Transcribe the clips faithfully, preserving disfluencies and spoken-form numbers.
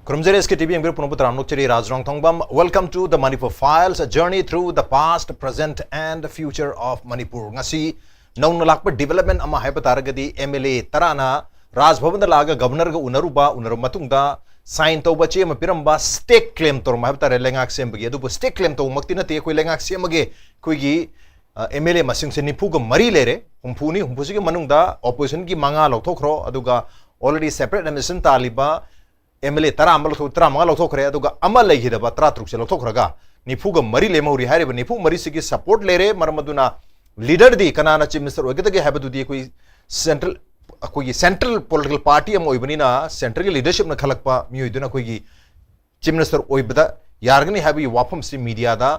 ꯈꯨꯔꯨꯝꯖꯔꯤ ꯑꯦꯁ ꯀꯦ T V ꯌꯦꯡꯕꯤꯔ ꯄꯨꯝꯅꯃꯛꯄꯨ ꯇꯔꯥꯝꯅ ꯑꯣꯛꯆꯔꯤ꯫ ꯔꯥꯖ ꯔꯣꯡꯊꯣꯡꯕꯝ, welcome to the Manipur Files, a journey through the past, present and future of Manipur. ꯉꯁꯤ ꯅꯧꯅ ꯂꯥꯛꯄ development ꯑꯃ ꯍꯥꯏꯕ ꯇꯥꯔꯒꯗꯤ, ꯑꯦꯝ ꯑꯦꯜ ꯑꯦ ꯇꯔꯥꯅ ꯔꯥꯖ ꯚꯕꯟꯗ ꯂꯥꯛꯑꯒ ꯒꯚꯔꯅꯔꯒ ꯎꯅꯔꯨꯕ, ꯎꯅꯔꯕ ꯃꯇꯨꯡꯗ sign ꯇꯧꯕ ꯆꯦ ꯑꯃ ꯄꯤꯔꯝꯕ, stake claim ꯇꯧꯔꯝꯕ ꯍꯥꯏꯕ ꯇꯥꯔꯦ, ꯂꯩꯉꯥꯛ ꯁꯦꯝꯕꯒꯤ꯫ ꯑꯗꯨꯕꯨ stake claim ꯇꯧꯕꯃꯛꯇꯤ ꯅꯠꯇꯦ, ꯑꯩꯈꯣꯏ ꯂꯩꯉꯥꯛ ꯁꯦꯝꯃꯒꯦ, ꯑꯩꯈꯣꯏꯒꯤ ꯑꯦꯝ ꯑꯦꯜ ꯑꯦ ꯃꯁꯤꯡꯁꯦ ꯅꯤꯐꯨꯒ ꯃꯔꯤ ꯂꯩꯔꯦ꯫ ꯍꯨꯝꯐꯨꯅꯤ, ꯍꯨꯝꯐꯨꯁꯤꯒꯤ ꯃꯅꯨꯡꯗ oppositionꯒꯤ ꯃꯉꯥ ꯂꯧꯊꯣꯛꯈ꯭ꯔꯣ, ꯑꯗꯨꯒ already separate administration ꯇꯥꯜꯂꯤꯕ ꯑꯦꯝ ꯑꯦꯜ ꯑꯦ ꯇꯔꯥ ꯑꯃ ꯂꯧꯊꯣꯛ, ꯇꯔꯥꯃꯉꯥ ꯂꯧꯊꯣꯛꯈ꯭ꯔꯦ, ꯑꯗꯨꯒ ꯑꯃ ꯂꯩꯈꯤꯗꯕ ꯇꯔꯥꯇꯔꯨꯛꯁꯦ ꯂꯧꯊꯣꯛꯈ꯭ꯔꯒ ꯅꯤꯐꯨꯒ ꯃꯔꯤ ꯂꯦꯝꯍꯧꯔꯤ꯫ ꯍꯥꯏꯔꯤꯕ ꯅꯤꯐꯨ ꯃꯔꯤꯁꯤꯒꯤ support ꯂꯩꯔꯦ꯫ ꯃꯔꯝ ꯑꯗꯨꯅ leaderꯗꯤ ꯀꯅꯥꯅ chief minister ꯑꯣꯏꯒꯗꯒꯦ ꯍꯥꯏꯕꯗꯨꯗꯤ ꯑꯩꯈꯣꯏ central, ꯑꯩꯈꯣꯏꯒꯤ central political party ꯑꯃ ꯑꯣꯏꯕꯅꯤꯅ centreꯒꯤ leadershipꯅ ꯈꯜꯂꯛꯄ ꯃꯤꯑꯣꯏꯗꯨꯅ ꯑꯩꯈꯣꯏꯒꯤ chief minister ꯑꯣꯏꯕꯗ ꯌꯥꯔꯒꯅꯤ ꯍꯥꯏꯕꯒꯤ ꯋꯥꯐꯝꯁꯤ mediaꯗ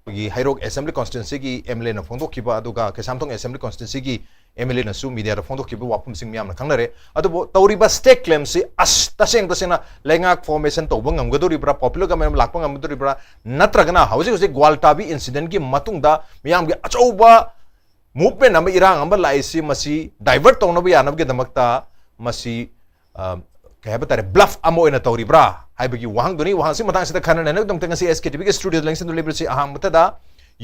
ꯑꯩꯈꯣꯏꯒꯤ ꯍꯩꯔꯣꯛ assembly constituencyꯒꯤ ꯑꯦꯝ ꯑꯦꯜ ꯑꯦꯅ ꯐꯣꯡꯗꯣꯛꯈꯤꯕ, ꯑꯗꯨꯒ ꯀꯩꯁꯥꯝꯊꯣꯡ assembly constituencyꯒꯤ ꯑꯦꯝ ꯑꯦꯜ ꯑꯦꯅꯁꯨ mediaꯗ ꯐꯣꯡꯗꯣꯛꯈꯤꯕ ꯋꯥꯐꯝꯁꯤꯡ ꯃꯌꯥꯝꯅ ꯈꯪꯅꯔꯦ꯫ ꯑꯗꯨꯕꯨ ꯇꯧꯔꯤꯕ stake claimꯁꯤ ꯑꯁ, ꯇꯁꯦꯡ ꯇꯁꯦꯡꯅ ꯂꯩꯉꯥꯛ formation ꯇꯧꯕ ꯉꯝꯒꯗꯧꯔꯤꯕ꯭ꯔꯥ, popular government ꯑꯃ ꯂꯥꯛꯄ ꯉꯝꯒꯗꯧꯔꯤꯕ꯭ꯔꯥ, ꯅꯠꯇ꯭ꯔꯒꯅ ꯍꯧꯖꯤꯛ ꯍꯧꯖꯤꯛ ꯒ꯭ꯋꯥꯜꯇꯥꯕꯤ incidentꯀꯤ ꯃꯇꯨꯡꯗ ꯃꯤꯌꯥꯝꯒꯤ ꯑꯆꯧꯕ movement ꯑꯃ, ꯏꯔꯥꯡ ꯑꯃ ꯂꯥꯛꯏꯁꯤ, ꯃꯁꯤ divert ꯇꯧꯅꯕ ꯌꯥꯅꯕꯒꯤꯗꯃꯛꯇ ꯃꯁꯤ, ꯑ, ꯀꯩ ꯍꯥꯏꯕ ꯇꯥꯔꯦ, bluff ꯑꯃ ꯑꯣꯏꯅ ꯇꯧꯔꯤꯕ꯭ꯔꯥ ꯍꯥꯏꯕꯒꯤ ꯋꯥꯍꯪꯗꯨꯅꯤ꯫ ꯋꯥꯍꯪꯁꯤ ꯃꯇꯥꯡꯁꯤꯗ ꯈꯟꯅꯅꯕꯒꯤꯗꯃꯛꯇ ꯉꯁꯤ ꯑꯦꯁ ꯀꯦ ꯇꯤ ꯚꯤꯒꯤ studioꯗ ꯂꯦꯡꯁꯤꯟꯗꯨꯅ ꯂꯩꯕꯁꯤ ꯑꯍꯥꯟꯕꯗ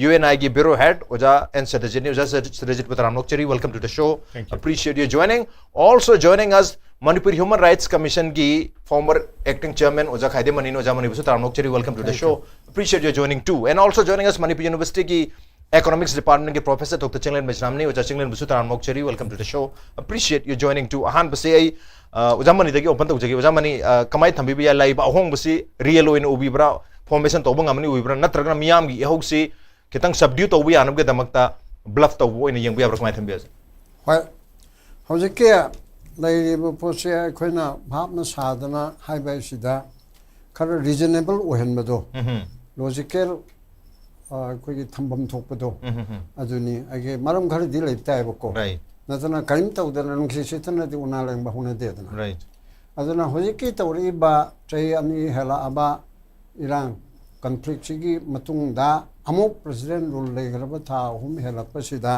ꯌꯨ ꯑꯦꯟ ꯑꯥꯏꯒꯤ bureau head ꯑꯣꯖꯥ ꯑꯦꯟ ꯁꯇ꯭ꯌꯖꯤꯠꯅꯤ꯫ ꯑꯣꯖꯥ ꯁꯇ꯭ꯌꯖꯤꯠꯄꯨ ꯇꯔꯥꯝꯅ ꯑꯣꯛꯆꯔꯤ, welcome to the show. Thank you. Appreciate you joining. Also joining us, Manipur Human Rights Commissionꯒꯤ former acting chairman ꯑꯣꯖꯥ ꯈꯥꯏꯗꯦꯝ ꯃꯅꯤꯅꯤ꯫ ꯑꯣꯖꯥ ꯃꯅꯤꯕꯨꯁꯨ ꯇꯔꯥꯝꯅ ꯑꯣꯛꯆꯔꯤ, welcome to the Thank show. you. Appreciate you joining too. And also joining us, Manipur Universityꯒꯤ economics departmentꯀꯤ professor Doctor Chinglen ꯕꯩꯁꯅꯥꯝꯅꯤ꯫ ꯑꯣꯖꯥ ꯆꯤꯡꯂꯦꯟꯕꯨꯁꯨ ꯇꯔꯥꯝꯅ ꯑꯣꯛꯆꯔꯤ, welcome to the show. Appreciate you joining too. ꯑꯍꯥꯟꯕꯁꯤ ꯑꯩ, ꯑ, ꯑꯣꯖꯥ ꯃꯅꯤꯗꯒꯤ open ꯇꯧꯖꯒꯦ꯫ ꯑꯣꯖꯥ ꯃꯅꯤ, ꯑ, ꯀꯃꯥꯏꯅ ꯊꯝꯕꯤꯕ ꯌꯥꯏ? ꯂꯩꯕ ꯑꯍꯣꯡꯕꯁꯤ real ꯑꯣꯏꯅ ꯎꯕꯤꯕ꯭ꯔꯥ? Formation ꯇꯧꯕ ꯉꯝꯃꯅꯤ ꯎꯕꯤꯕ꯭ꯔꯥ? ꯅꯠꯇ꯭ꯔꯒꯅ ꯃꯤꯌꯥꯝꯒꯤ ꯏꯍꯧꯁꯤ ꯈꯤꯇꯪ subdue ꯇꯧꯕ ꯌꯥꯅꯕꯒꯤꯗꯃꯛꯇ bluff ꯇꯧꯕ ꯑꯣꯏꯅ ꯌꯦꯡꯕ ꯌꯥꯕ꯭ꯔꯥ? ꯀꯃꯥꯏꯅ ꯊꯝꯕꯤꯕ ꯌꯥꯏ? ꯍꯣꯏ, ꯍꯧꯖꯤꯛꯀꯤ ꯂꯩꯔꯤꯕ ꯄꯣꯠꯁꯦ ꯑꯩꯈꯣꯏꯅ ꯚꯥꯞꯅ ꯁꯥꯗꯅ ꯍꯥꯏꯕ ꯍꯥꯏꯁꯤꯗ ꯈꯔ reasonable ꯑꯣꯏꯍꯟꯕꯗꯣ, ꯎꯝ, logical, ꯑ, ꯑꯩꯈꯣꯏꯒꯤ ꯊꯝꯐꯝ ꯊꯣꯛꯄꯗꯣ, ꯎꯝ, ꯎꯝ, ꯎꯝ. ꯑꯗꯨꯅꯤ꯫ ꯑꯩꯒꯤ ꯃꯔꯝ ꯈꯔꯗꯤ ꯂꯩꯕ ꯇꯥꯏꯕꯀꯣ꯫ Right. ꯅꯠꯇꯅ ꯀꯔꯤꯝ ꯇꯧꯗꯅ ꯅꯨꯡꯁꯤ ꯁꯤꯠꯇꯅꯗꯤ ꯎꯅꯥ ꯂꯦꯡꯕ ꯍꯧꯅꯗꯦꯗꯅ꯫ Right. ꯑꯗꯨꯅ ꯍꯧꯖꯤꯛꯀꯤ ꯇꯧꯔꯛꯏꯕ ꯆꯍꯤ ꯑꯅꯤ ꯍꯦꯜꯂꯛꯑꯕ ꯏꯔꯥꯡ conflictꯁꯤꯒꯤ ꯃꯇꯨꯡꯗ ꯑꯃꯨꯛ president rule ꯂꯩꯈ꯭ꯔꯕ ꯊꯥ ꯑꯍꯨꯝ ꯍꯦꯜꯂꯛꯄꯁꯤꯗ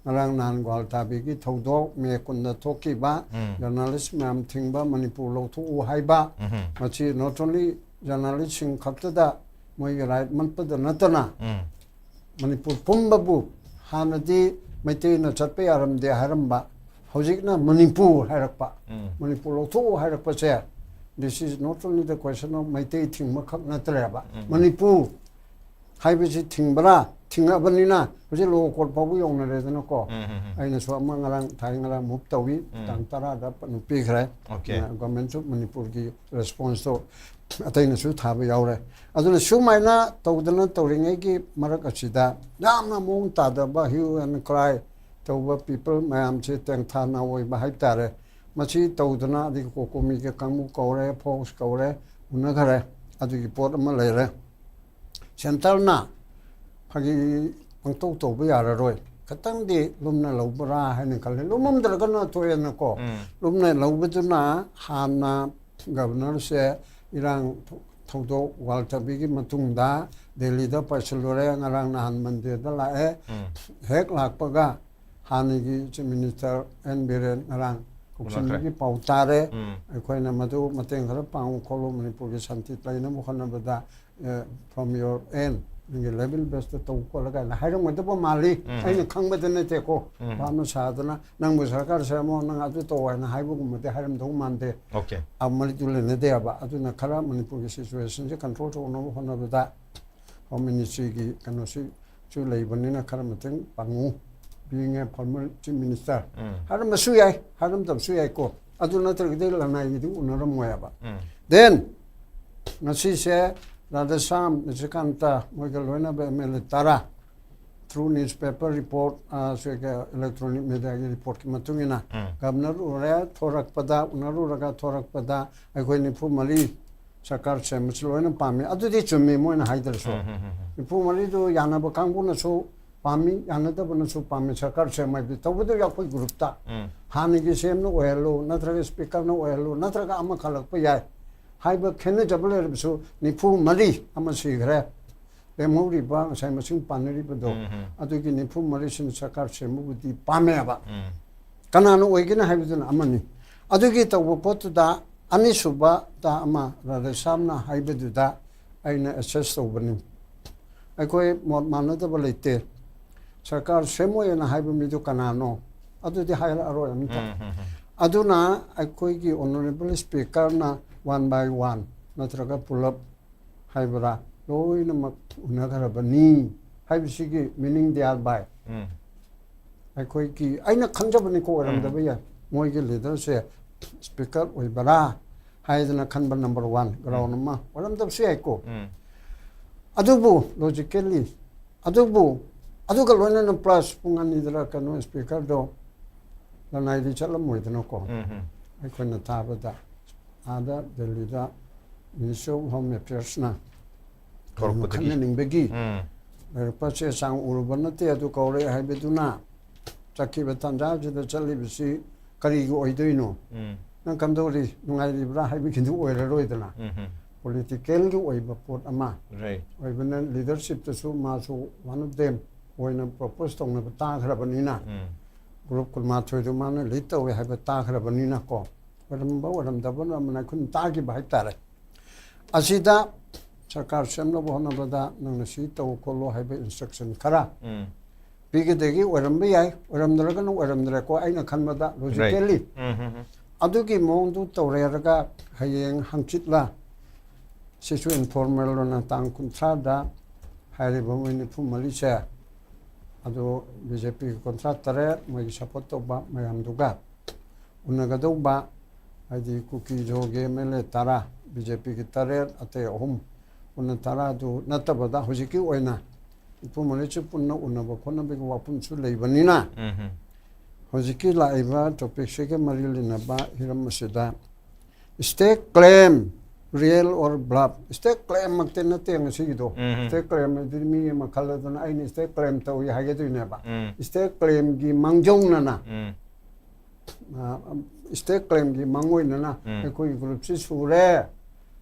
ꯉꯔꯥꯡ ꯅꯍꯥꯟ ꯒ꯭ꯋꯥꯜꯇꯥꯕꯤꯒꯤ ꯊꯧꯗꯣꯛ ꯃꯦ ꯀꯨꯟꯗ ꯊꯣꯛꯈꯤꯕ, ꯎꯝ. ꯖꯔꯅꯦꯂꯤꯁ ꯃꯌꯥꯝ ꯊꯤꯡꯕ, ꯃꯅꯤꯄꯨꯔ ꯂꯧꯊꯣꯛꯎ ꯍꯥꯏꯕ, ꯎꯝ. ꯃꯁꯤ not only ꯖꯔꯅꯦꯂꯤꯁꯁꯤꯡ ꯈꯛꯇꯗ ꯃꯣꯏꯒꯤ ꯔꯥꯏꯠ ꯃꯠꯄꯗ ꯅꯠꯇꯅ ꯎꯝ. ꯃꯅꯤꯄꯨꯔ ꯄꯨꯝꯕꯕꯨ, ꯍꯥꯟꯅꯗꯤ ꯃꯩꯇꯩꯅ ꯆꯠꯄ ꯌꯥꯔꯝꯗꯦ ꯍꯥꯏꯔꯝꯕ, ꯍꯧꯖꯤꯛꯅ ꯃꯅꯤꯄꯨꯔ ꯍꯥꯏꯔꯛꯄ, ꯎꯝ. ꯃꯅꯤꯄꯨꯔ ꯂꯧꯊꯣꯛꯎ ꯍꯥꯏꯔꯛꯄꯁꯦ, this is not only the question of Meitei ꯊꯤꯡꯕꯈꯛ ꯅꯠꯇ꯭ꯔꯦꯕ, ꯎꯝ. ꯃꯅꯤꯄꯨꯔ ꯍꯥꯏꯕꯁꯤ ꯊꯤꯡꯕ꯭ꯔꯥ? ꯊꯤꯡꯉꯕꯅꯤꯅ ꯍꯧꯖꯤꯛ ꯂꯣ ꯀꯣꯔꯠ ꯐꯥꯎꯕ ꯌꯧꯅꯔꯦꯗꯅꯀꯣ꯫ ꯎꯝ, ꯎꯝ, ꯎꯝ. ꯑꯩꯅꯁꯨ ꯑꯃ ꯉꯔꯥꯡ, ꯊꯥꯏ ꯉꯔꯥꯡ ꯃꯨꯚ ꯇꯧꯏ, ꯎꯝ. ꯇꯥꯡ ꯇꯔꯥꯗ ꯄ-, ꯄꯤꯈ꯭ꯔꯦ꯫ Okay. ꯒꯣꯔꯃꯦꯟꯁꯨ ꯃꯅꯤꯄꯨꯔꯒꯤ ꯔꯦꯁꯄꯣꯟꯁꯇꯣ ꯑꯇꯩꯅꯁꯨ ꯊꯥꯕ ꯌꯥꯎꯔꯦ꯫ ꯑꯗꯨꯅ ꯁꯨꯃꯥꯏꯅ ꯇꯧꯗꯅ ꯇꯧꯔꯤꯉꯩꯒꯤ ꯃꯔꯛ ꯑꯁꯤꯗ ꯌꯥꯝꯅ ꯃꯑꯣꯡ ꯇꯥꯗꯕ hue and cry ꯇꯧꯕ ꯄꯤꯄꯜ ꯃꯌꯥꯝꯁꯦ ꯇꯦꯡꯊꯥꯅ ꯑꯣꯏꯕ ꯍꯥꯏꯕ ꯇꯥꯔꯦ꯫ ꯃꯁꯤ ꯇꯧꯗꯅ ꯑꯗꯒꯤ ꯀꯣꯀꯣꯃꯤꯒ ꯀꯥꯡꯕꯨ ꯀꯧꯔꯦ, ꯐꯣꯛꯁ ꯀꯧꯔꯦ, ꯎꯅꯈꯔꯦ꯫ ꯑꯗꯨꯒꯤ ꯄꯣꯠ ꯑꯃ ꯂꯩꯔꯦ꯫ ꯁꯦꯟꯇꯔꯅ ꯐꯥꯒꯤ ꯄꯪꯇꯧ ꯇꯧꯕ ꯌꯥꯔꯔꯣꯏ꯫ ꯈꯤꯇꯪꯗꯤ ꯂꯨꯝꯅ ꯂꯧꯕ꯭ꯔꯥ ꯍꯥꯏꯅ ꯈꯜꯂꯤ꯫ ꯂꯨꯝꯃꯝꯗ꯭ꯔꯒꯅ ꯇꯣꯛꯑꯦꯅꯀꯣ꯫ ꯎꯝ. ꯂꯨꯝꯅ ꯂꯧꯕꯗꯨꯅ ꯍꯥꯟꯅ ꯒꯕꯔꯅꯔꯁꯦ ꯏꯔꯥꯡ ꯊꯧ-, ꯊꯧꯗꯣꯛ ꯋꯥꯜꯇꯕꯤꯒꯤ ꯃꯇꯨꯡꯗ ꯗꯦꯜꯂꯤꯗ ꯄꯥꯏꯁꯤꯜꯂꯨꯔꯦ꯫ ꯉꯔꯥꯡ ꯅꯍꯥꯟ ꯃꯟꯗꯦꯗ ꯂꯥꯛꯑꯦ꯫ ꯎꯝ. ꯍꯦꯛ ꯂꯥꯛꯄꯒ ꯍꯥꯟꯅꯒꯤ ꯆꯤꯐ ꯃꯤꯅꯤꯁꯇꯔ ꯑꯦꯟ ꯕꯤꯔꯦꯟ ꯉꯔꯥꯡ ꯀꯛꯆꯤꯡꯗꯒꯤ ꯄꯥꯎ ꯇꯥꯔꯦ꯫ ꯎꯝ. ꯑꯩꯈꯣꯏꯅ ꯃꯗꯨ ꯃꯇꯦꯡ ꯈꯔ ꯄꯥꯡꯉꯨ ꯈꯣꯠꯂꯨ, ꯃꯅꯤꯄꯨꯔꯒꯤ ꯁꯥꯟꯇꯤ ꯂꯩꯅꯕ ꯍꯣꯠꯅꯕꯗ, ꯑꯦ, from your end, ꯅꯪꯒꯤ level best ꯇꯧ ꯈꯣꯠꯂꯒ ꯍꯥꯏꯅ ꯍꯥꯏꯔꯝꯒꯗꯕ ꯃꯥꯜꯂꯤ꯫ ꯎꯝ. ꯑꯩꯅ ꯈꯪꯕꯗ ꯅꯠꯇꯦꯀꯣ꯫ ꯎꯝ. ꯚꯥꯞꯅ ꯁꯥꯗꯅ ꯅꯪꯕꯨ ꯁꯔꯀꯥꯔ ꯁꯦꯝꯃꯣ, ꯅꯪ ꯑꯗꯨ ꯇꯧ ꯍꯥꯏꯅ ꯍꯥꯏꯕꯒꯨꯝꯕꯗꯤ ꯍꯥꯏꯔꯝꯗꯧ ꯃꯥꯟꯗꯦ꯫ Okay. ꯑ, ꯃꯔꯤꯗꯨ ꯂꯩꯅꯗꯦ ꯍꯥꯏꯕ꯫ ꯑꯗꯨꯅ ꯈꯔ ꯃꯅꯤꯄꯨꯔꯒꯤ ꯁꯤꯆꯨꯋꯦꯁꯟꯁꯦ ꯀꯟꯇ꯭ꯔꯣꯜ ꯇꯧꯅꯕ ꯍꯣꯠꯅꯕꯗ ꯍꯣꯝ ꯃꯤꯅꯤꯁꯇ꯭ꯔꯤꯒꯤ ꯀꯩꯅꯣꯁꯤꯁꯨ ꯂꯩꯕꯅꯤꯅ ꯈꯔ ꯃꯇꯦꯡ ꯄꯥꯡꯉꯨ, being a former chief minister꯫ ꯎꯝ. ꯍꯥꯏꯔꯝꯕꯁꯨ ꯌꯥꯏ, ꯍꯥꯏꯔꯝꯗꯕꯁꯨ ꯌꯥꯏꯀꯣ꯫ ꯑꯗꯨ ꯅꯠꯇ꯭ꯔꯒꯗꯤ ꯂꯅꯥꯏꯒꯤꯗꯤ ꯎꯅꯔꯝꯃꯣꯏ ꯍꯥꯏꯕ꯫ ꯎꯝ. Then ꯉꯁꯤꯁꯦ ꯔꯥꯙꯦꯁ꯭ꯌꯥꯝ, ꯅꯤꯁꯤꯀꯥꯟꯇ, ꯃꯣꯏꯒ ꯂꯣꯏꯅꯕ ꯑꯦꯝ ꯑꯦꯜ ꯑꯦ ꯇꯔꯥ, through newspaper report, ꯑ, ꯁꯤꯒ electronic media ꯒꯤ report ꯀꯤ ꯃꯇꯨꯡ ꯏꯟꯅ, ꯎꯝ. ꯒꯕꯔꯅꯔ ꯎꯔꯦ, ꯊꯣꯔꯛꯄꯗ, ꯎꯅꯔꯨꯔꯒ ꯊꯣꯔꯛꯄꯗ ꯑꯩꯈꯣꯏ ꯅꯤꯐꯨ ꯃꯔꯤ ꯁꯔꯀꯥꯔ ꯁꯦꯝꯕꯁꯤ ꯂꯣꯏꯅ ꯄꯥꯝꯃꯤ꯫ ꯑꯗꯨꯗꯤ ꯆꯨꯝꯃꯤ ꯃꯣꯏꯅ ꯍꯥꯏꯗ꯭ꯔꯁꯨ꯫ ꯎꯝ, ꯎꯝ, ꯎꯝ, ꯎꯝ. ꯅꯤꯐꯨ ꯃꯔꯤꯗꯨ ꯌꯥꯅꯕ ꯀꯥꯡꯕꯨꯅꯁꯨ ꯄꯥꯝꯃꯤ, ꯌꯥꯅꯗꯕꯅꯁꯨ ꯄꯥꯝꯃꯤ ꯁꯔꯀꯥꯔ ꯁꯦꯝꯕ ꯍꯥꯏꯕꯗꯤ꯫ ꯇꯧꯕꯗꯨ ꯑꯩꯈꯣꯏ ꯒ꯭ꯔꯨꯞꯇ ꯎꯝ. ꯍꯥꯟꯅꯒꯤ ꯁꯤ ꯑꯦꯝꯅ ꯑꯣꯏꯍꯜꯂꯨ, ꯅꯠꯇ꯭ꯔꯒ ꯁ꯭ꯄꯤꯀꯔꯅ ꯑꯣꯏꯍꯜꯂꯨ, ꯅꯠꯇ꯭ꯔꯒ ꯑꯃ ꯈꯜꯂꯛꯄ ꯌꯥꯏ ꯍꯥꯏꯕ ꯈꯦꯠꯅꯖꯕ ꯂꯩꯔꯕꯁꯨ, ꯅꯤꯐꯨ ꯃꯔꯤ ꯑꯃ ꯁꯤꯈ꯭ꯔꯦ꯫ ꯂꯦꯝꯍꯧꯔꯤꯕ ꯉꯁꯥꯏ ꯃꯁꯤꯡ ꯄꯥꯟꯅꯔꯤꯕꯗꯣ, ꯎꯝ, ꯎꯝ. ꯑꯗꯨꯒꯤ ꯅꯤꯐꯨ ꯃꯔꯤꯁꯤꯅ ꯁꯔꯀꯥꯔ ꯁꯦꯝꯕꯕꯨꯗꯤ ꯄꯥꯝꯃꯦꯕ꯫ ꯎꯝ. ꯀꯅꯥꯅ ꯑꯣꯏꯒꯅꯤ ꯍꯥꯏꯕꯗꯨꯅ ꯑꯃꯅꯤ꯫ ꯑꯗꯨꯒꯤ ꯇꯧꯕ ꯄꯣꯠꯇꯨꯗ ꯑꯅꯤꯁꯨꯕꯗ ꯑꯃ ꯔꯥꯙꯦꯁ꯭ꯌꯥꯝꯅ ꯍꯥꯏꯕꯗꯨꯗ ꯑꯩꯅ ꯑꯦꯁꯦꯁ ꯇꯧꯕꯅꯤ꯫ ꯑꯩꯈꯣꯏ ꯃꯣꯠ ꯃꯥꯟꯅꯗꯕ ꯂꯩꯇꯦ꯫ ꯁꯔꯀꯥꯔ ꯁꯦꯝꯃꯣꯏꯅ ꯍꯥꯏꯕ ꯃꯤꯗꯨ ꯀꯅꯥꯅꯣ? ꯑꯗꯨꯗꯤ ꯍꯥꯏꯔꯛꯑꯔꯣꯏ ꯑꯝꯇ꯫ ꯎꯝ, ꯎꯝ, ꯎꯝ. ꯑꯗꯨꯅ ꯑꯩꯈꯣꯏꯒꯤ ꯑꯣꯅꯔꯦꯕꯜ ꯁ꯭ꯄꯤꯀꯔꯅ ꯋꯥꯟ ꯕꯥꯏ ꯋꯥꯟ ꯅꯠꯇ꯭ꯔꯒ ꯄꯨꯂꯞ ꯍꯥꯏꯕ꯭ꯔꯥ, ꯂꯣꯏꯅꯃꯛ ꯎꯅꯈ꯭ꯔꯕꯅꯤ ꯍꯥꯏꯕꯁꯤꯒꯤ ꯃꯤꯅꯤꯡ ꯗꯤꯌꯥꯔ ꯕꯥꯏ ꯎꯝ. ꯑꯩꯈꯣꯏꯒꯤ, ꯑꯩꯅ ꯈꯟꯖꯕꯅꯤꯀꯣ, ꯑꯣꯏꯔꯝꯗꯕ ꯌꯥꯏ, ꯃꯣꯏꯒꯤ ꯂꯤꯗꯔꯁꯦ ꯁ꯭ꯄꯤꯀꯔ ꯑꯣꯏꯕꯔꯥ ꯍꯥꯏꯗꯅ ꯈꯟꯕ ꯅꯝꯕꯔ ꯋꯥꯟ ꯒ꯭ꯔꯥꯎꯟ ꯑꯃ ꯑꯣꯏꯔꯝꯗꯕꯁꯨ ꯌꯥꯏꯀꯣ꯫ ꯎꯝ. ꯑꯗꯨꯕꯨ ꯂꯣꯖꯤꯀꯦꯜꯂꯤ, ꯑꯗꯨꯕꯨ ꯑꯗꯨꯒ ꯂꯣꯏꯅꯅ ꯄ꯭ꯂꯁ ꯄꯨꯡ ꯑꯅꯤꯗꯔ ꯀꯩꯅꯣ ꯁ꯭ꯄꯤꯀꯔꯗꯣ ꯂꯅꯥꯏꯗꯤ ꯆꯠꯂꯝꯃꯣꯏꯗꯅꯀꯣ꯫ ꯎꯝ, ꯎꯝ. ꯑꯩꯈꯣꯏꯅ ꯊꯥꯕꯗ ꯑꯥꯗ ꯗꯦꯜꯂꯤꯗ ꯃꯤꯅꯤꯁꯇ꯭ꯔꯤ ꯑꯣꯐ ꯍꯣꯝ ꯑꯦꯐꯤꯌꯔꯁꯅ ꯀꯧꯔꯛꯄꯗꯒꯤ. ꯈꯟꯅꯅꯤꯡꯕꯒꯤ ꯎꯝ. ꯂꯩꯔꯛꯄ ꯆꯦ ꯆꯥꯡ ꯎꯔꯨꯕ ꯅꯠꯇꯦ꯫ ꯑꯗꯨ ꯀꯧꯔꯛꯑꯦ ꯍꯥꯏꯕꯗꯨꯅ ꯆꯠꯈꯤꯕ ꯇꯥꯟꯖꯥꯁꯤꯗ ꯆꯠꯂꯤꯕꯁꯤ ꯀꯔꯤꯒꯤ ꯑꯣꯏꯗꯣꯏꯅꯣ? ꯎꯝ. ꯅꯪ ꯀꯝꯗꯧꯔꯤ, ꯅꯨꯡꯉꯥꯏꯔꯤꯕ꯭ꯔꯥ ꯍꯥꯏꯕꯒꯤꯗꯨ ꯑꯣꯏꯔꯔꯣꯏꯗꯅ꯫ ꯎꯝ, ꯎꯝ. ꯄꯣꯂꯤꯇꯤꯀꯦꯜꯒꯤ ꯑꯣꯏꯕ ꯄꯣꯠ ꯑꯃ Right. ꯑꯣꯏꯕꯅ ꯂꯤꯗꯔꯁꯤꯞꯇꯁꯨ ꯃꯥꯁꯨ ꯋꯥꯟ ꯑꯣꯐ ꯗꯦꯝ ꯑꯣꯏꯅ ꯄ꯭ꯔꯣꯄꯣꯁ ꯇꯧꯅꯕ ꯇꯥꯈ꯭ꯔꯕꯅꯤꯅ, ꯎꯝ. ꯒ꯭ꯔꯨꯞ ꯀꯨꯟꯃꯥꯊꯣꯏꯗꯨ ꯃꯥꯅ ꯂꯤꯗ ꯇꯧꯋꯦ ꯍꯥꯏꯕ ꯇꯥꯈ꯭ꯔꯕꯅꯤꯅꯀꯣ, ꯑꯣꯏꯔꯝꯕ ꯑꯣꯏꯔꯝꯗꯕꯅ ꯑꯃꯅ ꯑꯩꯈꯣꯏꯅ ꯇꯥꯈꯤꯕ ꯍꯥꯏꯇꯥꯔꯦ꯫ ꯑꯁꯤꯗ ꯁꯔꯀꯥꯔ ꯁꯦꯝꯅꯕ ꯍꯣꯠꯅꯕꯗ ꯅꯪꯅ ꯁꯤ ꯇꯧ ꯈꯣꯠꯂꯣ ꯍꯥꯏꯕ ꯏꯟꯁꯇ꯭ꯔꯛꯁꯟ ꯈꯔ ꯎꯝ. ꯄꯤꯒꯗꯒꯤ ꯑꯣꯏꯔꯝꯕ ꯌꯥꯏ, ꯑꯣꯏꯔꯝꯗ꯭ꯔꯒꯅ ꯑꯣꯏꯔꯝꯗ꯭ꯔꯦꯀꯣ꯫ ꯑꯩꯅ ꯈꯟꯕꯗ Right. ꯂꯣꯖꯤꯀꯦꯜꯂꯤ ꯎꯝ, ꯎꯝ, ꯎꯝ. ꯑꯗꯨꯒꯤ ꯃꯑꯣꯡꯗꯨ ꯇꯧꯔꯦꯔꯒ ꯍꯌꯦꯡ ꯍꯪꯆꯤꯠꯂ, ꯁꯤꯁꯨ ꯏꯟꯐꯣꯔꯃꯦꯜ ꯑꯣꯏꯅ ꯇꯥꯡ ꯀꯨꯟꯊ꯭ꯔꯥꯗ ꯍꯥꯏꯔꯤꯕ ꯃꯣꯏ ꯅꯤꯐꯨ ꯃꯔꯤꯁꯦ, ꯑꯗꯨ ꯕꯤ ꯖꯦ ꯄꯤꯒꯤ ꯀꯨꯟꯊ꯭ꯔꯥ ꯇꯔꯦꯠ ꯃꯣꯏꯒꯤ ꯁꯄꯣꯔꯠ ꯇꯧꯕ ꯃꯌꯥꯝꯗꯨꯒ ꯎꯅꯒꯗꯧꯕ, ꯍꯥꯏꯗꯤ ꯀꯨꯀꯤ ꯖꯣꯒꯤ ꯑꯦꯝ ꯑꯦꯜ ꯑꯦ ꯇꯔꯥ, ꯕꯤ ꯖꯦ ꯄꯤꯒꯤ ꯇꯔꯦꯠ, ꯑꯇꯩ ꯑꯍꯨꯝ ꯄꯨꯟꯅ ꯇꯔꯥ, ꯑꯗꯨ ꯅꯠꯇꯕꯗ ꯍꯧꯖꯤꯛꯀꯤ ꯑꯣꯏꯅ ꯅꯤꯐꯨ ꯃꯔꯤꯁꯤ ꯄꯨꯟꯅ ꯎꯅꯕ ꯈꯣꯠꯅꯕꯒꯤ ꯋꯥꯐꯝꯁꯨ ꯂꯩꯕꯅꯤꯅ, ꯎꯝ, ꯎꯝ. ꯍꯧꯖꯤꯛꯀꯤ ꯂꯥꯛꯏꯕ ꯇꯣꯄꯤꯛꯁꯤꯒ ꯃꯔꯤ ꯂꯩꯅꯕ ꯍꯤꯔꯝ ꯑꯁꯤꯗ state claim, real or bluff, state claim ꯃꯛꯇꯤ ꯅꯠꯇꯦ ꯉꯁꯤꯒꯤꯗꯣ꯫ ꯎꯝ, ꯎꯝ. State claim ꯑꯗꯨꯗꯤ ꯃꯤ ꯑꯃ ꯈꯜꯂꯗꯨꯅ ꯑꯩꯅ state claim ꯇꯧꯏ ꯍꯥꯏꯒꯗꯣꯏꯅꯦꯕ꯫ ꯎꯝ. State claimꯒꯤ ꯃꯥꯡꯖꯧꯅꯅ, ꯎꯝ. ꯑ, state claimꯒꯤ ꯃꯥꯡꯑꯣꯏꯅꯅ ꯎꯝ. ꯑꯩꯈꯣꯏꯒꯤ ꯒ꯭ꯔꯨꯞꯁꯤ ꯁꯨꯔꯦ,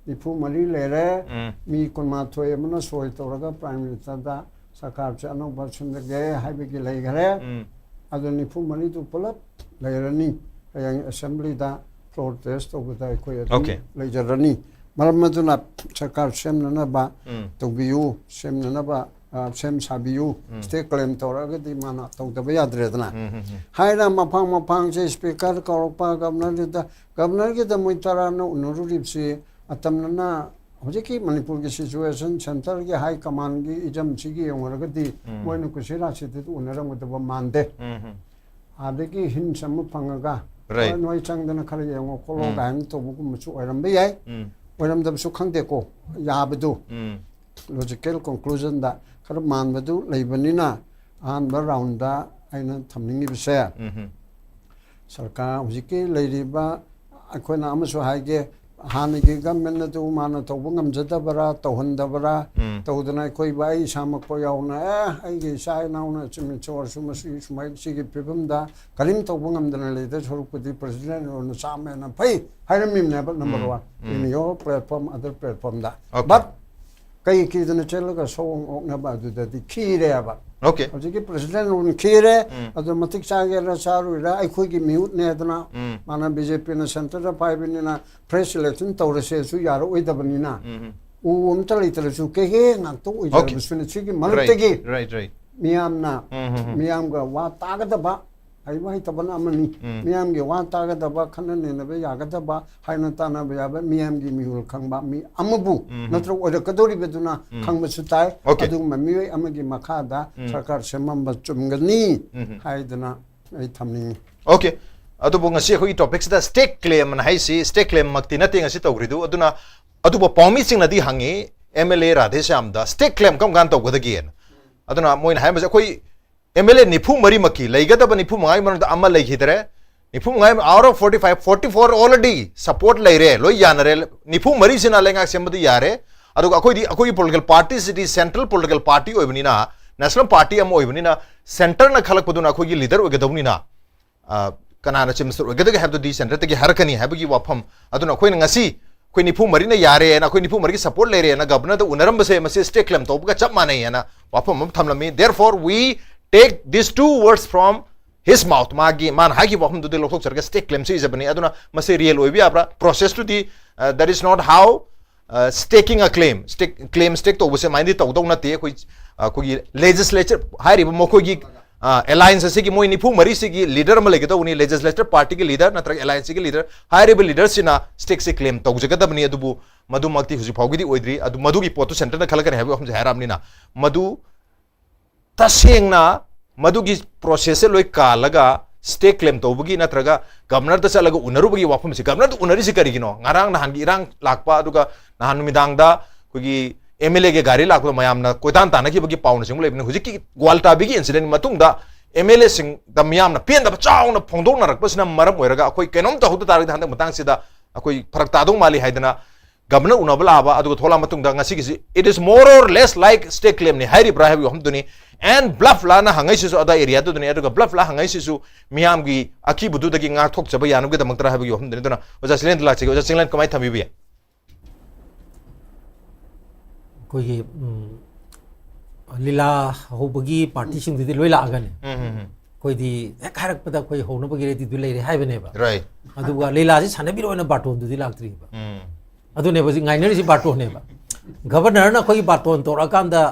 ꯅꯤꯐꯨ ꯃꯔꯤ ꯂꯩꯔꯦ꯫ ꯎꯝ. ꯃꯤ ꯀꯨꯟꯃꯥꯊꯣꯏ ꯑꯃꯅ ꯁꯣꯏ ꯇꯧꯔꯒ Prime Ministerꯗ ꯁꯔꯀꯥꯔꯁꯦ ꯑꯅꯧꯕ ꯁꯤꯟꯖꯒꯦ ꯍꯥꯏꯕꯒꯤ ꯂꯩꯈꯔꯦ꯫ ꯎꯝ. ꯑꯗꯨ ꯅꯤꯐꯨ ꯃꯔꯤꯗꯨ ꯄꯨꯂꯞ ꯂꯩꯔꯅꯤ꯫ ꯍꯌꯦꯡ Assemblyꯗ floor test ꯇꯧꯕꯗ ꯑꯩꯈꯣꯏ ꯑꯗꯨꯝ Okay. ꯂꯩꯖꯔꯅꯤ꯫ ꯃꯔꯝ ꯑꯗꯨꯅ ꯁꯔꯀꯥꯔ ꯁꯦꯝꯅꯅꯕ ꯎꯝ. ꯇꯧꯕꯤꯌꯨ, ꯁꯦꯝꯅꯅꯕ, ꯑ, ꯁꯦꯝ ꯁꯥꯕꯤꯌꯨ꯫ ꯎꯝ. State claim ꯇꯧꯔꯛꯑꯒꯗꯤ ꯃꯥꯅ ꯇꯧꯗꯕ ꯌꯥꯗ꯭ꯔꯦꯗꯅ꯫ ꯎꯝ, ꯎꯝ, ꯎꯝ. ꯍꯥꯏꯅ ꯃꯐꯥꯡ ꯃꯐꯥꯡꯁꯦ Speaker ꯀꯧꯔꯛꯄ, Governorꯗ, Governorꯒꯤꯗ ꯃꯣꯏ ꯇꯔꯥꯅ ꯎꯅꯔꯨꯔꯤꯕꯁꯤ ꯑꯇꯝꯅꯅ ꯍꯧꯖꯤꯛꯀꯤ ꯃꯅꯤꯄꯨꯔꯒꯤ situation, centreꯒꯤ high commandꯒꯤ ꯏꯖꯝꯁꯤꯒꯤ ꯌꯦꯡꯉꯨꯔꯒꯗꯤ ꯎꯝ. ꯃꯣꯏꯅ ꯀꯨꯁꯤꯔꯥꯁꯤꯗꯤ ꯎꯅꯔꯝꯒꯗꯕ ꯃꯥꯟꯗꯦ꯫ ꯎꯝ, ꯎꯝ. ꯑꯗꯒꯤ hints ꯑꯃ ꯐꯪꯉꯒ, Right. "ꯍꯣꯏ, ꯅꯣꯏ ꯆꯪꯗꯅ ꯈꯔ ꯌꯦꯡꯉꯣ ꯈꯣꯠꯂꯣ" ꯎꯝ. ꯀꯥꯏꯅ ꯇꯧꯕꯒꯨꯝꯕꯁꯨ ꯑꯣꯏꯔꯝꯕ ꯌꯥꯏ꯫ ꯎꯝ. ꯑꯣꯏꯔꯝꯗꯕꯁꯨ ꯈꯪꯗꯦꯀꯣ, ꯌꯥꯕꯗꯨ꯫ ꯎꯝ. Logical conclusionꯗ ꯈꯔ ꯃꯥꯟꯕꯗꯨ ꯂꯩꯕꯅꯤꯅ ꯑꯍꯥꯟꯕ roundꯗ ꯑꯩꯅ ꯊꯝꯅꯤꯡꯉꯤꯕꯁꯦ, ꯎꯝ, ꯎꯝ. ꯁꯔꯀꯥꯔ ꯍꯧꯖꯤꯛꯀꯤ ꯂꯩꯔꯤꯕ, ꯑꯩꯈꯣꯏꯅ ꯑꯃꯁꯨ ꯍꯥꯏꯒꯦ, ꯍꯥꯟꯅꯒꯤ government ꯑꯗꯨ ꯃꯥꯅ ꯇꯧꯕ ꯉꯝꯖꯗꯕꯔꯥ, ꯇꯧꯍꯟꯗꯕꯔꯥ, ꯎꯝ. ꯇꯧꯗꯅ ꯑꯩꯈꯣꯏ ꯚꯥꯏ ꯏꯁꯥꯃꯛꯄ ꯌꯥꯎꯅ, "ꯑꯦ, ꯑꯩꯒꯤ ꯏꯆꯥ ꯏꯅꯥꯎꯅ ꯆꯨꯝꯃꯤꯠꯁꯨ ꯃꯁꯤ ꯁꯨꯃꯥꯏꯅ ꯁꯤꯒꯤ ꯐꯤꯕꯝꯗ ꯀꯔꯤꯝ ꯇꯧꯕ ꯉꯝꯗꯅ ꯂꯩꯗ ꯁꯔꯨꯛꯄꯨꯗꯤ President ꯑꯣꯏꯅ ꯆꯥꯝꯃ ꯍꯦꯟꯅ ꯐꯩ" ꯍꯥꯏꯔꯝꯃꯤꯕꯅꯦꯕ, number um. one, um. in your platform, other platformꯗ꯫ Okay. But ꯀꯩ ꯀꯤꯗꯅ ꯆꯦꯜꯂꯒ ꯁꯑꯣꯡ ꯑꯣꯛꯅꯕ ꯑꯗꯨꯗꯗꯤ ꯈꯤꯔꯦꯕ꯫ Okay. ꯍꯧꯖꯤꯛꯀꯤ President ꯑꯣꯏꯅ ꯈꯤꯔꯦ, ꯎꯝ. ꯑꯗꯨ ꯃꯇꯤꯛ ꯆꯥꯒꯦꯔꯥ ꯆꯥꯔꯣꯏꯔꯥ ꯑꯩꯈꯣꯏꯒꯤ ꯃꯤꯍꯨꯠꯅꯦꯗꯅ, ꯃꯥꯅ BJPꯅ centreꯗ ꯄꯥꯏꯕꯅꯤꯅ fresh election ꯇꯧꯔꯁꯦꯁꯨ ꯌꯥꯔꯛꯑꯣꯏꯗꯕꯅꯤꯅ, ꯎꯝ, ꯎꯝ. ꯎ ꯑꯝꯇ ꯂꯩꯇ꯭ꯔꯁꯨ ꯀꯦꯒꯦ ꯉꯥꯛꯇ ꯑꯣꯏꯖꯔꯕꯁꯨꯅ ꯁꯤꯒꯤ ꯃꯔꯛꯇꯒꯤ Right, right, right. ꯃꯤꯌꯥꯝꯅ, ꯎꯝ, ꯎꯝ, ꯎꯝ. ꯃꯤꯌꯥꯝꯒ ꯋꯥ ꯇꯥꯒꯗꯕ, ꯍꯩꯕ ꯍꯩꯇꯕꯅ ꯑꯃꯅꯤ, ꯎꯝ. ꯃꯤꯌꯥꯝꯒꯤ ꯋꯥ ꯇꯥꯒꯗꯕ, ꯈꯟꯅ ꯅꯩꯅꯕ ꯌꯥꯒꯗꯕ, ꯍꯥꯏꯅ ꯇꯥꯟꯅꯕ ꯌꯥꯕ, ꯃꯤꯌꯥꯝꯒꯤ ꯃꯤꯍꯨꯜ ꯈꯪꯕ ꯃꯤ ꯑꯃꯕꯨ ꯎꯝ. ꯅꯠꯇ꯭ꯔꯒ ꯑꯣꯏꯔꯛꯀꯗꯧꯔꯤꯕꯗꯨꯅ ꯎꯝ. ꯈꯪꯕꯁꯨ ꯇꯥꯏ꯫ Okay. ꯑꯗꯨꯒꯨꯝꯕ ꯃꯤꯑꯣꯏ ꯑꯃꯒꯤ ꯃꯈꯥꯗ ꯎꯝ. ꯁꯔꯀꯥꯔ ꯁꯦꯝꯃꯝꯕ ꯆꯨꯝꯒꯅꯤ ꯎꯝ. ꯍꯥꯏꯗꯅ ꯑꯩ ꯊꯝꯅꯤꯡꯉꯤ꯫ Okay. ꯑꯗꯨꯕꯨ ꯉꯁꯤ ꯑꯩꯈꯣꯏꯒꯤ topicꯁꯤꯗ state claim ꯑꯅ ꯍꯥꯏꯁꯤ state claimꯃꯛꯇꯤ ꯅꯠꯇꯦ ꯉꯁꯤ ꯇꯧꯈ꯭ꯔꯤꯗꯨ꯫ ꯑꯗꯨꯅ ꯑꯗꯨꯕꯨ ꯄꯥꯎꯃꯤꯁꯤꯡꯅꯗꯤ ꯍꯪꯉꯤ, MLA ꯔꯥꯙꯦꯁ꯭ꯌꯥꯝꯗ state claim ꯀꯔꯝ ꯀꯥꯟꯗ ꯇꯧꯒꯗꯒꯦꯅ꯫ ꯑꯗꯨꯅ ꯃꯣꯏꯅ ꯍꯥꯏꯔꯝꯕꯁꯦ, ꯑꯩꯈꯣꯏ MLA ꯅꯤꯐꯨ ꯃꯔꯤꯃꯛꯀꯤ ꯂꯩꯒꯗꯕ ꯅꯤꯐꯨ ꯃꯉꯥꯒꯤ ꯃꯅꯨꯡꯗ ꯑꯃ ꯂꯩꯈꯤꯗ꯭ꯔꯦ꯫ ꯅꯤꯐꯨ ꯃꯉꯥ, out of forty five, forty four already support ꯂꯩꯔꯦ, ꯂꯣꯏ ꯌꯥꯅꯔꯦ꯫ ꯅꯤꯐꯨ ꯃꯔꯤꯁꯤꯅ ꯂꯩꯉꯥꯛ ꯁꯦꯝꯕꯗꯤ ꯌꯥꯔꯦ꯫ ꯑꯗꯨꯒ ꯑꯩꯈꯣꯏꯗꯤ, ꯑꯩꯈꯣꯏꯒꯤ political partyꯁꯤꯗꯤ central political party ꯑꯣꯏꯕꯅꯤꯅ, national party ꯑꯃ ꯑꯣꯏꯕꯅꯤꯅ, centreꯅ ꯈꯜꯂꯛꯄꯗꯨꯅ ꯑꯩꯈꯣꯏꯒꯤ leader ꯑꯣꯏꯒꯗꯧꯕꯅꯤꯅ, ꯑ, ꯀꯅꯥꯅ Chief Minister ꯑꯣꯏꯒꯗꯒꯦ ꯍꯥꯏꯕꯗꯨꯗꯤ centreꯗꯒꯤ ꯍꯥꯏꯔꯛꯀꯅꯤ ꯍꯥꯏꯕꯒꯤ ꯋꯥꯐꯝ꯫ ꯑꯗꯨꯅ ꯑꯩꯈꯣꯏꯅ ꯉꯁꯤ ꯑꯩꯈꯣꯏ ꯅꯤꯐꯨ ꯃꯔꯤꯅ ꯌꯥꯔꯦꯅ, ꯑꯩꯈꯣꯏ ꯅꯤꯐꯨ ꯃꯔꯤꯒꯤ ꯁꯄꯣꯔꯠ ꯂꯩꯔꯦꯅ ꯒꯕꯔꯅꯔꯗ ꯎꯅꯔꯝꯕꯁꯦ ꯃꯁꯤ ꯁ꯭ꯇꯦꯠ ꯀ꯭ꯂꯦꯝ ꯇꯧꯕꯒ ꯆꯞ ꯃꯥꯟꯅꯩ ꯍꯥꯏꯅ ꯋꯥꯐꯝ ꯑꯃ ꯊꯝꯂꯝꯃꯤ꯫ Therefore we take these two words from his mouth, ꯃꯥꯒꯤ, ꯃꯥꯅ ꯍꯥꯏꯈꯤꯕ ꯋꯥꯐꯝꯗꯨꯗꯤ ꯂꯧꯊꯣꯛꯆꯔꯒ ꯁ꯭ꯇꯦꯠ ꯀ꯭ꯂꯦꯝꯁꯤ ꯏꯖꯕꯅꯤ꯫ ꯑꯗꯨꯅ ꯃꯁꯤ ꯔꯤꯌꯦꯜ ꯑꯣꯏꯕ ꯌꯥꯕ꯭ꯔꯥ? ꯄ꯭ꯔꯣꯁꯦꯁꯇꯨꯗꯤ, uh, that is not how, uh, staking a claim, stake, claim stake ꯇꯧꯕꯁꯦ ꯃꯥꯏꯅꯗꯤ ꯇꯧꯗꯧ ꯅꯠꯇꯦ꯫ ꯑꯩꯈꯣꯏ, ꯑꯩꯈꯣꯏꯒꯤ ꯂꯦꯖꯤꯁꯂꯦꯆꯔ ꯍꯥꯏꯔꯤꯕ ꯃꯈꯣꯏꯒꯤ ꯑꯦꯂꯥꯏꯟꯁ ꯑꯁꯤꯒꯤ ꯃꯣꯏ ꯅꯤꯐꯨ ꯃꯔꯤꯁꯤꯒꯤ ꯂꯤꯗꯔ ꯑꯃ ꯂꯩꯒꯗꯧꯕꯅꯤ, ꯂꯦꯖꯤꯁꯂꯦꯆꯔ ꯄꯥꯔꯇꯤꯒꯤ ꯂꯤꯗꯔ ꯅꯠꯇ꯭ꯔꯒ ꯑꯦꯂꯥꯏꯟꯁꯁꯤꯒꯤ ꯂꯤꯗꯔ꯫ ꯍꯥꯏꯔꯤꯕ ꯂꯤꯗꯔꯁꯤꯅ ꯁ꯭ꯇꯦꯛꯁꯦ ꯀ꯭ꯂꯦꯝ ꯇꯧꯖꯒꯗꯕꯅꯤ꯫ ꯑꯗꯨꯕꯨ ꯃꯗꯨꯃꯛꯇꯤ ꯍꯧꯖꯤꯛ ꯐꯥꯎꯒꯤꯗꯤ ꯑꯣꯏꯗ꯭ꯔꯤ꯫ ꯑꯗꯨ ꯃꯗꯨꯒꯤ ꯄꯣꯠꯇꯨ ꯁꯦꯟꯇꯔꯅ ꯈꯜꯂꯛꯀꯅꯤ ꯍꯥꯏꯕꯒꯤ ꯋꯥꯐꯝꯁꯦ ꯍꯥꯏꯔꯛꯑꯕꯅꯤꯅ, ꯃꯗꯨ ꯇꯁꯦꯡꯅ ꯃꯗꯨꯒꯤ ꯄ꯭ꯔꯣꯁꯦꯁꯁꯦ ꯂꯣꯏ ꯀꯥꯜꯂꯒ ꯁ꯭ꯇꯦꯛ ꯀ꯭ꯂꯦꯝ ꯇꯧꯕꯒꯤ ꯅꯠꯇ꯭ꯔꯒ ꯒꯕꯔꯅꯔꯗ ꯆꯠꯂꯒ ꯎꯅꯔꯨꯕꯒꯤ ꯋꯥꯐꯝꯁꯤ, ꯒꯕꯔꯅꯔꯗ ꯎꯅꯔꯤꯁꯤ ꯀꯔꯤꯒꯤꯅꯣ? ꯉꯔꯥꯡ ꯅꯍꯥꯟꯒꯤ ꯏꯔꯥꯡ ꯂꯥꯛꯄ, ꯑꯗꯨꯒ ꯅꯍꯥꯟ ꯅꯨꯃꯤꯗꯥꯡꯗ ꯑꯩꯈꯣꯏꯒꯤ ꯑꯦꯝ ꯑꯦꯜ ꯑꯦꯒꯤ ꯒꯥꯔꯤ ꯂꯥꯛꯄꯗ ꯃꯌꯥꯝꯅ ꯀꯣꯏꯇꯥꯟ ꯇꯥꯟꯅꯈꯤꯕꯒꯤ ꯄꯥꯎꯅꯆꯤꯡꯕ ꯂꯩꯕꯅꯤ꯫ ꯍꯧꯖꯤꯛꯀꯤ ꯒ꯭ꯋꯥꯜꯇꯥꯕꯤꯒꯤ ꯏꯟꯁꯤꯗꯦꯟꯒꯤ ꯃꯇꯨꯡꯗ ꯑꯦꯝ ꯑꯦꯜ ꯑꯦꯁꯤꯡꯗ ꯃꯤꯌꯥꯝꯅ ꯄꯦꯟꯗꯕ ꯆꯥꯎꯅ ꯐꯣꯡꯗꯣꯛꯅꯔꯛꯄꯁꯤꯅ ꯃꯔꯝ ꯑꯣꯏꯔꯒ ꯑꯩꯈꯣꯏ ꯀꯩꯅꯣꯝ ꯇꯧꯍꯧꯗ ꯇꯥꯔꯒꯗꯤ ꯍꯟꯗꯛ ꯃꯇꯥꯡꯁꯤꯗ ꯑꯩꯈꯣꯏ ꯐꯔꯛ ꯇꯥꯗꯧ ꯃꯥꯜꯂꯤ ꯍꯥꯏꯗꯅ ꯒꯕꯔꯅꯔ ꯎꯅꯕ ꯂꯥꯛꯑꯕ, ꯑꯗꯨꯒ ꯊꯣꯛꯂꯛꯑ ꯃꯇꯨꯡꯗ ꯉꯁꯤꯒꯤꯁꯤ it is more or less like state claimꯅꯤ ꯍꯥꯏꯔꯤꯕ꯭ꯔꯥ ꯍꯥꯏꯕꯒꯤ ꯋꯥꯐꯝꯗꯨꯅꯤ꯫ And ꯕ꯭ꯂꯐ ꯂꯥꯅ ꯍꯪꯉꯛꯏꯁꯤꯁꯨ ꯑꯗꯥ ꯑꯦꯔꯤꯌꯥꯗꯨꯗꯅꯤ, ꯑꯗꯨꯒ ꯕ꯭ꯂꯐ ꯂꯥ ꯍꯪꯉꯛꯏꯁꯤꯁꯨ ꯃꯤꯌꯥꯝꯒꯤ ꯑꯀꯤꯕꯗꯨꯗꯒꯤ ꯉꯥꯛꯊꯣꯛꯆꯕ ꯌꯥꯅꯕꯒꯤꯗꯃꯛꯇꯔꯥ ꯍꯥꯏꯕꯒꯤ ꯋꯥꯐꯝꯗꯨꯅꯤ꯫ ꯑꯗꯨꯅ ꯑꯣꯖꯥ ꯆꯤꯂꯦꯟꯗ ꯂꯥꯛꯆꯒꯦ꯫ ꯑꯣꯖꯥ ꯆꯤꯂꯦꯟ, ꯀꯃꯥꯏꯅ ꯊꯝꯕꯤꯕ ꯌꯥꯏ? ꯑꯩꯈꯣꯏꯒꯤ, ꯎꯝ, ꯂꯤꯂꯥ ꯍꯧꯕꯒꯤ ꯄꯥꯔꯇꯤꯁꯤꯡꯗꯨꯗꯤ ꯂꯣꯏ ꯂꯥꯛꯑꯒꯅꯤ꯫ ꯎꯝ, ꯎꯝ, ꯎꯝ. ꯑꯩꯈꯣꯏꯗꯤ ꯍꯦꯛ ꯍꯥꯏꯔꯛꯄꯗ ꯑꯩꯈꯣꯏ ꯍꯧꯅꯕꯒꯤ ꯔꯦꯗꯤꯗꯨ ꯂꯩꯔꯦ ꯍꯥꯏꯕꯅꯦꯕ꯫ Right. ꯑꯗꯨꯒ ꯂꯤꯂꯥꯁꯤ ꯁꯥꯟꯅꯕꯤꯔꯣꯅ ꯕꯥꯔꯇꯣꯟꯗꯨꯗꯤ ꯂꯥꯛꯇ꯭ꯔꯤꯕ꯫ ꯎꯝ. ꯑꯗꯨꯅꯦꯕ ꯍꯧꯖꯤꯛ ꯉꯥꯏꯅꯔꯤꯁꯤ, ꯕꯥꯔꯇꯣꯟꯅꯦꯕ꯫ ꯒꯕꯔꯅꯔꯅ ꯑꯩꯈꯣꯏꯒꯤ ꯕꯥꯔꯇꯣꯟ ꯇꯧꯔꯛꯑꯀꯥꯟꯗ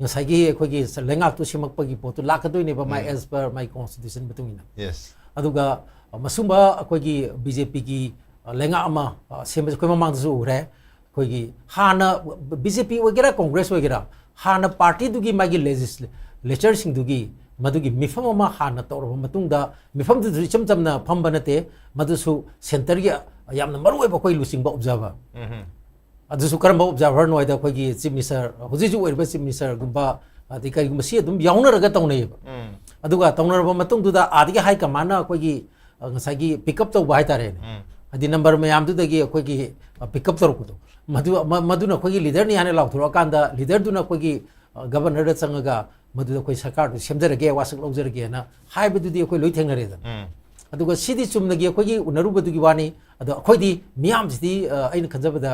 ꯉꯁꯥꯏꯒꯤ ꯑꯩꯈꯣꯏꯒꯤ ꯂꯩꯉꯥꯛꯇꯨ ꯁꯦꯝꯃꯛꯄꯒꯤ ꯄꯣꯠꯇꯨ ꯂꯥꯛꯀꯗꯣꯏꯅꯦꯕ, ꯃꯥꯏ, ꯎꯝ. as per my constitution ꯃꯇꯨꯡ ꯏꯟꯅ꯫ Yes. ꯑꯗꯨꯒ ꯃꯁꯨꯝꯕ ꯑꯩꯈꯣꯏꯒꯤ ꯕꯤ ꯖꯦ ꯄꯤꯒꯤ ꯂꯩꯉꯥꯛ ꯑꯃ, ꯑ, ꯁꯦꯝꯕꯁꯦ ꯑꯩꯈꯣꯏ ꯃꯃꯥꯡꯗꯁꯨ ꯎꯈ꯭ꯔꯦ꯫ ꯑꯩꯈꯣꯏꯒꯤ ꯍꯥꯟꯅ ꯕꯤ ꯖꯦ ꯄꯤ ꯑꯣꯏꯒꯦꯔꯥ ꯀꯣꯡꯒ꯭ꯔꯦꯁ ꯑꯣꯏꯒꯦꯔꯥ, ꯍꯥꯟꯅ ꯄꯥꯔꯇꯤꯗꯨꯒꯤ ꯃꯥꯒꯤ ꯂꯦꯖꯤꯁꯂꯦꯆꯔꯁꯤꯡꯗꯨꯒꯤ ꯃꯗꯨꯒꯤ ꯃꯤꯐꯝ ꯑꯃ ꯍꯥꯟꯅ ꯇꯧꯔꯕ ꯃꯇꯨꯡꯗ, ꯃꯤꯐꯝꯗꯨꯗꯁꯨ ꯏꯆꯝ ꯆꯝꯅ ꯐꯝꯕ ꯅꯠꯇꯦ, ꯃꯗꯨꯁꯨ ꯁꯦꯟꯇꯔꯒꯤ ꯌꯥꯝꯅ ꯃꯔꯨꯑꯣꯏꯕ ꯑꯩꯈꯣꯏ ꯂꯨꯆꯤꯡꯕ ꯑꯣꯕꯖꯥꯔꯚꯔ꯫ ꯎꯝ. ꯑꯗꯨꯁꯨ ꯀꯔꯝꯕ ꯑꯣꯕꯖꯥꯔꯚꯔꯅꯣ ꯍꯥꯏꯗ, ꯑꯩꯈꯣꯏꯒꯤ ꯆꯤꯐ ꯃꯤꯅꯤꯁꯇꯔ, ꯍꯧꯖꯤꯛ ꯍꯧꯖꯤꯛ ꯑꯣꯏꯔꯤꯕ ꯆꯤꯐ ꯃꯤꯅꯤꯁꯇꯔꯒꯨꯝꯕ, ꯑꯗꯩ ꯀꯔꯤꯒꯨꯝꯕ, ꯁꯤ ꯑꯗꯨꯝ ꯌꯥꯎꯅꯔꯒ ꯇꯧꯅꯩꯌꯦꯕ꯫ ꯎꯝ. ꯑꯗꯨꯒ ꯇꯧꯅꯔꯕ ꯃꯇꯨꯡꯗꯨꯗ ꯑꯥꯗꯒꯤ ꯍꯥꯏ ꯀꯃꯥꯟꯅ ꯑꯩꯈꯣꯏꯒꯤ, ꯑ, ꯉꯁꯥꯏꯒꯤ ꯄꯤꯛ ꯑꯞ ꯇꯧꯕ ꯍꯥꯏꯇꯥꯔꯦꯅꯦ, ꯎꯝ. ꯍꯥꯏꯗꯤ ꯅꯝꯕꯔ ꯃꯌꯥꯝꯗꯨꯗꯒꯤ ꯑꯩꯈꯣꯏꯒꯤ, ꯑ, ꯄꯤꯛ ꯑꯞ ꯇꯧꯔꯛꯄꯗꯣ, ꯃꯗꯨ, ꯃ-, ꯃꯗꯨꯅ ꯑꯩꯈꯣꯏꯒꯤ ꯂꯤꯗꯔꯅꯤ ꯍꯥꯏꯅ ꯂꯥꯎꯊꯣꯔꯛꯑꯀꯥꯟꯗ, ꯂꯤꯗꯔꯗꯨꯅ ꯑꯩꯈꯣꯏꯒꯤ, ꯑ, ꯒꯕꯔꯅꯔꯗ ꯆꯪꯉꯒ ꯃꯗꯨꯗ ꯑꯩꯈꯣꯏ ꯁꯔꯀꯥꯔꯗꯨ ꯁꯦꯝꯖꯔꯒꯦ, ꯋꯥꯁꯛ ꯂꯧꯖꯔꯒꯦꯅ ꯍꯥꯏꯕꯗꯨꯗꯤ ꯑꯩꯈꯣꯏ ꯂꯣꯏ ꯊꯦꯡꯅꯔꯦꯗꯅ꯫ ꯎꯝ. ꯑꯗꯨꯒ ꯁꯤꯗꯤ ꯆꯨꯝꯅꯒꯤ ꯑꯩꯈꯣꯏꯒꯤ ꯎꯅꯔꯨꯕꯗꯨꯒꯤ ꯋꯥꯅꯤ꯫ ꯑꯗꯣ ꯑꯩꯈꯣꯏꯗꯤ ꯃꯤꯌꯥꯝꯁꯤꯗꯤ, ꯑ, ꯑꯩꯅ ꯈꯟꯖꯕꯗ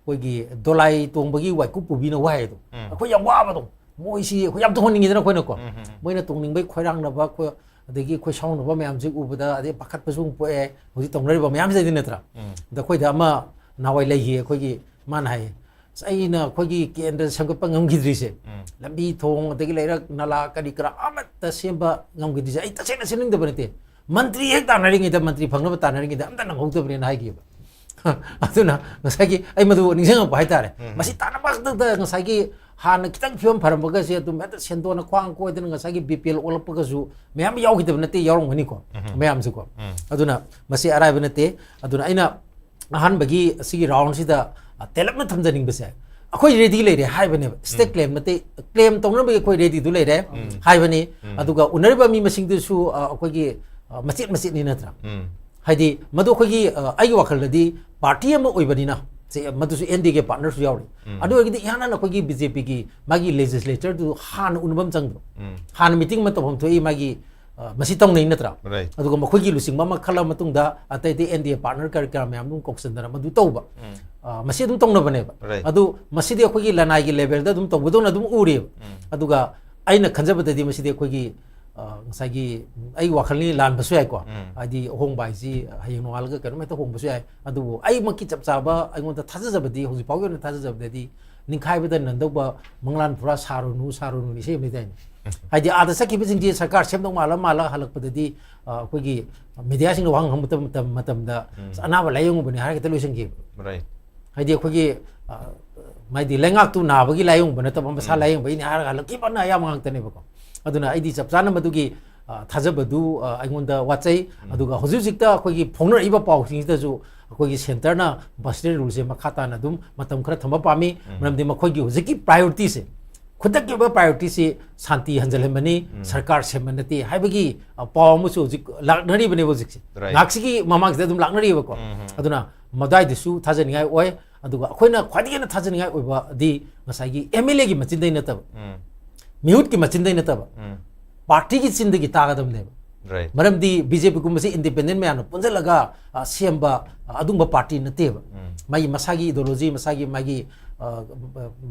ꯑꯩꯈꯣꯏꯒꯤ ꯗꯣꯂꯥꯏ ꯇꯣꯡꯕꯒꯤ ꯋꯥꯏꯀꯨꯞ ꯄꯨꯕꯤꯅ ꯋꯥꯏ ꯑꯗꯣ꯫ ꯎꯝ꯫ ꯑꯩꯈꯣꯏ ꯌꯥꯝ ꯋꯥꯕꯗꯣ꯫ ꯃꯣꯏꯁꯤ ꯑꯩꯈꯣꯏ ꯌꯥꯝ ꯇꯣꯡꯍꯟꯅꯤꯡꯉꯤꯗꯅ ꯑꯩꯈꯣꯏꯅꯀꯣ꯫ ꯎꯝ, ꯎꯝ, ꯎꯝ꯫ ꯃꯣꯏꯅ ꯇꯣꯡꯅꯤꯡꯕꯩ ꯈꯣꯏꯔꯥꯡꯅꯕ, ꯑꯩꯈꯣꯏ, ꯑꯗꯒꯤ ꯑꯩꯈꯣꯏ ꯁꯥꯎꯅꯕ ꯃꯌꯥꯝꯁꯤ ꯎꯕꯗ, ꯑꯗꯩ ꯄꯥꯈꯠꯄꯁꯨ ꯑꯃꯨꯛ ꯄꯣꯛꯑꯦ꯫ ꯍꯧꯖꯤꯛ ꯇꯧꯅꯔꯤꯕ ꯃꯌꯥꯝꯁꯤꯗꯩꯗꯤ ꯅꯠꯇ꯭ꯔꯥ? ꯎꯝ꯫ ꯑꯗ ꯑꯩꯈꯣꯏꯗ ꯑꯃ ꯅꯍꯥꯟꯋꯥꯏ ꯂꯩꯈꯤ ꯑꯩꯈꯣꯏꯒꯤ, ꯃꯥꯅ ꯍꯥꯏꯌꯦ, "ꯑꯁ, ꯑꯩꯅ ꯑꯩꯈꯣꯏꯒꯤ ꯀꯦꯟꯗ꯭ꯔ ꯁꯦꯝꯒꯠꯄ ꯉꯝꯈꯤꯗ꯭ꯔꯤꯁꯦ, ꯎꯝ꯫ ꯂꯝꯕꯤ ꯊꯣꯡ ꯑꯗꯒꯤ ꯂꯩꯔꯛ ꯅꯂꯥ ꯀꯔꯤ ꯀꯔꯥ ꯑꯃꯠꯇ ꯁꯦꯝꯕ ꯉꯝꯈꯤꯗ꯭ꯔꯤꯁꯦ ꯑꯩ ꯇꯁꯦꯡꯅ ꯁꯦꯝꯅꯤꯡꯗꯕ ꯅꯠꯇꯦ, ꯃꯟꯇ꯭ꯔꯤ ꯍꯦꯛ ꯇꯥꯟꯅꯔꯤꯉꯩꯗ, ꯃꯟꯇ꯭ꯔꯤ ꯐꯪꯅꯕ ꯇꯥꯟꯅꯔꯤꯉꯩꯗ ꯑꯝꯇ ꯅꯪꯍꯧꯗꯕꯅꯦꯅ" ꯍꯥꯏꯈꯤꯕ꯫ ꯑꯗꯨꯅ ꯉꯁꯥꯏꯒꯤ ꯑꯩ ꯃꯗꯨ ꯅꯤꯡꯁꯤꯡꯉꯛꯄ ꯍꯥꯏꯇꯥꯔꯦ꯫ ꯎꯝ꯫ ꯃꯁꯤ ꯇꯥꯟꯅꯕ ꯈꯛꯇꯗ ꯉꯁꯥꯏꯒꯤ ꯍꯥꯟꯅ ꯈꯤꯇꯪ ꯐꯤꯕꯝ ꯐꯔꯝꯕꯒꯁꯦ ꯑꯗꯨꯝ ꯍꯦꯛꯇ ꯁꯦꯟꯗꯣꯟꯅ ꯈ꯭ꯋꯥꯡ ꯀꯣꯏꯗꯅ ꯉꯁꯥꯏꯒꯤ ꯕꯤ ꯄꯤ ꯑꯦꯜ ꯑꯣꯜꯂꯛꯄꯒꯁꯨ ꯃꯌꯥꯝ ꯌꯥꯎꯈꯤꯗꯕ ꯅꯠꯇꯦ, ꯌꯥꯎꯔꯝꯒꯅꯤꯀꯣ, ꯎꯝ꯫ ꯃꯌꯥꯝꯁꯨꯀꯣ꯫ ꯎꯝ꯫ ꯑꯗꯨꯅ ꯃꯁꯤ ꯑꯔꯥꯏꯕ ꯅꯠꯇꯦ꯫ ꯑꯗꯨꯅ ꯑꯩꯅ ꯑꯍꯥꯟꯕꯒꯤ ꯑꯁꯤꯒꯤ ꯔꯥꯎꯟꯁꯤꯗ, ꯑ, ꯇꯦꯜꯂꯞꯅ ꯊꯝꯖꯅꯤꯡꯕꯁꯦ, ꯑꯩꯈꯣꯏ ꯔꯦꯗꯤ ꯂꯩꯔꯦ ꯍꯥꯏꯕꯅꯦꯕ꯫ ꯁ꯭ꯇꯦꯠ ꯎꯝ꯫ ꯀ꯭ꯂꯦꯝ ꯅꯠꯇꯦ, ꯀ꯭ꯂꯦꯝ ꯇꯧꯅꯕꯒꯤ ꯑꯩꯈꯣꯏ ꯔꯦꯗꯤꯗꯨ ꯂꯩꯔꯦ ꯎꯝ꯫ ꯍꯥꯏꯕꯅꯤ꯫ ꯎꯝ꯫ ꯑꯗꯨꯒ ꯎꯅꯔꯤꯕ ꯃꯤ ꯃꯁꯤꯡꯗꯨꯁꯨ, ꯑ, ꯑꯩꯈꯣꯏꯒꯤ, ꯑ, ꯃꯆꯦꯠ ꯃꯆꯦꯠꯅꯤ ꯅꯠꯇ꯭ꯔꯥ? ꯎꯝ꯫ ꯍꯥꯏꯗꯤ ꯃꯗꯨ ꯑꯩꯈꯣꯏꯒꯤ, ꯑ, ꯑꯩꯒꯤ ꯋꯥꯈꯜꯗꯗꯤ ꯄꯥꯔꯇꯤ ꯑꯃ ꯑꯣꯏꯕꯅꯤꯅ, ꯁꯦ, ꯃꯗꯨꯁꯨ ꯑꯦꯟ ꯗꯤ ꯑꯦꯒꯤ ꯄꯥꯔꯠꯅꯔꯁꯨ ꯌꯥꯎꯔꯤ꯫ ꯎꯝ꯫ ꯑꯗꯨ ꯑꯣꯏꯔꯒꯗꯤ ꯏꯍꯥꯟ ꯍꯥꯟꯅ ꯑꯩꯈꯣꯏꯒꯤ ꯕꯤ ꯖꯦ ꯄꯤꯒꯤ ꯃꯥꯒꯤ ꯂꯦꯖꯤꯁꯂꯦꯆꯔꯗꯨ ꯍꯥꯟꯅ ꯎꯅꯕ ꯑꯃ ꯆꯪꯗ꯭ꯔꯣ? ꯎꯝ꯫ ꯍꯥꯟꯅ ꯃꯤꯇꯤꯡ ꯑꯃ ꯇꯧꯐꯝ ꯊꯣꯛꯏ, ꯃꯥꯒꯤ, ꯑ, ꯃꯁꯤ ꯇꯧꯅꯩ ꯅꯠꯇ꯭ꯔꯥ? Right. ꯑꯗꯨꯒ ꯃꯈꯣꯏꯒꯤ ꯂꯨꯆꯤꯡꯕ ꯑꯃ ꯈꯜꯂ ꯃꯇꯨꯡꯗ ꯑꯇꯩ ꯑꯇꯩ ꯑꯦꯟ ꯗꯤ ꯑꯦ ꯄꯥꯔꯠꯅꯔ ꯀꯔꯤ ꯀꯔꯥ ꯃꯌꯥꯝꯗꯨ ꯀꯧꯁꯟꯗꯅ ꯃꯗꯨ ꯇꯧꯕ꯫ ꯎꯝ꯫ ꯑ, ꯃꯁꯤ ꯑꯗꯨꯝ ꯇꯧꯅꯕꯅꯦꯕ꯫ Right. ꯑꯗꯨ ꯃꯁꯤꯗꯤ ꯑꯩꯈꯣꯏꯒꯤ ꯂꯅꯥꯏꯒꯤ ꯂꯦꯚꯦꯜꯗ ꯑꯗꯨꯝ ꯇꯧꯕꯗꯧꯅ ꯑꯗꯨꯝ ꯎꯔꯦꯕ꯫ ꯎꯝ꯫ ꯑꯗꯨꯒ ꯑꯩꯅ ꯈꯟꯖꯕꯗꯗꯤ ꯃꯁꯤꯗꯤ ꯑꯩꯈꯣꯏꯒꯤ, ꯑ, ꯉꯁꯥꯏꯒꯤ ꯑꯩꯒꯤ ꯋꯥꯈꯜꯅꯤ, ꯂꯥꯟꯕꯁꯨ ꯌꯥꯏꯀꯣ꯫ ꯎꯝ꯫ ꯍꯥꯏꯗꯤ ꯑꯍꯣꯡꯕ ꯍꯥꯏꯁꯤ ꯍꯌꯦꯡ ꯅꯣꯡꯉꯥꯜꯂꯒ ꯀꯩꯅꯣꯝ ꯍꯦꯛꯇ ꯍꯣꯡꯕꯁꯨ ꯌꯥꯏ꯫ ꯑꯗꯨꯕꯨ ꯑꯩꯃꯛꯀꯤ ꯆꯞ ꯆꯥꯕ ꯑꯩꯉꯣꯟꯗ ꯊꯥꯖꯖꯕꯗꯤ, ꯍꯧꯖꯤꯛ ꯐꯥꯎꯒꯤ ꯑꯣꯏꯅ ꯊꯥꯖꯖꯕꯗꯗꯤ, "ꯅꯤꯡꯈꯥꯏꯕꯗ ꯅꯟꯗꯧꯕ ꯃꯪꯂꯥꯟ ꯄꯨꯔꯥ ꯁꯥꯔꯨꯅꯨ, ꯁꯥꯔꯨꯅꯨ" ꯏꯁꯩ ꯑꯃ ꯂꯩꯗꯥꯏꯅꯦ? ꯍꯥꯏꯗꯤ ꯑꯥꯗ ꯆꯠꯈꯤꯕꯁꯤꯡꯁꯤ ꯁꯔꯀꯥꯔ ꯁꯦꯝꯗꯧ ꯃꯥꯜꯂ ꯃꯥꯜꯂ ꯍꯜꯂꯛꯄꯗꯗꯤ, ꯑ, ꯑꯩꯈꯣꯏꯒꯤ ꯃꯦꯗꯤꯌꯥꯁꯤꯡꯅ ꯋꯥꯍꯪ ꯍꯪꯕ ꯃꯇꯝ, ꯃꯇꯝ, ꯃꯇꯝꯗ, ꯎꯝ꯫ "ꯑꯁ, ꯑꯅꯥꯕ ꯂꯥꯏꯌꯦꯡꯉꯨꯕꯅꯤ" ꯍꯥꯏꯔꯒ ꯍꯦꯛꯇ ꯂꯣꯏꯁꯤꯟꯈꯤꯕ꯫ Right. ꯍꯥꯏꯗꯤ ꯑꯩꯈꯣꯏꯒꯤ, ꯑ, ꯃꯥꯏꯗꯤ ꯂꯩꯉꯥꯛꯇꯨ ꯅꯥꯕꯒꯤ ꯂꯥꯏꯌꯦꯡꯕ ꯅꯠꯇꯕ, ꯃꯁꯥ ꯎꯝ꯫ ꯂꯥꯏꯌꯦꯡꯕꯒꯤꯅꯤ ꯍꯥꯏꯔꯒ ꯍꯜꯂꯛꯈꯤꯕꯅ ꯑꯌꯥꯝꯕ ꯉꯥꯛꯇꯅꯦꯕꯀꯣ꯫ ꯑꯗꯨꯅ ꯑꯩꯗꯤ ꯆꯞ ꯆꯥꯅ ꯃꯗꯨꯒꯤ, ꯑ, ꯊꯥꯖꯕꯗꯨ, ꯑ, ꯑꯩꯉꯣꯟꯗ ꯋꯥꯠꯆꯩ꯫ ꯎꯝ꯫ ꯑꯗꯨꯒ ꯍꯧꯖꯤꯛ ꯍꯧꯖꯤꯛꯇ ꯑꯩꯈꯣꯏꯒꯤ ꯐꯣꯡꯅꯔꯛꯏꯕ ꯄꯥꯎꯁꯤꯡꯁꯤꯗꯁꯨ ꯑꯩꯈꯣꯏꯒꯤ ꯁꯦꯟꯇꯔꯅ ꯕꯁꯇꯔ ꯔꯨꯜꯁꯦ ꯃꯈꯥ ꯇꯥꯅ ꯑꯗꯨꯝ ꯃꯇꯝ ꯈꯔ ꯊꯝꯕ ꯄꯥꯝꯃꯤ꯫ ꯎꯝ꯫ ꯃꯔꯝꯗꯤ ꯃꯈꯣꯏꯒꯤ ꯍꯧꯖꯤꯛꯀꯤ ꯄ꯭ꯔꯥꯏꯌꯣꯔꯤꯇꯤꯁꯦ, ꯈꯨꯗꯛꯀꯤ ꯑꯣꯏꯕ ꯄ꯭ꯔꯥꯏꯌꯣꯔꯤꯇꯤꯁꯤ ꯁꯥꯟꯇꯤ ꯍꯟꯖꯤꯜꯍꯟꯕꯅꯤ, ꯎꯝ꯫ ꯁꯔꯀꯥꯔ ꯁꯦꯝꯕ ꯅꯠꯇꯦ ꯍꯥꯏꯕꯒꯤ, ꯑ, ꯄꯥꯎ ꯑꯃꯁꯨ ꯍꯧꯖꯤꯛ ꯂꯥꯛꯅꯔꯤꯕꯅꯦꯕ ꯍꯧꯖꯤꯛꯁꯦ꯫ Right. ꯉꯥꯏꯍꯥꯛꯁꯤꯒꯤ ꯃꯃꯥꯡꯁꯤꯗ ꯑꯗꯨꯝ ꯂꯥꯛꯅꯔꯤꯕꯀꯣ꯫ ꯎꯝ, ꯎꯝ꯫ ꯑꯗꯨꯅ ꯃꯗꯥꯏꯗꯁꯨ ꯊꯥꯖꯅꯤꯡꯉꯥꯏ ꯑꯣꯏ꯫ ꯑꯗꯨꯒ ꯑꯩꯈꯣꯏꯅ ꯈ꯭ꯋꯥꯏꯗꯒꯤ ꯍꯦꯟꯅ ꯊꯥꯖꯅꯤꯡꯉꯥꯏ ꯑꯣꯏꯕꯗꯤ ꯉꯁꯥꯏꯒꯤ ꯑꯦꯝ ꯑꯦꯜ ꯑꯦꯒꯤ ꯃꯆꯤꯟꯗꯩ ꯅꯠꯇꯕ, ꯎꯝ꯫ ꯃꯤꯍꯨꯠꯀꯤ ꯃꯆꯤꯟꯗꯩ ꯅꯠꯇꯕ, ꯎꯝ꯫ ꯄꯥꯔꯇꯤꯒꯤ ꯆꯤꯟꯗꯒꯤ ꯇꯥꯒꯗꯕꯅꯦꯕ꯫ Right. ꯃꯔꯝꯗꯤ ꯕꯤ ꯖꯦ ꯄꯤꯒꯨꯝꯕꯁꯤ ꯏꯟꯗꯤꯄꯦꯟꯗꯦꯟ ꯃꯌꯥꯝꯅ ꯄꯨꯟꯁꯤꯜꯂꯒ ꯑ, ꯁꯦꯝꯕ ꯑ, ꯑꯗꯨꯝꯕ ꯄꯥꯔꯇꯤ ꯅꯠꯇꯦꯕ꯫ ꯎꯝ. ꯃꯥꯒꯤ ꯃꯁꯥꯒꯤ ꯏꯗꯣꯂꯣꯖꯤ, ꯃꯁꯥꯒꯤ ꯃꯥꯒꯤ ꯑ,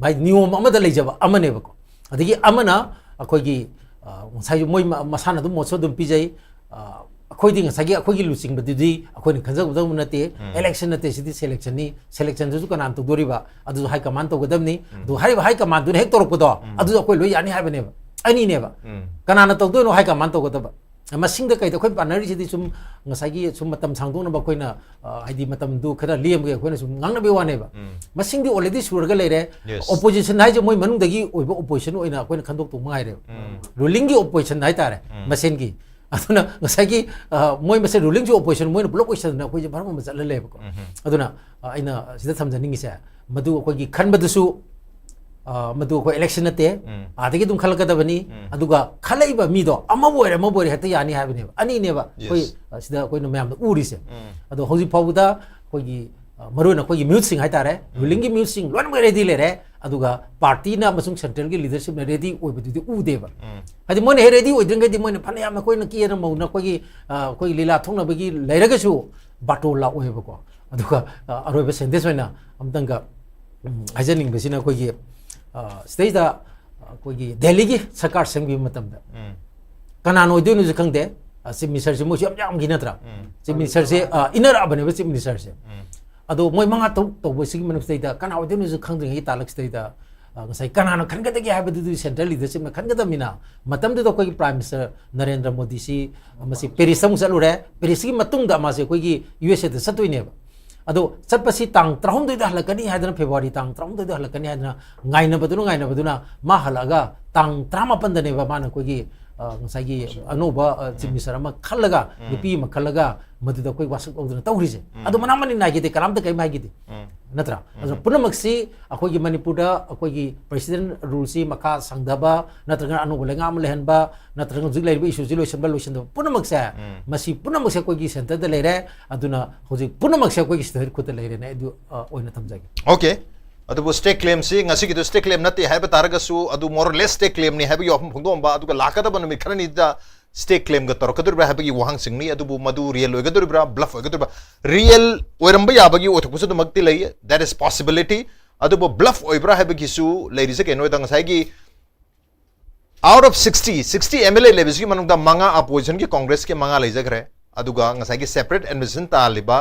ꯃꯥꯒꯤ ꯅꯤꯌꯣꯝ ꯑꯃꯗ ꯂꯩꯖꯕ ꯑꯃꯅꯦꯕꯀꯣ꯫ ꯑꯗꯒꯤ ꯑꯃꯅ ꯑꯩꯈꯣꯏꯒꯤ ꯑ, ꯉꯁꯥꯏꯒꯤ ꯃꯣꯏ ꯃ- ꯃꯁꯥꯅ ꯑꯗꯨꯝ ꯃꯣꯠꯁꯨ ꯑꯗꯨꯝ ꯄꯤꯖꯩ꯫ ꯑ, ꯑꯩꯈꯣꯏꯗꯤ ꯉꯁꯥꯏꯒꯤ ꯑꯩꯈꯣꯏꯒꯤ ꯂꯨꯆꯤꯡꯕꯗꯨꯗꯤ ꯑꯩꯈꯣꯏꯅ ꯈꯟꯖꯒꯗꯕ ꯅꯠꯇꯦ꯫ ꯎꯝ. ꯏꯂꯦꯛꯁꯟ ꯅꯠꯇꯦ, ꯁꯤꯗꯤ ꯁꯦꯂꯦꯛꯁꯟꯅꯤ꯫ ꯁꯦꯂꯦꯛꯁꯟꯗꯨꯁꯨ ꯀꯅꯥꯅ ꯇꯧꯗꯣꯔꯤꯕ? ꯑꯗꯨꯁꯨ ꯍꯥꯏ ꯀꯃꯥꯟ ꯇꯧꯒꯗꯕꯅꯤ꯫ ꯑꯗꯨ ꯍꯥꯏꯔꯤꯕ ꯍꯥꯏ ꯀꯃꯥꯟꯗꯨꯅ ꯍꯦꯛ ꯇꯧꯔꯛꯄꯗꯣ, ꯎꯝ. ꯑꯗꯨꯁꯨ ꯑꯩꯈꯣꯏ ꯂꯣꯏ ꯌꯥꯅꯤ ꯍꯥꯏꯕꯅꯦꯕ꯫ ꯑꯅꯤꯅꯦꯕ꯫ ꯎꯝ. ꯀꯅꯥꯅ ꯇꯧꯗꯣꯏꯅꯣ ꯍꯥꯏ ꯀꯃꯥꯟ ꯇꯧꯒꯗꯕ? ꯃꯁꯤꯡꯗ ꯀꯩꯗ ꯑꯩꯈꯣꯏ ꯄꯥꯟꯅꯔꯤꯁꯤꯗꯤ ꯁꯨꯝ ꯉꯁꯥꯏꯒꯤ ꯁꯨꯝ ꯃꯇꯝ ꯁꯥꯡꯗꯣꯛꯅꯕ ꯑꯩꯈꯣꯏꯅ, ꯑ, ꯍꯥꯏꯗꯤ ꯃꯇꯝꯗꯨ ꯈꯔ ꯂꯦꯝꯒꯦ ꯑꯩꯈꯣꯏꯅ ꯁꯨꯝ ꯉꯥꯡꯅꯕꯒꯤ ꯋꯥꯅꯦꯕ꯫ ꯎꯝ. ꯃꯁꯤꯡꯗꯤ already ꯁꯨꯔꯒ ꯂꯩꯔꯦ꯫ Yes. ꯑꯣꯄꯣꯖꯤꯁꯟ ꯍꯥꯏꯁꯦ ꯃꯣꯏ ꯃꯅꯨꯡꯗꯒꯤ ꯑꯣꯏꯕ ꯑꯣꯄꯣꯖꯤꯁꯟ ꯑꯣꯏꯅ ꯑꯩꯈꯣꯏꯅ ꯈꯟꯗꯣꯛꯇꯧ ꯃꯉꯥꯏꯔꯦꯕ꯫ ꯎꯝ. ꯔꯨꯂꯤꯡꯒꯤ ꯑꯣꯄꯣꯖꯤꯁꯟ ꯍꯥꯏꯇꯥꯔꯦ, ꯎꯝ. ꯃꯁꯦꯟꯒꯤ꯫ ꯑꯗꯨꯅ ꯉꯁꯥꯏꯒꯤ, ꯑ, ꯃꯣꯏ ꯃꯁꯦꯟ ꯔꯨꯂꯤꯡꯁꯨ ꯑꯣꯄꯣꯖꯤꯁꯟ ꯃꯣꯏꯅ ꯄꯨꯂꯞ ꯑꯣꯏꯁꯟꯗꯅ ꯑꯩꯈꯣꯏꯁꯦ ꯃꯔꯝ ꯑꯃ ꯆꯠꯍꯜꯂꯦꯕꯀꯣ꯫ ꯎꯝ. ꯑꯗꯨꯅ, ꯑ, ꯑꯩꯅ ꯁꯤꯗ ꯊꯝꯖꯅꯤꯡꯉꯤꯁꯦ, ꯃꯗꯨ ꯑꯩꯈꯣꯏꯒꯤ ꯈꯟꯕꯗꯨꯁꯨ, ꯑ, ꯃꯗꯨ ꯑꯩꯈꯣꯏ ꯏꯂꯦꯛꯁꯟ ꯅꯠꯇꯦ, ꯎꯝ. ꯑꯥꯗꯒꯤ ꯑꯗꯨꯝ ꯈꯜꯂꯛꯀꯗꯕꯅꯤ꯫ ꯎꯝ. ꯑꯗꯨꯒ ꯈꯜꯂꯛꯏꯕ ꯃꯤꯗꯣ ꯑꯃꯕꯨ ꯑꯣꯏꯔꯦ ꯑꯃꯕꯨ ꯑꯣꯏꯔꯦ ꯍꯦꯛꯇ ꯌꯥꯅꯤ ꯍꯥꯏꯕꯅꯦꯕ꯫ ꯑꯅꯤꯅꯦꯕ Yes. ꯑꯩꯈꯣꯏ, ꯑ, ꯁꯤꯗ ꯑꯩꯈꯣꯏꯅ ꯃꯌꯥꯝꯅ ꯎꯔꯤꯁꯦ꯫ ꯎꯝ. ꯑꯗꯣ ꯍꯧꯖꯤꯛ ꯐꯥꯎꯕꯗ ꯑꯩꯈꯣꯏꯒꯤ, ꯑ, ꯃꯔꯨꯑꯣꯏꯅ ꯑꯩꯈꯣꯏꯒꯤ ꯃꯤꯍꯨꯠꯁꯤꯡ ꯍꯥꯏꯇꯥꯔꯦ, ꯎꯝ. ꯔꯨꯂꯤꯡꯒꯤ ꯃꯤꯍꯨꯠꯁꯤꯡ ꯂꯣꯏꯅꯃꯛ ꯔꯦꯗꯤ ꯂꯩꯔꯦ꯫ ꯑꯗꯨꯒ ꯄꯥꯔꯇꯤꯅ ꯑꯃꯁꯨꯡ ꯁꯦꯟꯇ꯭ꯔꯦꯜꯒꯤ ꯂꯤꯗꯔꯁꯤꯞꯅ ꯔꯦꯗꯤ ꯑꯣꯏꯕꯗꯨꯗꯤ ꯎꯗꯦꯕ꯫ ꯎꯝ. ꯍꯥꯏꯗꯤ ꯃꯣꯏꯅ ꯍꯦꯛ ꯔꯦꯗꯤ ꯑꯣꯏꯗ꯭ꯔꯤꯉꯩꯗꯤ ꯃꯣꯏꯅ ꯐꯅꯌꯥꯝ ꯑꯩꯈꯣꯏꯅ ꯀꯦꯅ ꯃꯧꯅ ꯑꯩꯈꯣꯏꯒꯤ, ꯑ, ꯑꯩꯈꯣꯏꯒꯤ ꯂꯤꯂꯥ ꯊꯣꯛꯅꯕꯒꯤ ꯂꯩꯔꯒꯁꯨ ꯕꯥꯇꯣꯟ ꯂꯥꯛꯑꯣꯏꯕꯀꯣ꯫ ꯑꯗꯨꯒ, ꯑ, ꯑꯔꯣꯏꯕ ꯁꯦꯟꯇꯦꯟꯁ ꯑꯣꯏꯅ ꯑꯝꯇꯪꯒ, ꯎꯝ, ꯍꯥꯏꯖꯅꯤꯡꯕꯁꯤꯅ ꯑꯩꯈꯣꯏꯒꯤ, ꯑ, ꯁꯤꯗꯩꯗ ꯑꯩꯈꯣꯏꯒꯤ ꯗꯦꯜꯂꯤꯒꯤ ꯁꯔꯀꯥꯔ ꯁꯦꯝꯈꯤꯕ ꯃꯇꯝꯗ ꯎꯝ. ꯀꯅꯥꯅ ꯑꯣꯏꯗꯣꯏꯅꯣꯁꯨ ꯈꯪꯗꯦ꯫ ꯑ, ꯆꯤꯐ ꯃꯤꯅꯤꯁꯇꯔꯁꯦ ꯃꯣꯏꯁꯨ ꯌꯥꯝ ꯌꯥꯝꯈꯤ ꯅꯠꯇ꯭ꯔꯥ? ꯎꯝ. ꯆꯤꯐ ꯃꯤꯅꯤꯁꯇꯔꯁꯦ, ꯑ, ꯏꯟꯅꯔꯛꯑꯕꯅꯦꯕ ꯆꯤꯐ ꯃꯤꯅꯤꯁꯇꯔꯁꯦ꯫ ꯎꯝ. ꯑꯗꯣ ꯃꯣꯏ ꯃꯉꯥ ꯇꯔꯨꯛ ꯇꯧꯕꯁꯤꯒꯤ ꯃꯅꯨꯡꯁꯤꯗꯩꯗ ꯀꯅꯥ ꯑꯣꯏꯗꯣꯏꯅꯣꯁꯨ ꯈꯪꯗ꯭ꯔꯤꯉꯩ ꯇꯥꯂꯛꯁꯤꯗꯩꯗ, ꯑ, ꯉꯁꯥꯏ ꯀꯅꯥꯅ ꯈꯟꯒꯗꯒꯦ ꯍꯥꯏꯕꯗꯨꯗꯤ ꯁꯦꯟꯇ꯭ꯔꯦꯜ ꯂꯤꯗꯔꯁꯤꯞꯅ ꯈꯟꯒꯗꯕꯅꯤꯅ, ꯃꯇꯝꯗꯨꯗ ꯑꯩꯈꯣꯏꯒꯤ ꯄ꯭ꯔꯥꯏꯝ ꯃꯤꯅꯤꯁꯇꯔ ꯅꯔꯦꯟꯗ꯭ꯔ ꯃꯣꯗꯤꯁꯤ ꯃꯁꯤ ꯄꯦꯔꯤꯁꯇ ꯑꯃꯨꯛ ꯆꯠꯂꯨꯔꯦ꯫ ꯄꯦꯔꯤꯁꯀꯤ ꯃꯇꯨꯡꯗ ꯃꯥꯁꯦ ꯑꯩꯈꯣꯏꯒꯤ ꯌꯨ ꯑꯦꯁ ꯑꯦꯗ ꯆꯠꯇꯣꯏꯅꯦꯕ꯫ ꯑꯗꯣ ꯆꯠꯄꯁꯤ ꯇꯥꯡ ꯇꯔꯥꯍꯨꯝꯗꯣꯏꯗ ꯍꯜꯂꯛꯀꯅꯤ ꯍꯥꯏꯗꯅ, ꯐꯦꯕ꯭ꯔꯨꯋꯥꯔꯤ ꯇꯥꯡ ꯇꯔꯥꯍꯨꯝꯗꯣꯏꯗ ꯍꯜꯂꯛꯀꯅꯤ ꯍꯥꯏꯗꯅ ꯉꯥꯏꯅꯕꯗꯨꯅ, ꯉꯥꯏꯅꯕꯗꯨꯅ ꯃꯥ ꯍꯜꯂꯛꯑꯒ ꯇꯥꯡ ꯇꯔꯥꯃꯥꯄꯟꯗꯅꯦꯕ ꯃꯥꯅ ꯑꯩꯈꯣꯏꯒꯤ, ꯑ, ꯉꯁꯥꯏꯒꯤ ꯑꯅꯧꯕ, ꯑ, ꯆꯤꯐ ꯃꯤꯅꯤꯁꯇꯔ ꯑꯃ ꯈꯜꯂꯒ, ꯎꯝ. ꯅꯨꯄꯤ ꯑꯃ ꯈꯜꯂꯒ ꯃꯗꯨꯗ ꯑꯩꯈꯣꯏ ꯋꯥꯁꯛ ꯂꯧꯗꯅ ꯇꯧꯔꯤꯁꯦ꯫ ꯎꯝ. ꯑꯗꯣ ꯃꯅꯥ ꯃꯅꯤꯟ ꯅꯥꯏꯈꯤꯗꯦ, ꯀꯅꯥꯝꯇ ꯀꯔꯤꯝ ꯍꯥꯏꯈꯤꯗꯦ꯫ ꯎꯝ. ꯅꯠꯇ꯭ꯔꯥ? ꯑꯗꯨꯅ ꯄꯨꯝꯅꯃꯛꯁꯤ ꯑꯩꯈꯣꯏꯒꯤ ꯃꯅꯤꯄꯨꯔꯗ ꯑꯩꯈꯣꯏꯒꯤ ꯄ꯭ꯔꯦꯁꯤꯗꯦꯟ ꯔꯨꯜꯁꯤ ꯃꯈꯥ ꯁꯪꯊꯕ, ꯅꯠꯇ꯭ꯔꯒꯅ ꯑꯅꯧꯕ ꯂꯩꯉꯥꯛ ꯑꯃ ꯂꯩꯍꯟꯕ, ꯅꯠꯇ꯭ꯔꯒꯅ ꯍꯧꯖꯤꯛ ꯂꯩꯔꯤꯕ ꯏꯁꯨꯁꯤ ꯂꯣꯏꯁꯤꯟꯕ, ꯂꯣꯏꯁꯤꯟꯗꯕ, ꯄꯨꯝꯅꯃꯛꯁꯦ, ꯎꯝ. ꯃꯁꯤ ꯄꯨꯝꯅꯃꯛꯁꯦ ꯑꯩꯈꯣꯏꯒꯤ ꯁꯦꯟꯇꯔꯗ ꯂꯩꯔꯦ꯫ ꯑꯗꯨꯅ ꯍꯧꯖꯤꯛ ꯄꯨꯝꯅꯃꯛꯁꯦ ꯑꯩꯈꯣꯏꯒꯤ ꯁꯦꯟꯇꯔ ꯈꯨꯠꯇ ꯂꯩꯔꯦꯅꯦ, ꯑꯗꯨ, ꯑ, ꯑꯣꯏꯅ ꯊꯝꯖꯒꯦ꯫ Okay. ꯑꯗꯨꯕꯨ ꯁ꯭ꯇꯦꯠ ꯀ꯭ꯂꯦꯝꯁꯤ ꯉꯁꯤꯒꯤꯗꯨ ꯁ꯭ꯇꯦꯠ ꯀ꯭ꯂꯦꯝ ꯅꯠꯇꯦ ꯍꯥꯏꯕ ꯇꯥꯔꯒꯁꯨ, ꯑꯗꯨ more or less ꯁ꯭ꯇꯦꯠ ꯀ꯭ꯂꯦꯝꯅꯤ ꯍꯥꯏꯕꯒꯤ ꯋꯥꯐꯝ ꯐꯣꯡꯗꯣꯛꯑꯝꯕ, ꯑꯗꯨꯒ ꯂꯥꯛꯀꯗꯕ ꯅꯨꯃꯤꯠ ꯈꯔꯅꯤꯗ ꯁ꯭ꯇꯦꯛ ꯀ꯭ꯂꯦꯝꯒ ꯇꯧꯔꯛꯀꯗꯧꯔꯤꯕ꯭ꯔꯥ ꯍꯥꯏꯕꯒꯤ ꯋꯥꯍꯪꯁꯤꯡꯅꯤ꯫ ꯑꯗꯨꯕꯨ ꯃꯗꯨ ꯔꯤꯌꯦꯜ ꯑꯣꯏꯒꯗꯧꯔꯤꯕ꯭ꯔꯥ, ꯕ꯭ꯂꯐ ꯑꯣꯏꯒꯗꯧꯔꯤꯕ꯭ꯔꯥ? ꯔꯤꯌꯦꯜ ꯑꯣꯏꯔꯝꯕ ꯌꯥꯕꯒꯤ ꯑꯣꯏꯊꯣꯛꯄꯁꯨ ꯑꯗꯨꯃꯛꯇꯤ ꯂꯩ, that is possibility꯫ ꯑꯗꯨꯕꯨ ꯕ꯭ꯂꯐ ꯑꯣꯏꯕ꯭ꯔꯥ ꯍꯥꯏꯕꯒꯤꯁꯨ ꯂꯩꯔꯤꯁꯦ ꯀꯩꯅꯣꯗ ꯉꯁꯥꯏꯒꯤ out of sixty, sixty M L A ꯂꯩꯕꯁꯤꯒꯤ ꯃꯅꯨꯡꯗ ꯃꯉꯥ ꯑꯄꯣꯖꯤꯁꯟꯒꯤ ꯀꯣꯡꯒ꯭ꯔꯦꯁꯀꯤ ꯃꯉꯥ ꯂꯩꯖꯈ꯭ꯔꯦ, ꯑꯗꯨꯒ ꯉꯁꯥꯏꯒꯤ ꯁꯦꯄꯔꯦꯠ ꯑꯦꯗꯃꯤꯅꯤꯁꯇ꯭ꯔꯦꯁꯟ ꯇꯥꯜꯂꯤꯕ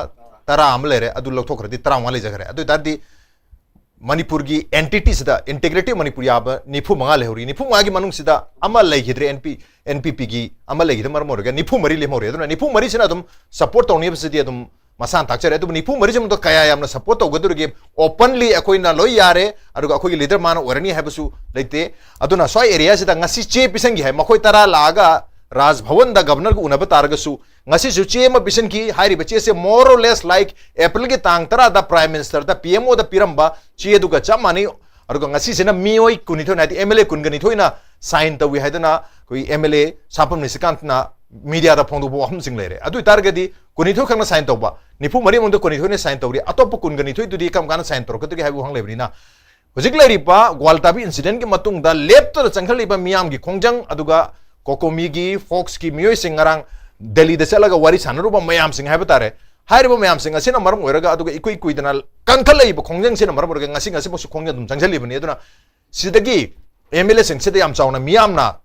ꯇꯔꯥ ꯑꯃ ꯂꯩꯔꯦ, ꯑꯗꯨ ꯂꯧꯊꯣꯛꯈ꯭ꯔꯗꯤ ꯇꯔꯥꯃꯉꯥ ꯂꯩꯖꯈ꯭ꯔꯦ꯫ ꯑꯗꯨ ꯑꯣꯏꯇꯥꯔꯗꯤ ꯃꯅꯤꯄꯨꯔꯒꯤ ꯑꯦꯟꯇꯤꯇꯤꯁꯤꯗ, ꯏꯟꯇꯤꯒ꯭ꯔꯦꯇꯤꯚ ꯃꯅꯤꯄꯨꯔ ꯌꯥꯕ ꯅꯤꯐꯨ ꯃꯉꯥ ꯂꯩꯍꯧꯔꯤ꯫ ꯅꯤꯐꯨ ꯃꯉꯥꯒꯤ ꯃꯅꯨꯡꯁꯤꯗ ꯑꯃ ꯂꯩꯈꯤꯗ꯭ꯔꯦ, N P, N P Pꯒꯤ ꯑꯃ ꯂꯩꯈꯤꯗ ꯃꯔꯝ ꯑꯣꯏꯔꯒ ꯅꯤꯐꯨ ꯃꯔꯤ ꯂꯦꯝꯍꯧꯔꯤ꯫ ꯑꯗꯨꯅ ꯅꯤꯐꯨ ꯃꯔꯤꯁꯤꯅ ꯑꯗꯨꯝ ꯁꯞꯄꯣꯔꯠ ꯇꯧꯅꯤꯕꯁꯤꯗꯤ ꯑꯗꯨꯝ ꯃꯁꯥꯅ ꯇꯥꯛꯆꯔꯦ꯫ ꯑꯗꯨꯕꯨ ꯅꯤꯐꯨ ꯃꯔꯤꯁꯤꯃꯛꯇ ꯀꯌꯥ ꯌꯥꯝꯅ ꯁꯞꯄꯣꯔꯠ ꯇꯧꯒꯗꯧꯔꯤꯒꯦ? ꯑꯣꯄꯟꯂꯤ ꯑꯩꯈꯣꯏꯅ ꯂꯣꯏ ꯌꯥꯔꯦ, ꯑꯗꯨꯒ ꯑꯩꯈꯣꯏꯒꯤ ꯂꯤꯗꯔ ꯃꯥꯅ ꯑꯣꯏꯔꯅꯤ ꯍꯥꯏꯕꯁꯨ ꯂꯩꯇꯦ꯫ ꯑꯗꯨꯅ ꯁ꯭ꯋꯥꯏ ꯑꯦꯔꯤꯌꯥꯁꯤꯗ ꯉꯁꯤ ꯆꯦ ꯄꯤꯁꯟꯈꯤ ꯍꯥꯏ, ꯃꯈꯣꯏ ꯇꯔꯥ ꯂꯥꯛꯑꯒ ꯔꯥꯖ ꯚꯋꯟꯗ ꯒꯕꯔꯅꯔꯒ ꯎꯅꯕ ꯇꯥꯔꯒꯁꯨ ꯉꯁꯤꯁꯨ ꯆꯦ ꯑꯃ ꯄꯤꯁꯟꯈꯤ꯫ ꯍꯥꯏꯔꯤꯕ ꯆꯦꯁꯦ more or less like ꯑꯦꯄ꯭ꯔꯤꯜꯒꯤ ꯇꯥꯡ ꯇꯔꯥꯗ ꯄ꯭ꯔꯥꯏꯝ ꯃꯤꯅꯤꯁꯇꯔꯗ, P M Oꯗ ꯄꯤꯔꯝꯕ ꯆꯦ ꯑꯗꯨꯒ ꯆꯞ ꯃꯥꯟꯅꯩ꯫ ꯑꯗꯨꯒ ꯉꯁꯤꯁꯤꯅ ꯃꯤꯑꯣꯏ ꯀꯨꯟꯅꯤꯊꯣꯏꯅ, ꯍꯥꯏꯗꯤ M L A ꯀꯨꯟꯒ ꯅꯤꯊꯣꯏꯅ ꯁꯥꯏꯟ ꯇꯧꯏ ꯍꯥꯏꯗꯅ ꯑꯩꯈꯣꯏ M L A ꯁꯥꯄꯝ ꯅꯤꯁꯤꯀꯥꯟꯇꯅ ꯃꯤꯗꯤꯌꯥꯗ ꯐꯣꯡꯗꯣꯛꯄ ꯋꯥꯐꯝꯁꯤꯡ ꯂꯩꯔꯦ꯫ ꯑꯗꯨ ꯑꯣꯏꯇꯥꯔꯒꯗꯤ ꯀꯨꯟꯅꯤꯊꯣꯏ ꯈꯛꯅ ꯁꯥꯏꯟ ꯇꯧꯕ, ꯅꯤꯐꯨ ꯃꯔꯤ ꯃꯅꯨꯡꯗ ꯀꯨꯟꯅꯤꯊꯣꯏꯅ ꯁꯥꯏꯟ ꯇꯧꯔꯤ, ꯑꯇꯣꯞꯄ ꯀꯨꯟꯒ ꯅꯤꯊꯣꯏꯗꯨꯗꯤ ꯀꯔꯝ ꯀꯥꯟꯗ ꯁꯥꯏꯟ ꯇꯧꯔꯛꯀꯗꯒꯦ ꯍꯥꯏꯕ ꯋꯥꯍꯪ ꯂꯩꯕꯅꯤꯅ, ꯍꯧꯖꯤꯛ ꯂꯩꯔꯤꯕ ꯒ꯭ꯋꯥꯜꯇꯥꯕꯤ ꯏꯟꯁꯤꯗꯦꯟꯒꯤ ꯃꯇꯨꯡꯗ ꯂꯦꯞꯇꯅ ꯆꯪꯈꯠꯂꯤꯕ ꯃꯤꯌꯥꯝꯒꯤ ꯈꯣꯡꯖꯪ, ꯑꯗꯨꯒ ꯀꯣꯀꯣꯃꯤꯒꯤ, ꯐꯣꯛꯁꯀꯤ ꯃꯤꯑꯣꯏꯁꯤꯡ ꯉꯔꯥꯡ ꯗꯦꯜꯂꯤꯗ ꯆꯠꯂꯒ ꯋꯥꯔꯤ ꯁꯥꯟꯅꯔꯨꯕ ꯃꯌꯥꯝꯁꯤꯡ ꯍꯥꯏꯕ ꯇꯥꯔꯦ, ꯍꯥꯏꯔꯤꯕ ꯃꯌꯥꯝꯁꯤꯡ ꯑꯁꯤꯅ ꯃꯔꯝ ꯑꯣꯏꯔꯒ, ꯑꯗꯨꯒ ꯏꯀꯨꯏ ꯀꯨꯏꯗꯅ ꯀꯟꯈꯠꯂꯛꯏꯕ ꯈꯣꯡꯖꯪꯁꯤꯅ ꯃꯔꯝ ꯑꯣꯏꯔꯒ ꯉꯁꯤ, ꯉꯁꯤꯐꯥꯎꯁꯨ ꯈꯣꯡꯖꯪ ꯑꯗꯨꯝ ꯆꯪꯁꯤꯜꯂꯤꯕꯅꯤ꯫ ꯑꯗꯨꯅ ꯁꯤꯗꯒꯤ M L A ꯁꯤꯡꯁꯤꯗ ꯌꯥꯝ ꯆꯥꯎꯅ ꯃꯤꯌꯥꯝꯅ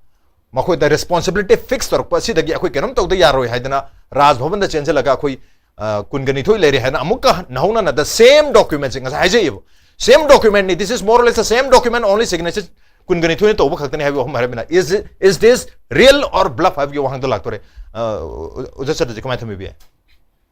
ꯃꯈꯣꯏꯗ ꯔꯦꯁꯄꯣꯟꯁꯤꯕꯤꯂꯤꯇꯤ ꯐꯤꯛꯁ ꯇꯧꯔꯛꯄ ꯑꯁꯤꯗꯒꯤ ꯑꯩꯈꯣꯏ ꯀꯩꯅꯣꯝ ꯇꯧꯗ ꯌꯥꯔꯣꯏ ꯍꯥꯏꯗꯅ ꯔꯥꯖ ꯚꯕꯟꯗ ꯆꯦꯟꯁꯤꯜꯂꯒ ꯑꯩꯈꯣꯏ, ꯑ, ꯀꯨꯟꯒ ꯅꯤꯊꯣꯏ ꯂꯩꯔꯦ ꯍꯥꯏꯅ ꯑꯃꯨꯛꯀ ꯅꯧꯍꯧꯅꯅ the same document ꯁꯦ ꯉꯁꯥꯏ ꯍꯥꯏꯖꯩꯌꯦꯕ, same document ꯅꯤ, this is more or less the same document, only signature ꯀꯨꯟꯒ ꯅꯤꯊꯣꯏꯅ ꯇꯧꯕ ꯈꯛꯇꯅꯤ ꯍꯥꯏꯕ ꯋꯥꯐꯝ ꯍꯥꯏꯔꯕꯅꯤꯅ, is, is this real or bluff ꯍꯥꯏꯕꯒꯤ ꯋꯥꯍꯪꯗꯣ ꯂꯥꯛꯇꯣꯔꯦ꯫ ꯑ, ꯑꯣꯖꯥ ꯆꯠꯇ꯭ꯔꯁꯦ ꯀꯃꯥꯏꯅ ꯊꯝꯕꯤꯕ ꯌꯥꯏ?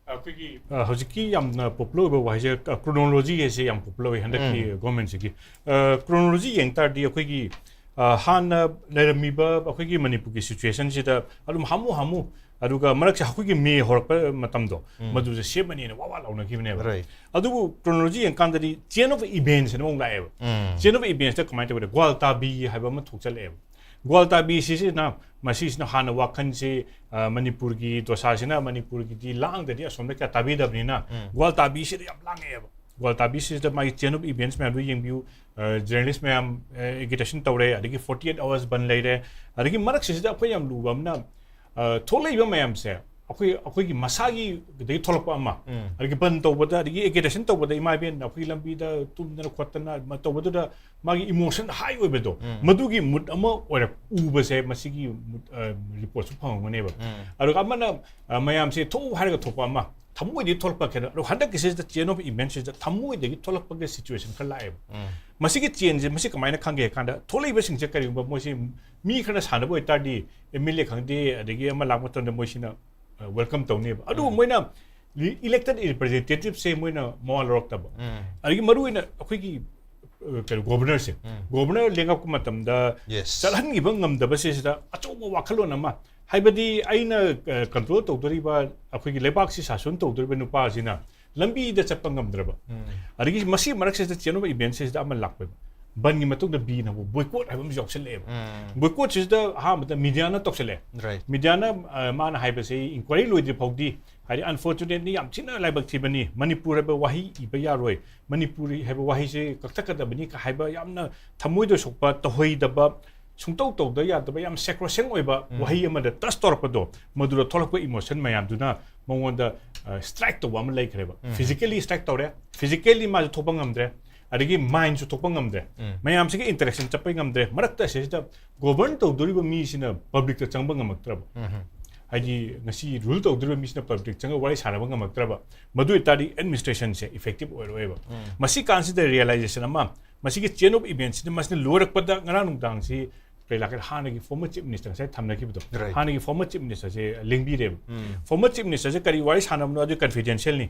ꯑꯩꯈꯣꯏꯒꯤ, ꯑ, ꯍꯧꯖꯤꯛꯀꯤ ꯌꯥꯝꯅ ꯄꯣꯄꯨꯂꯔ ꯑꯣꯏꯕ ꯋꯥꯍꯩꯁꯦ, ꯑ, ꯀ꯭ꯔꯣꯅꯣꯂꯣꯖꯤ ꯍꯥꯏꯁꯦ ꯌꯥꯝ ꯄꯣꯄꯨꯂꯔ ꯑꯣꯏ ꯍꯟꯗꯛꯀꯤ ꯎꯝ꯫ ꯒꯣꯔꯃꯦꯟꯁꯤꯒꯤ꯫ ꯑ, ꯀ꯭ꯔꯣꯅꯣꯂꯣꯖꯤ ꯌꯦꯡ ꯇꯥꯔꯗꯤ ꯑꯩꯈꯣꯏꯒꯤ, ꯑ, ꯍꯥꯟꯅ ꯂꯩꯔꯝꯃꯤꯕ ꯑꯩꯈꯣꯏꯒꯤ ꯃꯅꯤꯄꯨꯔꯒꯤ ꯁꯤꯆꯨꯋꯦꯁꯟꯁꯤꯗ ꯑꯗꯨꯝ ꯍꯥꯃꯨ ꯍꯥꯃꯨ, ꯑꯗꯨꯒ ꯃꯔꯛꯁꯦ ꯑꯩꯈꯣꯏꯒꯤ ꯃꯦ ꯍꯧꯔꯛꯄ ꯃꯇꯝꯗꯣ, ꯎꯝ꯫ ꯃꯗꯨꯗ ꯁꯦꯝꯃꯅꯤꯅ ꯋꯥ ꯋꯥ ꯂꯥꯎꯅꯈꯤꯕꯅꯦꯕ꯫ Right. ꯑꯗꯨꯕꯨ ꯀ꯭ꯔꯣꯅꯣꯂꯣꯖꯤ ꯌꯦꯡꯀꯥꯟꯗꯗꯤ chain of events ꯍꯥꯏꯅ ꯑꯃꯨꯛ ꯂꯥꯛꯑꯦꯕ꯫ ꯎꯝ꯫ Chain of events ꯇ ꯀꯃꯥꯏꯅ ꯇꯧꯒꯦ? ꯒ꯭ꯋꯥꯜꯇꯥꯕꯤ ꯍꯥꯏꯕ ꯑꯃ ꯊꯣꯛꯆꯜꯂꯛꯑꯦꯕ꯫ ꯒ꯭ꯋꯥꯜꯇꯥꯕꯤꯁꯤꯁꯤꯅ, ꯃꯁꯤꯁꯤꯅ ꯍꯥꯟꯅ ꯋꯥꯈꯜꯁꯤ, ꯑ, ꯃꯅꯤꯄꯨꯔꯒꯤ ꯗꯣꯁꯥꯁꯤꯅ ꯃꯅꯤꯄꯨꯔꯒꯤꯗꯤ ꯂꯥꯡꯗꯗꯤ ꯑꯁꯣꯝꯗ ꯀꯌꯥ ꯇꯥꯕꯤꯗꯕꯅꯤꯅ, ꯎꯝ꯫ ꯒ꯭ꯋꯥꯜꯇꯥꯕꯤꯁꯤꯗ ꯌꯥꯝ ꯂꯥꯡꯉꯛꯑꯦꯕ꯫ ꯒ꯭ꯋꯥꯜꯇꯥꯕꯤꯁꯤꯗ ꯃꯥꯒꯤ chain of events ꯃꯌꯥꯝꯗꯨ ꯌꯦꯡꯕꯤꯌꯨ꯫ ꯑ, journalist ꯃꯌꯥꯝ, ꯑ, agitation ꯇꯧꯔꯦ, ꯑꯗꯒꯤ forty eight hours ꯕꯟ ꯂꯩꯔꯦ, ꯑꯗꯒꯤ ꯃꯔꯛꯁꯤꯗ ꯑꯩꯈꯣꯏ ꯌꯥꯝ ꯂꯨꯕ ꯑꯃꯅ, ꯑ, ꯊꯣꯛꯂꯛꯏꯕ ꯃꯌꯥꯝꯁꯦ ꯑꯩꯈꯣꯏ, ꯑꯩꯈꯣꯏꯒꯤ ꯃꯁꯥꯒꯤ ꯗꯒꯤ ꯊꯣꯛꯂꯛꯄ ꯑꯃ, ꯎꯝ. ꯑꯗꯒꯤ ꯕꯟ ꯇꯧꯕꯗ, ꯑꯗꯒꯤ ꯑꯦꯒꯤꯇꯦꯁꯟ ꯇꯧꯕꯗ ꯏꯃꯥ ꯏꯕꯦꯟ ꯑꯩꯈꯣꯏꯒꯤ ꯂꯝꯕꯤꯗ ꯇꯨꯝꯗꯅ ꯈꯣꯠꯇꯅ ꯃ-, ꯇꯧꯕꯗꯨꯗ ꯃꯥꯒꯤ ꯏꯃꯣꯁꯟ ꯍꯥꯏ ꯑꯣꯏꯕꯗꯣ, ꯎꯝ. ꯃꯗꯨꯒꯤ ꯃꯨꯠ ꯑꯃ ꯑꯣꯏꯔꯛ ꯎꯕꯁꯦ ꯃꯁꯤꯒꯤ ꯃꯨꯠ, ꯑ, ꯔꯤꯄꯣꯔꯠꯁꯨ ꯐꯪꯉꯝꯒꯅꯦꯕ꯫ ꯎꯝ. ꯑꯗꯨꯒ ꯑꯃꯅ, ꯑ, ꯃꯌꯥꯝꯁꯦ ꯊꯣꯛꯎ ꯍꯥꯏꯔꯒ ꯊꯣꯛꯄ ꯑꯃ, ꯊꯃꯣꯏꯗꯤ ꯊꯣꯛꯂꯛꯄ ꯈꯦꯠꯅ꯫ ꯑꯗꯣ ꯍꯟꯗꯛꯀꯤꯁꯤꯗ ꯆꯦꯟ ꯑꯣꯐ ꯏꯚꯦꯟꯁꯤꯗ ꯊꯃꯣꯏꯗꯒꯤ ꯊꯣꯛꯂꯛꯄꯒꯤ ꯁꯤꯆꯨꯋꯦꯁꯟ ꯈꯔ ꯂꯥꯛꯑꯦꯕ꯫ ꯎꯝ. ꯃꯁꯤꯒꯤ ꯆꯦꯟꯁꯦ ꯃꯁꯤ ꯀꯃꯥꯏꯅ ꯈꯪꯒꯦ ꯍꯥꯏ ꯀꯥꯟꯗ, ꯊꯣꯛꯂꯛꯏꯕꯁꯤꯡꯁꯦ ꯀꯔꯤꯒꯨꯝꯕ ꯃꯣꯏꯁꯤ ꯃꯤ ꯈꯔꯅ ꯁꯥꯟꯅꯕ ꯑꯣꯏꯇꯥꯔꯗꯤ ꯑꯦꯝ ꯑꯦꯜ ꯑꯦ ꯈꯪꯗꯦ, ꯑꯗꯒꯤ ꯑꯃ ꯂꯥꯛꯄ ꯃꯇꯝꯗ ꯃꯣꯏꯁꯤꯅ ꯋꯦꯜꯀꯝ ꯇꯧꯅꯦꯕ꯫ ꯑꯗꯨꯕꯨ ꯎꯝ. ꯃꯣꯏꯅ ꯏꯂꯦꯛꯇꯦꯠ ꯔꯤꯄ꯭ꯔꯖꯦꯟꯇꯦꯇꯤꯞꯁꯦ ꯃꯣꯏꯅ ꯃꯋꯥ ꯂꯧꯔꯛꯇꯕ꯫ ꯎꯝ. ꯑꯗꯒꯤ ꯃꯔꯨꯑꯣꯏꯅ ꯑꯩꯈꯣꯏꯒꯤ, ꯑ, ꯀꯩꯅꯣ, ꯒꯣꯕꯔꯅꯔꯁꯦ, ꯎꯝ. ꯒꯣꯕꯔꯅꯔ ꯂꯦꯡꯉꯛꯄ ꯃꯇꯝꯗ Yes. ꯆꯠꯍꯟꯈꯤꯕ ꯉꯝꯗꯕꯁꯤꯗ ꯑꯆꯧꯕ ꯋꯥꯈꯜꯂꯣꯟ ꯑꯃ, ꯍꯥꯏꯕꯗꯤ ꯑꯩꯅ, ꯑ, ꯀꯟꯇ꯭ꯔꯣꯜ ꯇꯧꯗꯣꯔꯤꯕ, ꯑꯩꯈꯣꯏꯒꯤ ꯂꯩꯕꯥꯛꯁꯤ ꯁꯥꯁꯟ ꯇꯧꯗꯣꯔꯤꯕ ꯅꯨꯄꯥꯁꯤꯅ ꯂꯝꯕꯤꯗ ꯆꯠꯄ ꯉꯝꯗ꯭ꯔꯕ꯫ ꯎꯝ. ꯑꯗꯒꯤ ꯃꯁꯤ ꯃꯔꯛꯁꯤꯗ ꯆꯦꯟ ꯑꯣꯐ ꯏꯚꯦꯟꯁꯤꯗ ꯑꯃ ꯂꯥꯛꯄ, ꯕꯟꯒꯤ ꯃꯇꯨꯡꯗ ꯕꯤꯅ ꯍꯧꯕ ꯕꯣꯏꯀꯣꯠ ꯍꯥꯏꯕ ꯑꯃꯁꯨ ꯌꯥꯎꯁꯜꯂꯛꯑꯦꯕ꯫ ꯎꯝ. ꯕꯣꯏꯀꯣꯠꯁꯤꯗ ꯑꯍꯥꯟꯕꯗ ꯃꯤꯗꯤꯌꯥꯅ ꯇꯧꯁꯜꯂꯛꯑꯦ꯫ Right. ꯃꯤꯗꯤꯌꯥꯅ, ꯑ, ꯃꯥꯅ ꯍꯥꯏꯕꯁꯦ ꯏꯟꯀ꯭ꯋꯥꯏꯔꯤ ꯂꯣꯏꯗ꯭ꯔꯤ ꯐꯥꯎꯗꯤ, ꯍꯥꯏꯗꯤ, unfortunately, ꯌꯥꯝ ꯊꯤꯅ ꯂꯥꯏꯕꯛ ꯊꯤꯕꯅꯤ, ꯃꯅꯤꯄꯨꯔ ꯍꯥꯏꯕ ꯋꯥꯍꯩ ꯏꯕ ꯌꯥꯔꯣꯏ, ꯃꯅꯤꯄꯨꯔꯤ ꯍꯥꯏꯕ ꯋꯥꯍꯩꯁꯦ ꯀꯛꯊꯠꯀꯗꯕꯅꯤ ꯀ ꯍꯥꯏꯕ ꯌꯥꯝꯅ ꯊꯃꯣꯏꯗ ꯁꯣꯛꯄ, ꯇꯧꯍꯩꯗꯕ, ꯁꯨꯡꯇꯧ ꯇꯧꯗ ꯌꯥꯗꯕ, ꯌꯥꯝ ꯁꯦꯀ꯭ꯔꯣꯁꯦꯡ ꯑꯣꯏꯕ ꯎꯝ. ꯋꯥꯍꯩ ꯑꯃꯗ ꯇꯁ ꯇꯧꯔꯛꯄꯗꯣ, ꯃꯗꯨꯗ ꯊꯣꯛꯂꯛꯄ ꯏꯃꯣꯁꯟ ꯃꯌꯥꯝꯗꯨꯅ ꯃꯉꯣꯟꯗ, ꯑ, ꯁ꯭ꯇ꯭ꯔꯥꯏꯛ ꯇꯧꯕ ꯑꯃ ꯂꯩꯈ꯭ꯔꯦꯕ꯫ ꯎꯝ. ꯐꯤꯖꯤꯀꯦꯜꯂꯤ ꯁ꯭ꯇ꯭ꯔꯥꯏꯛ ꯇꯧꯔꯦ, ꯐꯤꯖꯤꯀꯦꯜꯂꯤ ꯃꯥꯁꯨ ꯊꯣꯛꯄ ꯉꯝꯗ꯭ꯔꯦ, ꯑꯗꯒꯤ ꯃꯥꯏꯟꯁꯨ ꯊꯣꯛꯄ ꯉꯝꯗ꯭ꯔꯦ, ꯎꯝ. ꯃꯌꯥꯝꯁꯤꯒ ꯏꯟꯇꯔꯦꯛꯁꯟ ꯆꯠꯄ ꯉꯝꯗ꯭ꯔꯦ꯫ ꯃꯔꯛꯇ ꯑꯁꯤꯁꯤꯗ ꯒꯣꯕꯔꯟ ꯇꯧꯗꯣꯔꯤꯕ ꯃꯤꯁꯤꯅ ꯄꯕ꯭ꯂꯤꯛꯇ ꯆꯪꯕ ꯉꯝꯃꯛꯇ꯭ꯔꯕ꯫ ꯎꯝ. ꯍꯥꯏꯗꯤ ꯉꯁꯤ ꯔꯨꯜ ꯇꯧꯗꯣꯔꯤꯕ ꯃꯤꯁꯤꯅ ꯄꯕ꯭ꯂꯤꯛ ꯆꯪꯉꯒ ꯋꯥꯔꯤ ꯁꯥꯟꯅꯕ ꯉꯝꯃꯛꯇ꯭ꯔꯕ꯫ ꯃꯗꯨ ꯑꯣꯏꯇꯥꯔꯗꯤ ꯑꯦꯗꯃꯤꯅꯤꯁꯇ꯭ꯔꯦꯁꯟꯁꯦ ꯏꯐꯦꯛꯇꯤꯞ ꯑꯣꯏꯔꯣꯏꯕ꯫ ꯎꯝ. ꯃꯁꯤ ꯀꯥꯟꯁꯤꯗ ꯔꯤꯌꯦꯂꯥꯏꯖꯦꯁꯟ ꯑꯃ, ꯃꯁꯤꯒꯤ ꯆꯦꯟ ꯑꯣꯐ ꯏꯚꯦꯟꯁꯤꯅ ꯃꯁꯤꯅ ꯂꯣꯏꯔꯛꯄꯗ ꯉꯔꯥꯡ ꯅꯨꯡꯗꯥꯡꯁꯤ ꯀꯔꯤ ꯂꯥꯛꯀꯦ, ꯍꯥꯟꯅꯒꯤ ꯐꯣꯔꯃꯔ ꯆꯤꯐ ꯃꯤꯅꯤꯁꯇꯔ ꯉꯁꯥꯏ ꯊꯝꯅꯈꯤꯕꯗꯣ, Right. ꯍꯥꯟꯅꯒꯤ ꯐꯣꯔꯃꯔ ꯆꯤꯐ ꯃꯤꯅꯤꯁꯇꯔꯁꯦ ꯂꯦꯡꯕꯤꯔꯦꯕ꯫ ꯎꯝ. ꯐꯣꯔꯃꯔ ꯆꯤꯐ ꯃꯤꯅꯤꯁꯇꯔꯁꯦ ꯀꯔꯤ ꯋꯥꯔꯤ ꯁꯥꯟꯅꯕꯅꯣ ꯑꯗꯨ ꯀꯟꯐꯤꯗꯦꯟꯁꯤꯌꯦꯜꯅꯤ꯫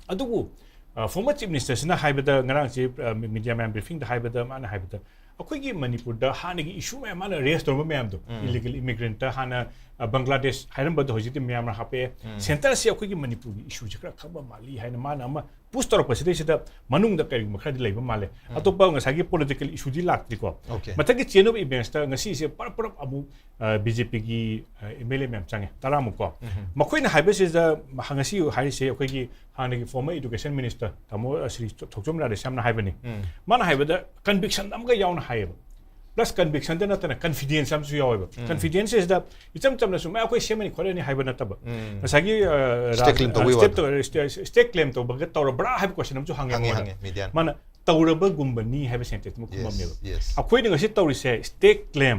ꯑꯗꯨꯕꯨ, ꯑ, ꯐꯣꯔꯃꯔ ꯆꯤꯐ ꯃꯤꯅꯤꯁꯇꯔꯁꯤꯅ ꯍꯥꯏꯕꯗ, ꯉꯔꯥꯡꯁꯤ, ꯑ, ꯃꯤ-, ꯃꯤꯗꯤꯌꯥ ꯃꯌꯥꯝ ꯕ꯭ꯔꯤꯐꯤꯡꯗ ꯍꯥꯏꯕꯗ ꯃꯥꯅ ꯍꯥꯏꯕꯗ, ꯑꯩꯈꯣꯏꯒꯤ ꯃꯅꯤꯄꯨꯔꯗ ꯍꯥꯟꯅꯒꯤ ꯏꯁꯨ ꯃꯌꯥꯝ, ꯃꯥꯅ ꯔꯦꯁ ꯇꯧꯔꯝꯕ ꯃꯌꯥꯝꯗꯣ, ꯎꯝ. ꯏꯂꯤꯒꯦꯜ ꯏꯃꯤꯒ꯭ꯔꯦꯟꯠꯇ ꯍꯥꯟꯅ, ꯑ, ꯕꯪꯒ꯭ꯂꯥꯗꯦꯁ ꯍꯥꯏꯔꯝꯕꯗꯣ ꯍꯧꯖꯤꯛꯇꯤ ꯃꯌꯥꯝꯅ ꯍꯥꯞꯄꯛꯑꯦ꯫ ꯎꯝ. ꯁꯦꯟꯇꯔꯁꯤ ꯑꯩꯈꯣꯏꯒꯤ ꯃꯅꯤꯄꯨꯔꯒꯤ ꯏꯁꯨꯁꯤ ꯈꯔ ꯈꯪꯕ ꯃꯥꯜꯂꯤ ꯍꯥꯏꯅ ꯃꯥꯅ ꯑꯃ ꯄꯨꯁ ꯇꯧꯔꯛꯄꯁꯤꯗꯩꯁꯤꯗ ꯃꯅꯨꯡꯗ ꯀꯔꯤꯒꯨꯝꯕ ꯈꯔꯗꯤ ꯂꯩꯕ ꯃꯥꯜꯂꯦ꯫ ꯎꯝ. ꯑꯇꯣꯞꯄ ꯉꯁꯥꯏꯒꯤ ꯄꯣꯂꯤꯇꯤꯀꯦꯜ ꯏꯁꯨꯗꯤ ꯂꯥꯛꯇ꯭ꯔꯤꯀꯣ꯫ Okay. ꯃꯊꯪꯒꯤ ꯆꯦꯟ ꯑꯣꯐ ꯏꯚꯦꯟꯁꯇ ꯉꯁꯤꯁꯦ ꯄꯔꯞ ꯄꯔꯞ ꯑꯃꯨꯛ, ꯑ, ꯕꯤ ꯖꯦ ꯄꯤꯒꯤ, ꯑ, ꯑꯦꯝ ꯑꯦꯜ ꯑꯦ ꯃꯌꯥꯝ ꯆꯪꯉꯦ, ꯇꯔꯥꯃꯨꯛ ꯀꯣ꯫ ꯎꯝ. ꯃꯈꯣꯏꯅ ꯍꯥꯏꯕꯁꯤꯗ ꯉꯁꯤ ꯍꯥꯏꯔꯤꯁꯦ ꯑꯩꯈꯣꯏꯒꯤ ꯍꯥꯟꯅꯒꯤ ꯐꯣꯔꯃꯔ ꯏꯗꯨꯀꯦꯁꯟ ꯃꯤꯅꯤꯁꯇꯔ ꯇꯥꯃꯣ ꯁ꯭ꯔꯤ ꯊꯣꯛꯆꯣꯝ ꯔꯥꯙꯦꯁ꯭ꯌꯥꯝꯅ ꯍꯥꯏꯕꯅꯤ꯫ ꯎꯝ. ꯃꯥꯅ ꯍꯥꯏꯕꯗ ꯀꯟꯚꯤꯛꯁꯟ ꯑꯃꯒ ꯌꯥꯎꯅ ꯍꯥꯏꯌꯦꯕ꯫ ꯄ꯭ꯂꯁ ꯀꯟꯚꯤꯛꯁꯟꯗ ꯅꯠꯇꯅ ꯀꯟꯐꯤꯗꯦꯟꯁ ꯑꯃꯁꯨ ꯌꯥꯎꯋꯦꯕ꯫ ꯀꯟꯐꯤꯗꯦꯟꯁ ꯁꯤꯗ ꯏꯆꯝ ꯆꯝꯅ ꯁꯨꯝ ꯑꯩꯈꯣꯏ ꯁꯦꯝꯃꯅꯤ ꯈꯣꯠꯂꯅꯤ ꯍꯥꯏꯕ ꯅꯠꯇꯕ꯫ ꯎꯝ. ꯉꯁꯥꯏꯒꯤ Stake claim ꯇꯧꯕꯒꯤ ꯋꯥꯗꯣ. ꯁ꯭ꯇꯦꯛ ꯀ꯭ꯂꯦꯝ ꯇꯧꯕꯒ ꯇꯧꯔꯕ꯭ꯔꯥ ꯍꯥꯏꯕ ꯀꯣꯏꯁꯟ ꯑꯃꯁꯨ ꯍꯪꯉꯦ ꯍꯪꯉꯦ ꯃꯣꯏꯅ꯫ ꯍꯪꯉꯦ ꯃꯤꯗꯤꯌꯥꯅ. ꯃꯥꯅ ꯇꯧꯔꯕꯒꯨꯝꯕꯅꯤ ꯍꯥꯏꯕ ꯁꯦꯟꯇꯦꯟꯁ ꯑꯃ Yes, ꯈꯨꯝꯃꯝꯃꯦꯕ꯫ yes. ꯑꯩꯈꯣꯏꯅ ꯉꯁꯤ ꯇꯧꯔꯤꯁꯦ ꯁ꯭ꯇꯦꯛ ꯀ꯭ꯂꯦꯝ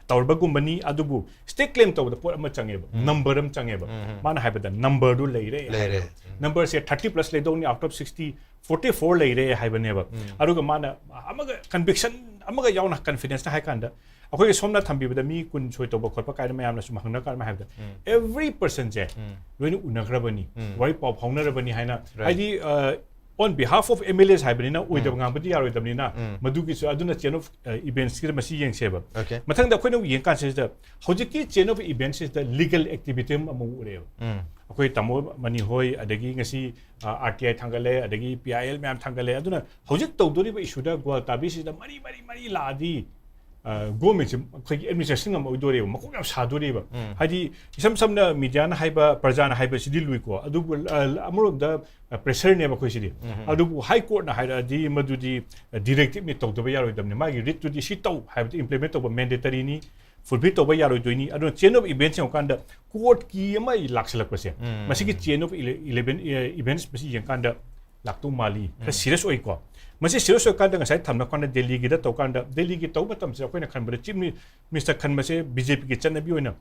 ꯇꯧꯔꯕꯒꯨꯝꯕꯅꯤ, ꯑꯗꯨꯕꯨ ꯁ꯭ꯇꯦꯛ ꯀ꯭ꯂꯦꯝ ꯇꯧꯕꯗ ꯄꯣꯠ ꯑꯃ ꯆꯪꯉꯦꯕ, ꯅꯝꯕꯔ ꯑꯃ ꯆꯪꯉꯦꯕ꯫ ꯃꯥꯅ ꯍꯥꯏꯕꯗ ꯅꯝꯕꯔꯗꯨ ꯂꯩꯔꯦ ꯂꯩꯔꯦ. ꯍꯥꯏꯌꯦꯕ꯫ ꯅꯝꯕꯔꯁꯦ ꯊꯥꯔꯇꯤ ꯄ꯭ꯂꯁ ꯂꯩꯗꯧꯅꯤ, out of sixty, forty four ꯂꯩꯔꯦ ꯍꯥꯏꯕꯅꯦꯕ꯫ ꯑꯗꯨꯒ ꯃꯥꯅ ꯑꯃꯒ ꯀꯟꯚꯤꯛꯁꯟ ꯑꯃꯒ ꯌꯥꯎꯅ ꯀꯟꯐꯤꯗꯦꯟꯁꯅ ꯍꯥꯏ ꯀꯥꯟꯗ, ꯑꯩꯈꯣꯏꯒꯤ ꯁꯣꯝꯅ ꯊꯝꯕꯤꯕꯗ ꯃꯤ ꯀꯨꯟ ꯁꯣꯏ ꯇꯧꯕ ꯈꯣꯠꯄ ꯀꯥꯏꯅ ꯃꯌꯥꯝꯅ ꯁꯨꯝ ꯍꯪꯅ ꯀꯥꯟꯗ ꯍꯥꯏꯕꯗ, ꯑꯦꯚ꯭ꯔꯤ ꯄꯔꯁꯟꯁꯦ ꯂꯣꯏꯅ ꯎꯅꯈ꯭ꯔꯕꯅꯤ, ꯋꯥꯔꯤ ꯄꯥꯎ ꯐꯥꯎꯅꯔꯕꯅꯤ ꯍꯥꯏꯅ꯫ Right. ꯍꯥꯏꯗꯤ, on behalf of M L As ꯍꯥꯏꯕꯅꯤꯅ ꯑꯣꯏꯗꯕ ꯉꯥꯡꯕꯗꯤ ꯌꯥꯔꯣꯏꯗꯕꯅꯤꯅ, ꯃꯗꯨꯒꯤꯁꯨ ꯑꯗꯨꯅ chain of events ꯀꯤꯗ ꯃꯁꯤ ꯌꯦꯡꯁꯦꯕ꯫ Okay. ꯃꯊꯪꯗ ꯑꯩꯈꯣꯏꯅ ꯌꯦꯡ ꯀꯥꯟꯁꯤꯗ ꯍꯧꯖꯤꯛꯀꯤ chain of events ꯁꯤꯗ legal activity ꯑꯃ ꯑꯃꯨꯛ ꯎꯔꯛꯑꯦꯕ꯫ ꯎꯝ. ꯑꯩꯈꯣꯏ ꯇꯥꯃꯣ ꯃꯅꯤ ꯍꯣꯏ, ꯑꯗꯒꯤ ꯉꯁꯤ, ꯑ, R T I ꯊꯥꯡꯒꯠꯂꯦ, ꯑꯗꯒꯤ P I L ꯃꯌꯥꯝ ꯊꯥꯡꯒꯠꯂꯦ꯫ ꯑꯗꯨꯅ ꯍꯧꯖꯤꯛ ꯇꯧꯗꯣꯔꯤꯕ ꯏꯁꯨꯗ ꯒ꯭ꯋꯥꯜꯇꯥꯕꯤꯁꯤꯗ ꯃꯔꯤ ꯃꯔꯤ ꯃꯔꯤ ꯂꯥꯛꯑꯗꯤ, ꯑ, ꯒꯣꯔꯃꯦꯟꯁꯦ ꯑꯩꯈꯣꯏꯒꯤ ꯑꯦꯗꯃꯤꯅꯤꯁꯇ꯭ꯔꯦꯁꯟ ꯉꯝꯃꯛꯑꯣꯏꯗꯣꯔꯤꯕ, ꯃꯀꯣꯛ ꯌꯥꯝ ꯁꯥꯗꯣꯔꯤꯕ꯫ ꯍꯥꯏꯗꯤ ꯏꯁꯝ ꯁꯝꯅ ꯃꯤꯗꯤꯌꯥꯅ ꯍꯥꯏꯕ, ꯄ꯭ꯔꯖꯥꯅ ꯍꯥꯏꯕꯁꯤꯗꯤ ꯂꯨꯏꯀꯣ, ꯑꯗꯨꯕꯨ, ꯑ, ꯑꯃꯔꯣꯝꯗ, ꯑ, ꯄ꯭ꯔꯦꯁꯔꯅꯦꯕ ꯑꯩꯈꯣꯏꯁꯤꯗꯤ꯫ ꯑꯗꯨꯕꯨ ꯍꯥꯏ ꯀꯣꯔꯠꯅ ꯍꯥꯏꯔꯛꯑꯗꯤ ꯃꯗꯨꯗꯤ, ꯑ, ꯗꯤꯔꯦꯛꯇꯤꯞꯅꯤ, ꯇꯧꯗꯕ ꯌꯥꯔꯣꯏꯗꯕꯅꯤ, ꯃꯥꯒꯤ ꯔꯤꯠꯇꯨꯗꯤ ꯁꯤ ꯇꯧ ꯍꯥꯏꯕꯗꯨ ꯏꯝꯄ꯭ꯂꯤꯃꯦꯟ ꯇꯧꯕ ꯃꯦꯟꯗꯦꯇꯔꯤꯅꯤ, ꯐꯨꯜꯐꯤꯜ ꯇꯧꯕ ꯌꯥꯔꯣꯏꯗꯣꯏꯅꯤ꯫ ꯑꯗꯨꯅ chain of events ꯌꯦꯡꯉꯀꯥꯟꯗ ꯀꯣꯔꯠꯀꯤ ꯑꯃ ꯂꯥꯛꯁꯜꯂꯛꯄꯁꯦ, ꯃꯁꯤꯒꯤ chain of ele-, eleven, ꯑ, events ꯃꯁꯤ ꯌꯦꯡꯀꯥꯟꯗ ꯂꯥꯛꯇꯧ ꯃꯥꯜꯂꯤ, ꯈꯔ ꯁꯤꯔꯤꯌꯁ ꯑꯣꯏꯀꯣ꯫ ꯃꯁꯤ ꯁꯤꯔꯤꯌꯁ ꯑꯣꯏꯀꯥꯟꯗ ꯉꯁꯥꯏ ꯊꯝꯅ ꯀꯥꯟꯗ ꯗꯦꯜꯂꯤꯒꯤꯗ ꯇꯧꯀꯥꯟꯗ, ꯗꯦꯜꯂꯤꯒꯤ ꯇꯧꯕ ꯃꯇꯝꯁꯤꯗ ꯑꯩꯈꯣꯏꯅ ꯈꯟꯕꯗ ꯆꯤꯐ ꯃꯤꯅꯤꯁꯇꯔ ꯈꯟꯕꯁꯦ ꯕꯤ ꯖꯦ ꯄꯤꯒꯤ ꯆꯠꯅꯕꯤ ꯑꯣꯏꯅ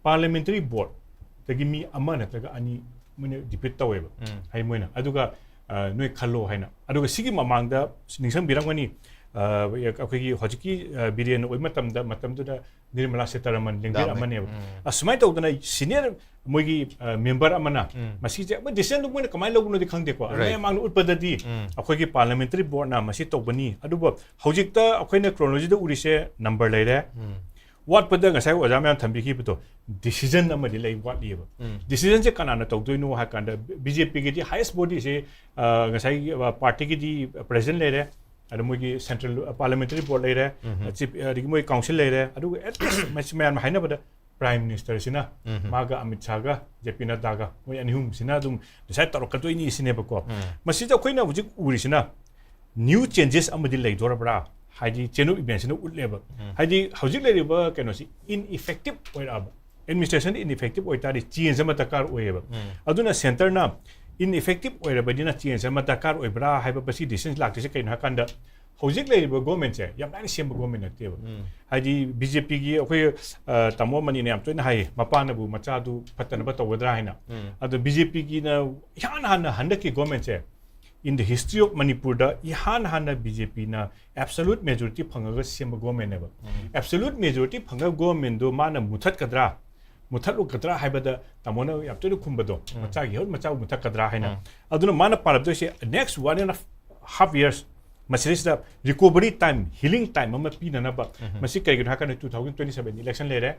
ꯄꯥꯔꯂꯤꯌꯥꯃꯦꯟꯇꯔꯤ ꯕꯣꯔꯗꯇꯒꯤ ꯃꯤ ꯑꯃ ꯅꯠꯇ꯭ꯔꯒ ꯑꯅꯤ ꯃꯣꯏꯅ ꯗꯤꯄꯤꯠ ꯇꯧꯋꯦꯕ꯫ ꯍꯥꯏ ꯃꯣꯏꯅ ꯑꯗꯨꯒ, ꯑ, ꯅꯣꯏ ꯈꯜꯂꯣ ꯍꯥꯏꯅ꯫ ꯑꯗꯨꯒ ꯁꯤꯒꯤ ꯃꯃꯥꯡꯗ ꯅꯤꯡꯁꯤꯡꯕꯤꯔꯝꯒꯅꯤ, ꯑ, ꯑꯩꯈꯣꯏꯒꯤ ꯍꯧꯖꯤꯛꯀꯤ, ꯑ, ꯕꯤꯔꯦꯟ ꯑꯣꯏꯕ ꯃꯇꯝꯗ, ꯃꯇꯝꯗꯨꯗ ꯅꯤꯔꯃꯂꯥ ꯁꯤꯇꯥꯔꯥꯃꯟ ꯂꯦꯡꯕꯤꯔ ꯗꯥꯝꯃꯦ꯫ ꯑꯃꯅꯦꯕ꯫ ꯑꯁꯨꯃꯥꯏꯅ ꯇꯧꯗꯅ ꯁꯤꯅꯤꯌꯔ ꯃꯣꯏꯒꯤ, ꯑ, ꯃꯦꯝꯕꯔ ꯑꯃꯅ ꯃꯁꯤꯁꯦ ꯑꯃ ꯗꯤꯁꯤꯖꯟꯗꯨ ꯃꯣꯏꯅ ꯀꯃꯥꯏꯅ ꯂꯧꯕꯅꯣꯗꯤ ꯈꯪꯗꯦꯀꯣ꯫ Right. ꯃꯌꯥꯝ ꯃꯥꯡꯗ ꯎꯠꯄꯗꯗꯤ ꯑꯩꯈꯣꯏꯒꯤ ꯄꯥꯔꯂꯤꯌꯥꯃꯦꯟꯇꯔꯤ ꯕꯣꯔꯗꯅ ꯃꯁꯤ ꯇꯧꯕꯅꯤ꯫ ꯑꯗꯨꯕꯨ ꯍꯧꯖꯤꯛꯇ ꯑꯩꯈꯣꯏꯅ ꯀ꯭ꯔꯣꯅꯣꯂꯣꯖꯤꯗ ꯎꯔꯤꯁꯦ ꯅꯝꯕꯔ ꯂꯩꯔꯦ꯫ ꯋꯥꯠꯄꯗ ꯉꯁꯥꯏ ꯑꯣꯖꯥ ꯃꯌꯥꯝ ꯊꯝꯕꯤꯈꯤꯕꯗꯣ ꯗꯤꯁꯤꯖꯟ ꯑꯃꯗꯤ ꯂꯩ ꯋꯥꯠꯂꯤꯑꯕ꯫ ꯗꯤꯁꯤꯖꯟꯁꯦ ꯀꯅꯥꯅ ꯇꯧꯗꯣꯏꯅꯣ ꯍꯥꯏ ꯀꯥꯟꯗ ꯕꯤ ꯖꯦ ꯄꯤꯒꯤꯗꯤ ꯍꯥꯏꯌꯦꯁ ꯕꯣꯗꯤꯁꯦ, ꯑ, ꯉꯁꯥꯏꯒꯤ, ꯑ, ꯄꯥꯔꯇꯤꯒꯤꯗꯤ ꯄ꯭ꯔꯦꯁꯤꯗꯦꯟ ꯂꯩꯔꯦ, ꯑꯗ ꯃꯣꯏꯒꯤ ꯁꯦꯟꯇ꯭ꯔꯦꯜ ꯄꯥꯔꯂꯤꯌꯥꯃꯦꯟꯇꯔꯤ ꯕꯣꯔꯗ ꯂꯩꯔꯦ, ꯆꯤꯐ, ꯑꯗꯒꯤ ꯃꯣꯏ ꯀꯥꯎꯟꯁꯤꯜ ꯂꯩꯔꯦ, ꯑꯗꯨꯒ at least ꯃꯁꯤ ꯃꯌꯥꯝꯅ ꯍꯥꯏꯅꯕꯗ ꯄ꯭ꯔꯥꯏꯝ ꯃꯤꯅꯤꯁꯇꯔꯁꯤꯅ ꯃꯥꯒ ꯑꯃꯤꯠ ꯁꯥꯍꯒ ꯖꯦ ꯄꯤ ꯅꯗ꯭ꯗꯥꯒ ꯃꯣꯏ ꯑꯅꯤ ꯑꯍꯨꯝꯁꯤꯅ ꯑꯗꯨꯝ ꯗꯤꯁꯥꯏꯠ ꯇꯧꯔꯛꯀꯗꯣꯏꯅꯤ ꯁꯤꯅꯦꯕꯀꯣ꯫ ꯃꯁꯤꯗ ꯑꯩꯈꯣꯏꯅ ꯍꯧꯖꯤꯛ ꯎꯔꯤꯁꯤꯅ ꯅ꯭ꯌꯨ ꯆꯦꯟꯖꯦꯁ ꯑꯃꯗꯤ ꯂꯩꯗꯣꯔꯕ꯭ꯔꯥ ꯍꯥꯏꯗꯤ chain of events ꯁꯤꯅ ꯎꯠꯂꯦꯕ꯫ ꯍꯥꯏꯗꯤ ꯍꯧꯖꯤꯛ ꯂꯩꯔꯤꯕ ꯀꯩꯅꯣꯁꯤ ineffective ꯑꯣꯏꯔꯛꯑꯕ, administration ineffective ꯑꯣꯏꯇꯥꯔꯗꯤ change ꯑꯃ ꯗꯔꯀꯥꯔ ꯑꯣꯏꯌꯦꯕ꯫ ꯑꯗꯨꯅ centre ꯅ ineffective ꯑꯣꯏꯔꯕꯅꯤꯅ change ꯑꯃ ꯗꯔꯀꯥꯔ ꯑꯣꯏꯕ꯭ꯔꯥ ꯍꯥꯏꯕ ꯃꯁꯤ decision ꯂꯥꯛꯇꯣꯏꯁꯦ ꯀꯩꯅꯣ ꯍꯥꯏꯀꯥꯟꯗ, ꯍꯧꯖꯤꯛ ꯂꯩꯔꯤꯕ government ꯁꯦ ꯌꯥꯝ ꯂꯥꯏꯅ ꯁꯦꯝꯕ government ꯅꯠꯇꯦꯕ꯫ ꯍꯥꯏꯗꯤ BJP ꯒꯤ ꯑꯩꯈꯣꯏ, ꯑ, ꯇꯥꯃꯣ ꯑꯃꯅꯤꯅ ꯌꯥꯝ ꯇꯣꯏꯅ ꯍꯥꯏꯌꯦ, ꯃꯄꯥꯅꯕꯨ ꯃꯆꯥꯗꯨ ꯐꯠꯇꯅꯕ ꯇꯧꯒꯗ꯭ꯔꯥ ꯍꯥꯏꯅ꯫ ꯑꯗꯣ BJP ꯒꯤꯅ ꯏꯍꯥꯟ ꯍꯥꯟꯅ ꯍꯟꯗꯛꯀꯤ government say, in the history of ꯃꯅꯤꯄꯨꯔꯗ ꯏꯍꯥꯟ ꯍꯥꯟꯅ BJP ꯅ absolute majority ꯐꯪꯉꯒ ꯁꯦꯝꯕ government ꯅꯦꯕ꯫ Absolute majority ꯐꯪꯉꯒ government ꯗꯣ ꯃꯥꯅ ꯃꯨꯊꯠꯀꯗ꯭ꯔꯥ, ꯃꯨꯊꯠꯂꯨꯒꯗ꯭ꯔꯥ ꯍꯥꯏꯕꯗ ꯇꯥꯃꯣꯅ ꯌꯥꯝ ꯇꯣꯏꯅ ꯈꯨꯝꯕꯗꯣ, ꯎꯝ꯫ ꯃꯆꯥꯒꯤ ꯍꯦꯛ ꯃꯆꯥꯕꯨ ꯃꯨꯊꯠꯀꯗ꯭ꯔꯥ ꯍꯥꯏꯅ꯫ ꯎꯝ꯫ ꯑꯗꯨꯅ ꯃꯥꯅ ꯄꯥꯔꯛꯇꯣꯏꯁꯦ next one and half years ꯃꯁꯤꯗꯩꯁꯤꯗ recovery time, healing time ꯑꯃ ꯄꯤꯅꯅꯕ꯫ ꯎꯝ꯫ ꯃꯁꯤ ꯀꯩꯒꯤꯅꯣ ꯍꯥꯏꯔꯀꯥꯟꯗ two thousand twenty seven election ꯂꯩꯔꯦ,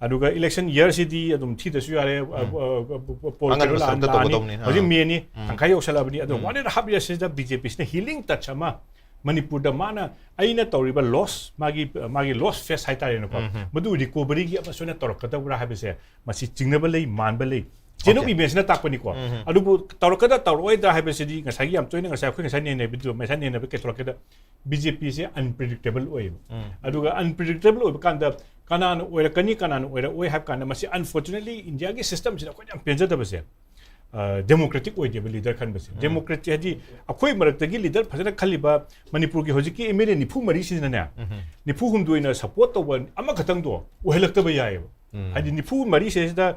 ꯑꯗꯨꯒ election year ꯁꯤꯗꯤ ꯑꯗꯨꯝ ꯊꯤꯗꯁꯨ ꯌꯥꯔꯦ, ꯎꯝ꯫ ꯑ, ꯑ, poll ꯑꯉꯟꯕ ꯀꯩꯅꯣ ꯂꯥꯛꯑ-, ꯁꯔꯨꯛꯇ ꯂꯥꯛꯑꯅꯤ꯫ ꯇꯧꯒꯗꯧꯅꯤ꯫ ꯍꯧꯖꯤꯛ ꯑꯥ꯫ May ꯅꯤ, ꯎꯝ꯫ ꯇꯪꯈꯥꯏ ꯌꯧꯁꯜꯂꯛꯑꯕꯅꯤ꯫ ꯑꯗꯣ ꯎꯝ꯫ One and half years ꯁꯤꯗ BJP ꯁꯤꯅ healing touch ꯑꯃ ꯃꯅꯤꯄꯨꯔꯗ ꯃꯥꯅ, ꯑꯩꯅ ꯇꯧꯔꯤꯕ loss, ꯃꯥꯒꯤ, ꯃꯥꯒꯤ loss phase ꯍꯥꯏꯇꯥꯔꯦꯅꯦꯀꯣ, ꯎꯝ ꯍꯝ꯫ ꯃꯗꯨ recovery ꯒꯤ ꯑꯃ ꯁꯣꯏꯅ ꯇꯧꯔꯛꯀꯗꯕ꯭ꯔꯥ ꯍꯥꯏꯕꯁꯦ ꯃꯁꯤ ꯆꯤꯡꯅꯕ ꯂꯩ, ꯃꯥꯟꯕ ꯂꯩ꯫ Chain of Okay. events ꯅ ꯇꯥꯛꯄꯅꯤꯀꯣ꯫ ꯎꯝ ꯍꯝ꯫ ꯑꯗꯨꯕꯨ ꯇꯧꯔꯛꯀꯗ ꯇꯧꯔꯛꯑꯣꯏꯗ꯭ꯔꯥ ꯍꯥꯏꯕꯁꯤꯗꯤ ꯉꯁꯥꯏꯒꯤ ꯌꯥꯝ ꯇꯣꯏꯅ ꯉꯁꯥꯏ ꯑꯩꯈꯣꯏ ꯉꯁꯥꯏ ꯅꯩꯅꯕꯤꯗꯨ, ꯉꯁꯥꯏ ꯅꯩꯅꯕ ꯀꯩ ꯊꯣꯛꯂꯛꯀꯦꯗ, BJP ꯁꯦ unpredictable ꯑꯣꯏꯌꯦꯕ꯫ ꯎꯝ꯫ ꯑꯗꯨꯒ unpredictable ꯑꯣꯏꯕ ꯀꯥꯟꯗ ꯀꯅꯥꯅ ꯑꯣꯏꯔꯛꯀꯅꯤ, ꯀꯅꯥꯅ ꯑꯣꯏꯔꯛꯑꯣꯏ ꯍꯥꯏꯕ ꯀꯥꯟꯗ ꯃꯁꯤ unfortunately India ꯒꯤ system ꯁꯤꯗ ꯑꯩꯈꯣꯏꯅ ꯌꯥꯝ ꯄꯦꯟꯖꯗꯕꯁꯦ, ꯑ, democratic ꯑꯣꯏꯗꯦꯕ leader ꯈꯟꯕꯁꯦ꯫ ꯎꯝ꯫ Democratic ꯍꯥꯏꯗꯤ ꯑꯩꯈꯣꯏ ꯃꯔꯛꯇꯒꯤ leader ꯐꯖꯅ ꯈꯜꯂꯤꯕ ꯃꯅꯤꯄꯨꯔꯒꯤ ꯍꯧꯖꯤꯛꯀꯤ MLA ꯅꯤꯐꯨ ꯃꯔꯤꯁꯤꯅꯅꯦ, ꯎꯝ ꯍꯝ꯫ ꯅꯤꯐꯨ ꯍꯨꯝꯗꯣꯏꯅ support ꯇꯧꯕ ꯑꯃꯈꯛꯇꯪꯗꯣ ꯑꯣꯏꯍꯜꯂꯛꯇꯕ ꯌꯥꯏꯑꯕ꯫ ꯎꯝ꯫ ꯍꯥꯏꯗꯤ ꯅꯤꯐꯨ ꯃꯔꯤꯁꯤꯗꯩꯁꯤꯗ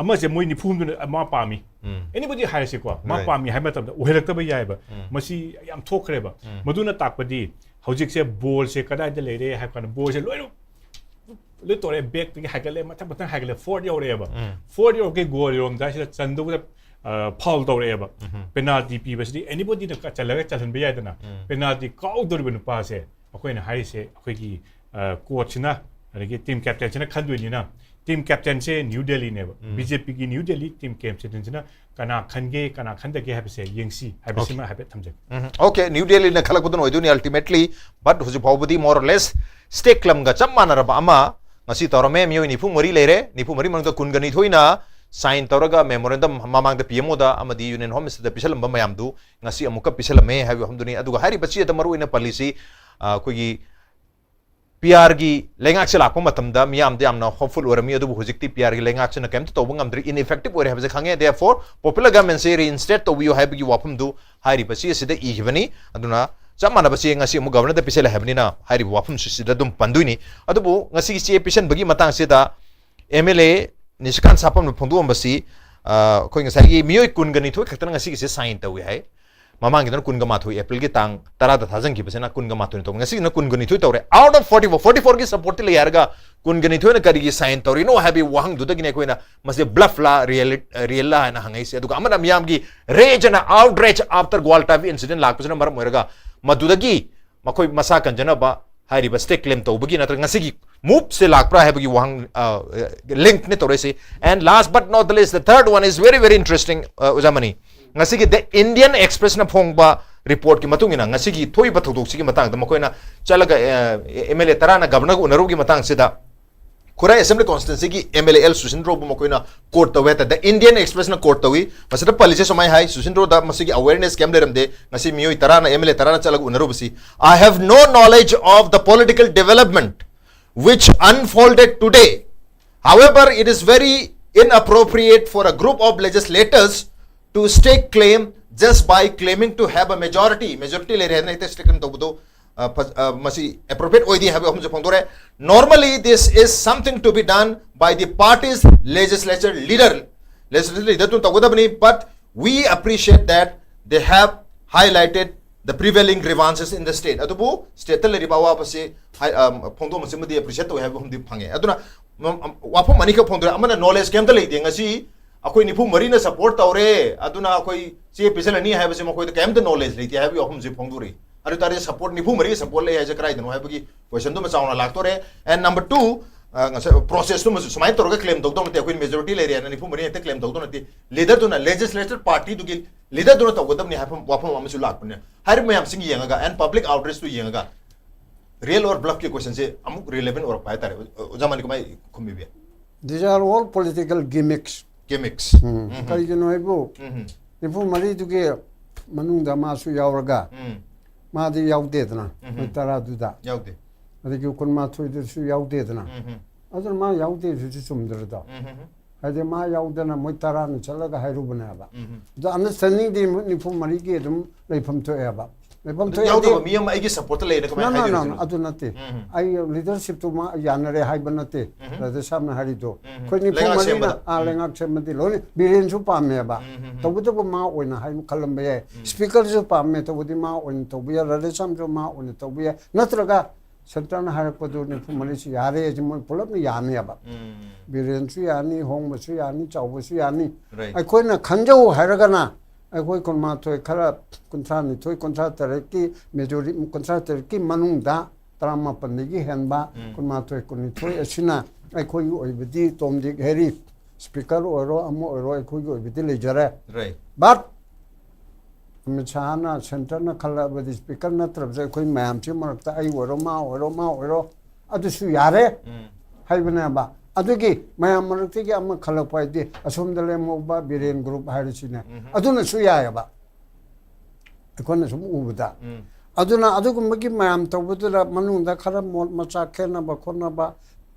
ꯑꯃꯁꯦ ꯃꯣꯏ ꯅꯤꯐꯨ ꯍꯨꯝꯗꯣꯏꯅ ꯃꯥ ꯄꯥꯝꯃꯤ꯫ ꯎꯝ꯫ Anybody ꯍꯥꯏꯔꯁꯤꯀꯣ, ꯃꯥ Right. ꯄꯥꯝꯃꯤ ꯍꯥꯏꯕ ꯃꯇꯝꯗ ꯑꯣꯏꯍꯜꯂꯛꯇꯕ ꯌꯥꯏꯑꯕ꯫ ꯎꯝ꯫ ꯃꯁꯤ ꯌꯥꯝ ꯊꯣꯛꯈ꯭ꯔꯦꯕ꯫ ꯎꯝ꯫ ꯃꯗꯨꯅ ꯇꯥꯛꯄꯗꯤ ꯍꯧꯖꯤꯛꯁꯦ ball ꯁꯦ ꯀꯗꯥꯏꯗ ꯂꯩꯔꯦ ꯍꯥꯏꯕ ꯀꯥꯟꯗ ball ꯁꯦ ꯂꯣꯏꯅ, ꯂꯣꯏ ꯇꯧꯔꯦ, back ꯇꯒꯤ ꯍꯥꯏꯒꯠꯂꯦ, ꯃꯊꯪ ꯃꯊꯪ ꯍꯥꯏꯒꯠꯂꯦ, fourth ꯌꯧꯔꯛꯑꯦꯕ꯫ ꯎꯝ꯫ Fourth ꯌꯧꯔꯛꯀꯤ goal ꯌꯧꯔꯝꯗꯥꯏꯁꯤꯗ ꯆꯟꯗꯧꯕꯗ, ꯑ, foul ꯇꯧꯔꯛꯑꯦꯕ꯫ ꯎꯝ꯫ Penalty ꯄꯤꯕꯁꯤꯗꯤ anybody ꯅ ꯆꯜꯂꯒ ꯆꯜꯍꯟꯕ ꯌꯥꯏꯗꯅ꯫ ꯎꯝ꯫ Penalty ꯀꯥꯎꯗꯧꯔꯤꯕ ꯅꯨꯄꯥꯁꯦ ꯑꯩꯈꯣꯏꯅ ꯍꯥꯏꯔꯤꯁꯦ ꯑꯩꯈꯣꯏꯒꯤ, ꯑ, coach ꯁꯤꯅ, ꯑꯗꯒꯤ team captain ꯁꯤꯅ ꯈꯟꯗꯣꯏꯅꯤꯅ, team captain ꯁꯦ New Delhi ꯅꯦꯕ꯫ ꯎꯝ꯫ BJP ꯒꯤ New Delhi team captain ꯁꯤꯅ ꯀꯅꯥ ꯈꯟꯒꯦ, ꯀꯅꯥ ꯈꯟꯗꯒꯦ ꯍꯥꯏꯕꯁꯦ ꯌꯦꯡꯁꯤ ꯍꯥꯏꯕꯁꯤꯃ Okay. ꯍꯥꯏꯐꯦꯠ ꯊꯝꯖꯒꯦ꯫ ꯎꯝ, okay, New Delhi ꯅ ꯈꯜꯂꯛꯄꯗꯨꯅ ꯑꯣꯏꯗꯣꯏꯅꯤ ultimately, but ꯍꯧꯖꯤꯛ ꯐꯥꯎꯕꯗꯤ more or less stake ꯂꯝꯒ ꯆꯞ ꯃꯥꯟꯅꯔꯕ ꯑꯃ ꯉꯁꯤ ꯇꯧꯔꯝꯃꯦ꯫ ꯃꯤꯑꯣꯏ ꯅꯤꯐꯨ ꯃꯔꯤ ꯂꯩꯔꯦ, ꯅꯤꯐꯨ ꯃꯔꯤ ꯃꯅꯨꯡꯗ ꯀꯨꯟꯒ ꯅꯤꯊꯣꯏꯅ sign ꯇꯧꯔꯒ memorandum ꯃꯃꯥꯡꯗ PMO ꯗ ꯑꯃꯗꯤ Union Home Minister ꯗ ꯄꯤꯁꯜꯂꯝꯕ ꯃꯌꯥꯝꯗꯨ ꯉꯁꯤ ꯑꯃꯨꯛꯀ ꯄꯤꯁꯜꯂꯝꯃꯦ ꯍꯥꯏꯕ ꯋꯥꯐꯝꯗꯨꯅꯤ꯫ ꯑꯗꯨꯒ ꯍꯥꯏꯔꯤꯕ ꯆꯦꯗ ꯃꯔꯨꯑꯣꯏꯅ ꯄꯜꯂꯤꯁꯤ ꯑ, ꯑꯩꯈꯣꯏꯒꯤ ꯄꯤ ꯑꯥꯔꯒꯤ ꯂꯩꯉꯥꯛꯁꯦ ꯂꯥꯛꯄ ꯃꯇꯝꯗ ꯃꯤꯌꯥꯝꯗ ꯌꯥꯝꯅ ꯍꯣꯞꯐꯨꯜ ꯑꯣꯏꯔꯝꯃꯤ, ꯑꯗꯨꯕꯨ ꯍꯧꯖꯤꯛꯇꯤ ꯄꯤ ꯑꯥꯔꯒꯤ ꯂꯩꯉꯥꯛꯁꯤꯅ ꯀꯩꯝꯇ ꯇꯧꯕ ꯉꯝꯗ꯭ꯔꯤ, ꯏꯟꯏꯐꯦꯛꯇꯤꯚ ꯑꯣꯏꯔꯦ ꯍꯥꯏꯕꯁꯦ ꯈꯪꯉꯦ꯫ Therefore, popular governmentꯁꯦ reinstate ꯇꯧꯕꯤꯌꯨ ꯍꯥꯏꯕꯒꯤ ꯋꯥꯐꯝꯗꯨ ꯍꯥꯏꯔꯤꯕ ꯆꯦ ꯑꯁꯤꯗ ꯏꯈꯤꯕꯅꯤ꯫ ꯑꯗꯨꯅ ꯆꯞ ꯃꯥꯟꯅꯕ ꯆꯦ ꯉꯁꯤ ꯑꯃꯨꯛ ꯒꯕꯔꯅꯔꯗ ꯄꯤꯁꯜꯂꯦ ꯍꯥꯏꯕꯅꯤꯅ ꯍꯥꯏꯔꯤꯕ ꯋꯥꯐꯝꯁꯤ ꯁꯤꯗ ꯑꯗꯨꯝ ꯄꯟꯗꯣꯏꯅꯤ꯫ ꯑꯗꯨꯕꯨ ꯉꯁꯤꯒꯤ ꯆꯦ ꯄꯤꯁꯟꯕꯒꯤ ꯃꯇꯥꯡꯁꯤꯗ ꯑꯦꯝ ꯑꯦꯜ ꯑꯦ ꯅꯤꯁꯤꯀꯥꯟ ꯁꯥꯄꯝꯅ ꯐꯣꯡꯗꯣꯛꯑꯝꯕꯁꯤ, ꯑ, ꯑꯩꯈꯣꯏ ꯉꯁꯥꯏꯒꯤ ꯃꯤꯑꯣꯏ ꯀꯨꯟꯒ ꯅꯤꯊꯣꯏ ꯈꯛꯇꯅ ꯉꯁꯤꯒꯤꯁꯦ ꯁꯥꯏꯟ ꯇꯧꯏ ꯍꯥꯏ꯫ ꯃꯃꯥꯡꯒꯤꯗꯅ ꯀꯨꯟꯒ ꯃꯥꯊꯣꯏ, ꯑꯦꯄ꯭ꯔꯤꯜꯒꯤ ꯇꯥꯡ ꯇꯔꯥꯗ ꯊꯥꯖꯤꯟꯈꯤꯕꯁꯤꯅ ꯀꯨꯟꯒ ꯃꯥꯊꯣꯏꯅ ꯇꯧꯕ, ꯉꯁꯤꯒꯤꯅ ꯀꯨꯟꯒ ꯅꯤꯊꯣꯏ ꯇꯧꯔꯦ꯫ Out of forty four, forty fourꯒꯤ ꯁꯞꯄꯣꯔꯠꯇꯤ ꯂꯩ ꯍꯥꯏꯔꯒ ꯀꯨꯟꯒ ꯅꯤꯊꯣꯏꯅ ꯀꯔꯤꯒꯤ ꯁꯥꯏꯟ ꯇꯧꯔꯤꯅꯣ ꯍꯥꯏꯕꯒꯤ ꯋꯥꯍꯪꯗꯨꯗꯒꯤꯅꯦ ꯑꯩꯈꯣꯏꯅ ꯃꯁꯤ ꯕ꯭ꯂꯐꯂꯥ ꯔꯤꯌꯦꯜꯂꯥ ꯍꯥꯏꯅ ꯍꯪꯉꯛꯏꯁꯦ꯫ ꯑꯗꯨꯒ ꯑꯃꯅ ꯃꯤꯌꯥꯝꯒꯤ rage and outrage after Gwaltawi incident ꯂꯥꯛꯄꯁꯤꯅ ꯃꯔꯝ ꯑꯣꯏꯔꯒ ꯃꯗꯨꯗꯒꯤ ꯃꯈꯣꯏ ꯃꯁꯥ ꯀꯟꯖꯅꯕ ꯍꯥꯏꯔꯤꯕ ꯁ꯭ꯇꯦꯠ ꯀ꯭ꯂꯦꯝ ꯇꯧꯕꯒꯤ ꯅꯠꯇ꯭ꯔꯒ ꯉꯁꯤꯒꯤ ꯃꯨꯚꯁꯦ ꯂꯥꯛꯄ꯭ꯔꯥ ꯍꯥꯏꯕꯒꯤ ꯋꯥꯍꯪ, ꯑ, ꯂꯤꯡꯛꯅꯦ ꯇꯧꯔꯛꯏꯁꯤ꯫ And last but not the least, the third one is very, very interesting, ꯑ, ꯑꯣꯖꯥ ꯃꯅꯤ꯫ ꯉꯁꯤꯒꯤ The Indian Expressꯅ ꯐꯣꯡꯕ ꯔꯤꯄꯣꯔꯠꯀꯤ ꯃꯇꯨꯡ ꯏꯟꯅ ꯉꯁꯤꯒꯤ ꯊꯣꯛꯏꯕ ꯊꯧꯗꯣꯛꯁꯤꯒꯤ ꯃꯇꯥꯡꯗ ꯃꯈꯣꯏꯅ ꯆꯠꯂꯒ, ꯑ, ꯑꯦꯝ ꯑꯦꯜ ꯑꯦ ꯇꯔꯥꯅ ꯒꯕꯔꯅꯔꯒ ꯎꯅꯔꯨꯕꯒꯤ ꯃꯇꯥꯡꯁꯤꯗ ꯈꯨꯔꯥꯏ ꯑꯦꯁꯦꯝꯕ꯭ꯂꯤ ꯀꯣꯟꯁꯇꯤꯇ꯭ꯋꯦꯟꯁꯤꯒꯤ ꯑꯦꯝ ꯑꯦꯜ ꯑꯦ ꯑꯦꯜ ꯁꯨꯁꯤꯟꯗ꯭ꯔꯣꯕꯨ ꯃꯈꯣꯏꯅ ꯀꯣꯔꯠ ꯇꯧꯋꯦ ꯍꯥꯏ ꯇꯥꯔꯦ꯫ The Indian Expressꯅ ꯀꯣꯔꯠ ꯇꯧꯏ꯫ ꯃꯁꯤꯗ ꯄꯜꯂꯤꯁꯦ ꯁꯨꯃꯥꯏꯅ ꯍꯥꯏ, ꯁꯨꯁꯤꯟꯗ꯭ꯔꯣꯗ ꯃꯁꯤꯒꯤ ꯑꯋꯦꯔꯅꯦꯁ ꯀꯩꯝ ꯂꯩꯔꯝꯗꯦ꯫ ꯉꯁꯤ ꯃꯤꯑꯣꯏ ꯇꯔꯥꯅ, ꯑꯦꯝ ꯑꯦꯜ ꯑꯦ ꯇꯔꯥꯅ ꯆꯠꯂꯒ ꯎꯅꯔꯨꯕꯁꯤ, "I have no knowledge of the political development which unfolded today. However, it is very inappropriate for a group of legislators to stake claim just by claiming to have a majority." Majority ꯂꯩꯔꯦ ꯍꯥꯏꯗꯅ ꯍꯦꯛꯇ ꯁ꯭ꯇꯦꯛ claim ꯇꯧꯕꯗꯣ, ꯑ, ꯐ-, ꯑ, ꯃꯁꯤ appropriate ꯑꯣꯏꯗꯦ ꯍꯥꯏꯕ ꯋꯥꯐꯝꯁꯦ ꯐꯣꯡꯗꯣꯔꯛꯑꯦ꯫ Normally, this is something to be done by the party's legislature leader, legislature leaderꯗꯨꯅ ꯇꯧꯒꯗꯕꯅꯤ, but we appreciate that they have highlighted the prevailing grievances in the state. ꯑꯗꯨꯕꯨ ꯁ꯭ꯇꯦꯠꯇ ꯂꯩꯔꯤꯕ ꯑꯋꯥꯕꯁꯤ ꯍꯥꯏ-, ꯑ, ꯐꯣꯡꯗꯣꯛ ꯃꯁꯤꯃꯗꯤ ꯑꯦꯄ꯭ꯔꯤꯁꯤꯌꯦꯠ ꯇꯧꯋꯦ ꯍꯥꯏꯕ ꯋꯥꯐꯝꯗꯤ ꯐꯪꯉꯦ꯫ ꯑꯗꯨꯅ ꯃ-, ꯃ-, ꯋꯥꯐꯝ ꯑꯅꯤꯈꯛ ꯐꯣꯡꯗꯣꯔꯛꯑꯦ꯫ ꯑꯃꯅ ꯅꯣꯂꯦꯖ ꯀꯩꯝꯇ ꯂꯩꯇꯦ꯫ ꯉꯁꯤ ꯑꯩꯈꯣꯏ ꯅꯤꯐꯨ ꯃꯔꯤꯅ ꯁꯞꯄꯣꯔꯠ ꯇꯧꯔꯦ, ꯑꯗꯨꯅ ꯑꯩꯈꯣꯏ ꯆꯦ ꯄꯤꯁꯜꯂꯅꯤ ꯍꯥꯏꯕꯁꯦ ꯃꯈꯣꯏꯗ ꯀꯩꯝꯇ ꯅꯣꯂꯦꯖ ꯂꯩꯇꯦ ꯍꯥꯏꯕꯒꯤ ꯋꯥꯐꯝꯁꯦ ꯐꯣꯡꯗꯣꯔꯛꯏ꯫ ꯑꯗꯨ ꯇꯥꯔꯗꯤ ꯁꯞꯄꯣꯔꯠ, ꯅꯤꯐꯨ ꯃꯔꯤꯒꯤ ꯁꯞꯄꯣꯔꯠ ꯂꯩ ꯍꯥꯏꯁꯦ ꯀꯗꯥꯏꯗꯅꯣ ꯍꯥꯏꯕꯒꯤ ꯀꯣꯏꯁꯟꯗꯨꯃ ꯆꯥꯎꯅ ꯂꯥꯛꯇꯣꯔꯦ꯫ And number two, ꯑ, ꯉꯁꯥꯏ ꯄ꯭ꯔꯣꯁꯦꯁꯇꯨꯃꯁꯨ ꯁꯨꯃꯥꯏꯅ ꯇꯧꯔꯒ ꯀ꯭ꯂꯦꯝ ꯇꯧꯗꯧ ꯅꯠꯇꯦ, ꯑꯩꯈꯣꯏꯅ ꯃꯦꯖꯣꯔꯤꯇꯤ ꯂꯩꯔꯦ ꯍꯥꯏꯅ ꯅꯤꯐꯨ ꯃꯔꯤ ꯍꯦꯛꯇ ꯀ꯭ꯂꯦꯝ ꯇꯧꯗꯧ ꯅꯠꯇꯦ꯫ ꯂꯤꯗꯔꯗꯨꯅ, ꯂꯦꯖꯤꯁꯂꯦꯆꯔ ꯄꯥꯔꯇꯤꯗꯨꯒꯤ ꯂꯤꯗꯔꯗꯨꯅ ꯇꯧꯒꯗꯕꯅꯤ ꯍꯥꯏꯕ ꯋꯥꯐꯝ ꯑꯃꯁꯨ ꯂꯥꯛꯄꯅꯦ꯫ ꯍꯥꯏꯔꯤꯕ ꯃꯌꯥꯝꯁꯤꯡ ꯌꯦꯡꯉꯒ, and public outrageꯇꯨ ꯌꯦꯡꯉꯒ, real or bluffꯀꯤ ꯀꯣꯏꯁꯟꯁꯦ ꯑꯃꯨꯛ ꯔꯤꯂꯦꯚꯦꯟ ꯑꯣꯏꯔꯛꯄ ꯍꯥꯏꯇꯥꯔꯦ꯫ ꯑꯣꯖꯥ ꯃꯅꯤ ꯀꯃꯥꯏ ꯈꯨꯝꯕꯤꯕ ꯌꯥꯏ? These are all political gimmicks. Gimmicks. ꯎꯝ꯫ ꯎꯝ꯫ ꯀꯔꯤꯒꯤꯅꯣ ꯍꯥꯏꯕꯨ, ꯎꯝ꯫ ꯅꯤꯐꯨ ꯃꯔꯤꯗꯨꯒꯤ ꯃꯅꯨꯡꯗ ꯃꯥꯁꯨ ꯌꯥꯎꯔꯒ, ꯎꯝ꯫ ꯃꯥꯗꯤ ꯌꯥꯎꯗꯦꯗꯅ, ꯎꯝ. ꯃꯣꯏ ꯇꯔꯥꯗꯨꯗ꯫ ꯌꯥꯎꯗꯦ꯫ ꯑꯗꯒꯤ ꯀꯨꯟꯃꯥꯊꯣꯏꯗꯨꯁꯨ ꯌꯥꯎꯗꯦꯗꯅ꯫ ꯎꯝ. ꯑꯗꯨꯅ ꯃꯥ ꯌꯥꯎꯗꯦꯁꯤꯁꯨ ꯆꯨꯝꯗ꯭ꯔꯗꯣ? ꯎꯝ. ꯍꯥꯏꯗꯤ ꯃꯥ ꯌꯥꯎꯗꯅ ꯃꯣꯏ ꯇꯔꯥꯅ ꯆꯠꯂꯒ ꯍꯥꯏꯔꯨꯕꯅꯦꯕ꯫ ꯎꯝ. ꯑꯗꯣ ꯑꯟꯗꯔꯁꯇꯦꯟꯗꯤꯡꯗꯤ ꯅꯤꯐꯨ ꯃꯔꯤꯒꯤ ꯑꯗꯨꯝ ꯂꯩꯐꯝ ꯊꯣꯛꯑꯦꯕ꯫ ꯂꯩꯐꯝ ꯊꯣꯛꯑꯦ ꯌꯥꯎꯗꯕ ꯍꯥꯏꯗꯤ ꯃꯤ ꯑꯃ ꯑꯩꯒꯤ ꯁꯞꯄꯣꯔꯠꯇ ꯂꯩꯅ ꯀꯃꯥꯏꯅ ꯅꯣ, ꯅꯣ, ꯅꯣ, ꯍꯥꯏꯗꯣꯏꯅꯣ? ꯑꯗꯨ ꯅꯠꯇꯦ꯫ ꯎꯝ. ꯑꯩ ꯂꯤꯗꯔꯁꯤꯞꯇꯨ ꯃꯥ ꯌꯥꯅꯔꯦ ꯍꯥꯏꯕ ꯅꯠꯇꯦ꯫ ꯎꯝ. ꯔꯥꯙꯦꯁ꯭ꯌꯥꯝꯅ ꯍꯥꯏꯔꯤꯗꯣ꯫ ꯎꯝ. ꯑꯩꯈꯣꯏ ꯅꯤꯐꯨ ꯂꯩꯉꯥꯛ ꯃꯔꯤꯅ ꯁꯦꯝꯕꯗ꯫ ꯑꯥ, ꯎꯝ. ꯂꯩꯉꯥꯛ ꯁꯦꯝꯕꯗꯤ ꯂꯣꯏꯅ ꯕꯤꯔꯦꯟꯁꯨ ꯄꯥꯝꯃꯦꯕ꯫ ꯎꯝ, ꯎꯝ, ꯎꯝ. ꯇꯧꯕꯇꯕꯨ ꯃꯥ ꯑꯣꯏꯅ ꯍꯥꯏꯕ ꯈꯜꯂꯝꯕ ꯌꯥꯏ꯫ ꯎꯝ. ꯁ꯭ꯄꯤꯀꯔꯁꯨ ꯄꯥꯝꯃꯦ, ꯇꯧꯕꯗꯤ ꯃꯥ ꯑꯣꯏꯅ ꯇꯧꯕ ꯌꯥꯏ, ꯔꯥꯙꯦꯁ꯭ꯌꯥꯝꯁꯨ ꯃꯥ ꯑꯣꯏꯅ ꯇꯧꯕ ꯌꯥꯏ꯫ ꯅꯠꯇ꯭ꯔꯒ ꯁꯦꯟꯇꯔꯅ ꯍꯥꯏꯔꯛꯄꯗꯨ ꯅꯤꯐꯨ ꯃꯔꯤꯁꯤ ꯌꯥꯔꯦ ꯍꯥꯏꯁꯦ ꯃꯣꯏ ꯄꯨꯂꯞꯅ ꯌꯥꯅꯦꯕ꯫ ꯎꯝ. ꯕꯤꯔꯦꯟꯁꯨ ꯌꯥꯅꯤ, ꯍꯣꯡꯕꯁꯨ ꯌꯥꯅꯤ, ꯆꯥꯎꯕꯁꯨ ꯌꯥꯅꯤ꯫ Right. ꯑꯩꯈꯣꯏꯅ ꯈꯟꯖꯧ ꯍꯥꯏꯔꯒꯅ ꯑꯩꯈꯣꯏ ꯀꯨꯟꯃꯥꯊꯣꯏ ꯈꯔ ꯀꯨꯟꯊ꯭ꯔꯥ ꯅꯤꯊꯣꯏ, ꯀꯨꯟꯊ꯭ꯔꯥ ꯇꯔꯦꯠꯀꯤ majority, ꯀꯨꯟꯊ꯭ꯔꯥ ꯇꯔꯦꯠꯀꯤ ꯃꯅꯨꯡꯗ ꯇꯔꯥꯃꯥꯄꯟꯗꯒꯤ ꯍꯦꯟꯕ ꯎꯝ. ꯀꯨꯟꯃꯥꯊꯣꯏ, ꯀꯨꯟꯅꯤꯊꯣꯏ ꯑꯁꯤꯅ ꯑꯩꯈꯣꯏꯒꯤ ꯑꯣꯏꯕꯗꯤ ꯇꯣꯝ ꯗꯤꯛ ꯍꯦꯔꯤ ꯁ꯭ꯄꯤꯀꯔ ꯑꯣꯏꯔꯣ ꯑꯃ ꯑꯣꯏꯔꯣ ꯑꯩꯈꯣꯏꯒꯤ ꯑꯣꯏꯕꯗꯤ ꯂꯩꯖꯔꯦ꯫ Right. But ꯑꯃꯤꯠ ꯁꯥꯍꯅ ꯁꯦꯟꯇꯔꯅ ꯈꯜꯂꯛꯑꯕꯗꯤ ꯁ꯭ꯄꯤꯀꯔ ꯅꯠꯇ꯭ꯔꯕꯁꯨ ꯑꯩꯈꯣꯏ ꯃꯌꯥꯝꯁꯤ ꯃꯔꯛꯇ ꯑꯩ ꯑꯣꯏꯔꯣ ꯃꯥ ꯑꯣꯏꯔꯣ ꯃꯥ ꯑꯣꯏꯔꯣ ꯑꯗꯨꯁꯨ ꯌꯥꯔꯦ ꯎꯝ. ꯍꯥꯏꯕꯅꯦꯕ꯫ ꯑꯗꯨꯒꯤ ꯃꯌꯥꯝ ꯃꯔꯛꯇꯒꯤ ꯑꯃ ꯈꯜꯂꯛꯄ ꯍꯥꯏꯗꯤ ꯑꯁꯣꯝꯗ ꯂꯦꯝꯍꯧꯕ ꯕꯤꯔꯦꯟ ꯒ꯭ꯔꯨꯞ ꯍꯥꯏꯔꯤꯁꯤꯅꯦ꯫ ꯎꯝ. ꯑꯗꯨꯅꯁꯨ ꯌꯥꯏꯑꯕ꯫ ꯑꯩꯈꯣꯏꯅ ꯁꯨꯝ ꯎꯕꯗ꯫ ꯎꯝ. ꯑꯗꯨꯅ ꯑꯗꯨꯒꯨꯝꯕꯒꯤ ꯃꯌꯥꯝ ꯇꯧꯕꯗꯨꯗ ꯃꯅꯨꯡꯗ ꯈꯔ ꯃꯣꯠ ꯃꯆꯥ ꯈꯦꯠꯅꯕ ꯈꯣꯠꯅꯕ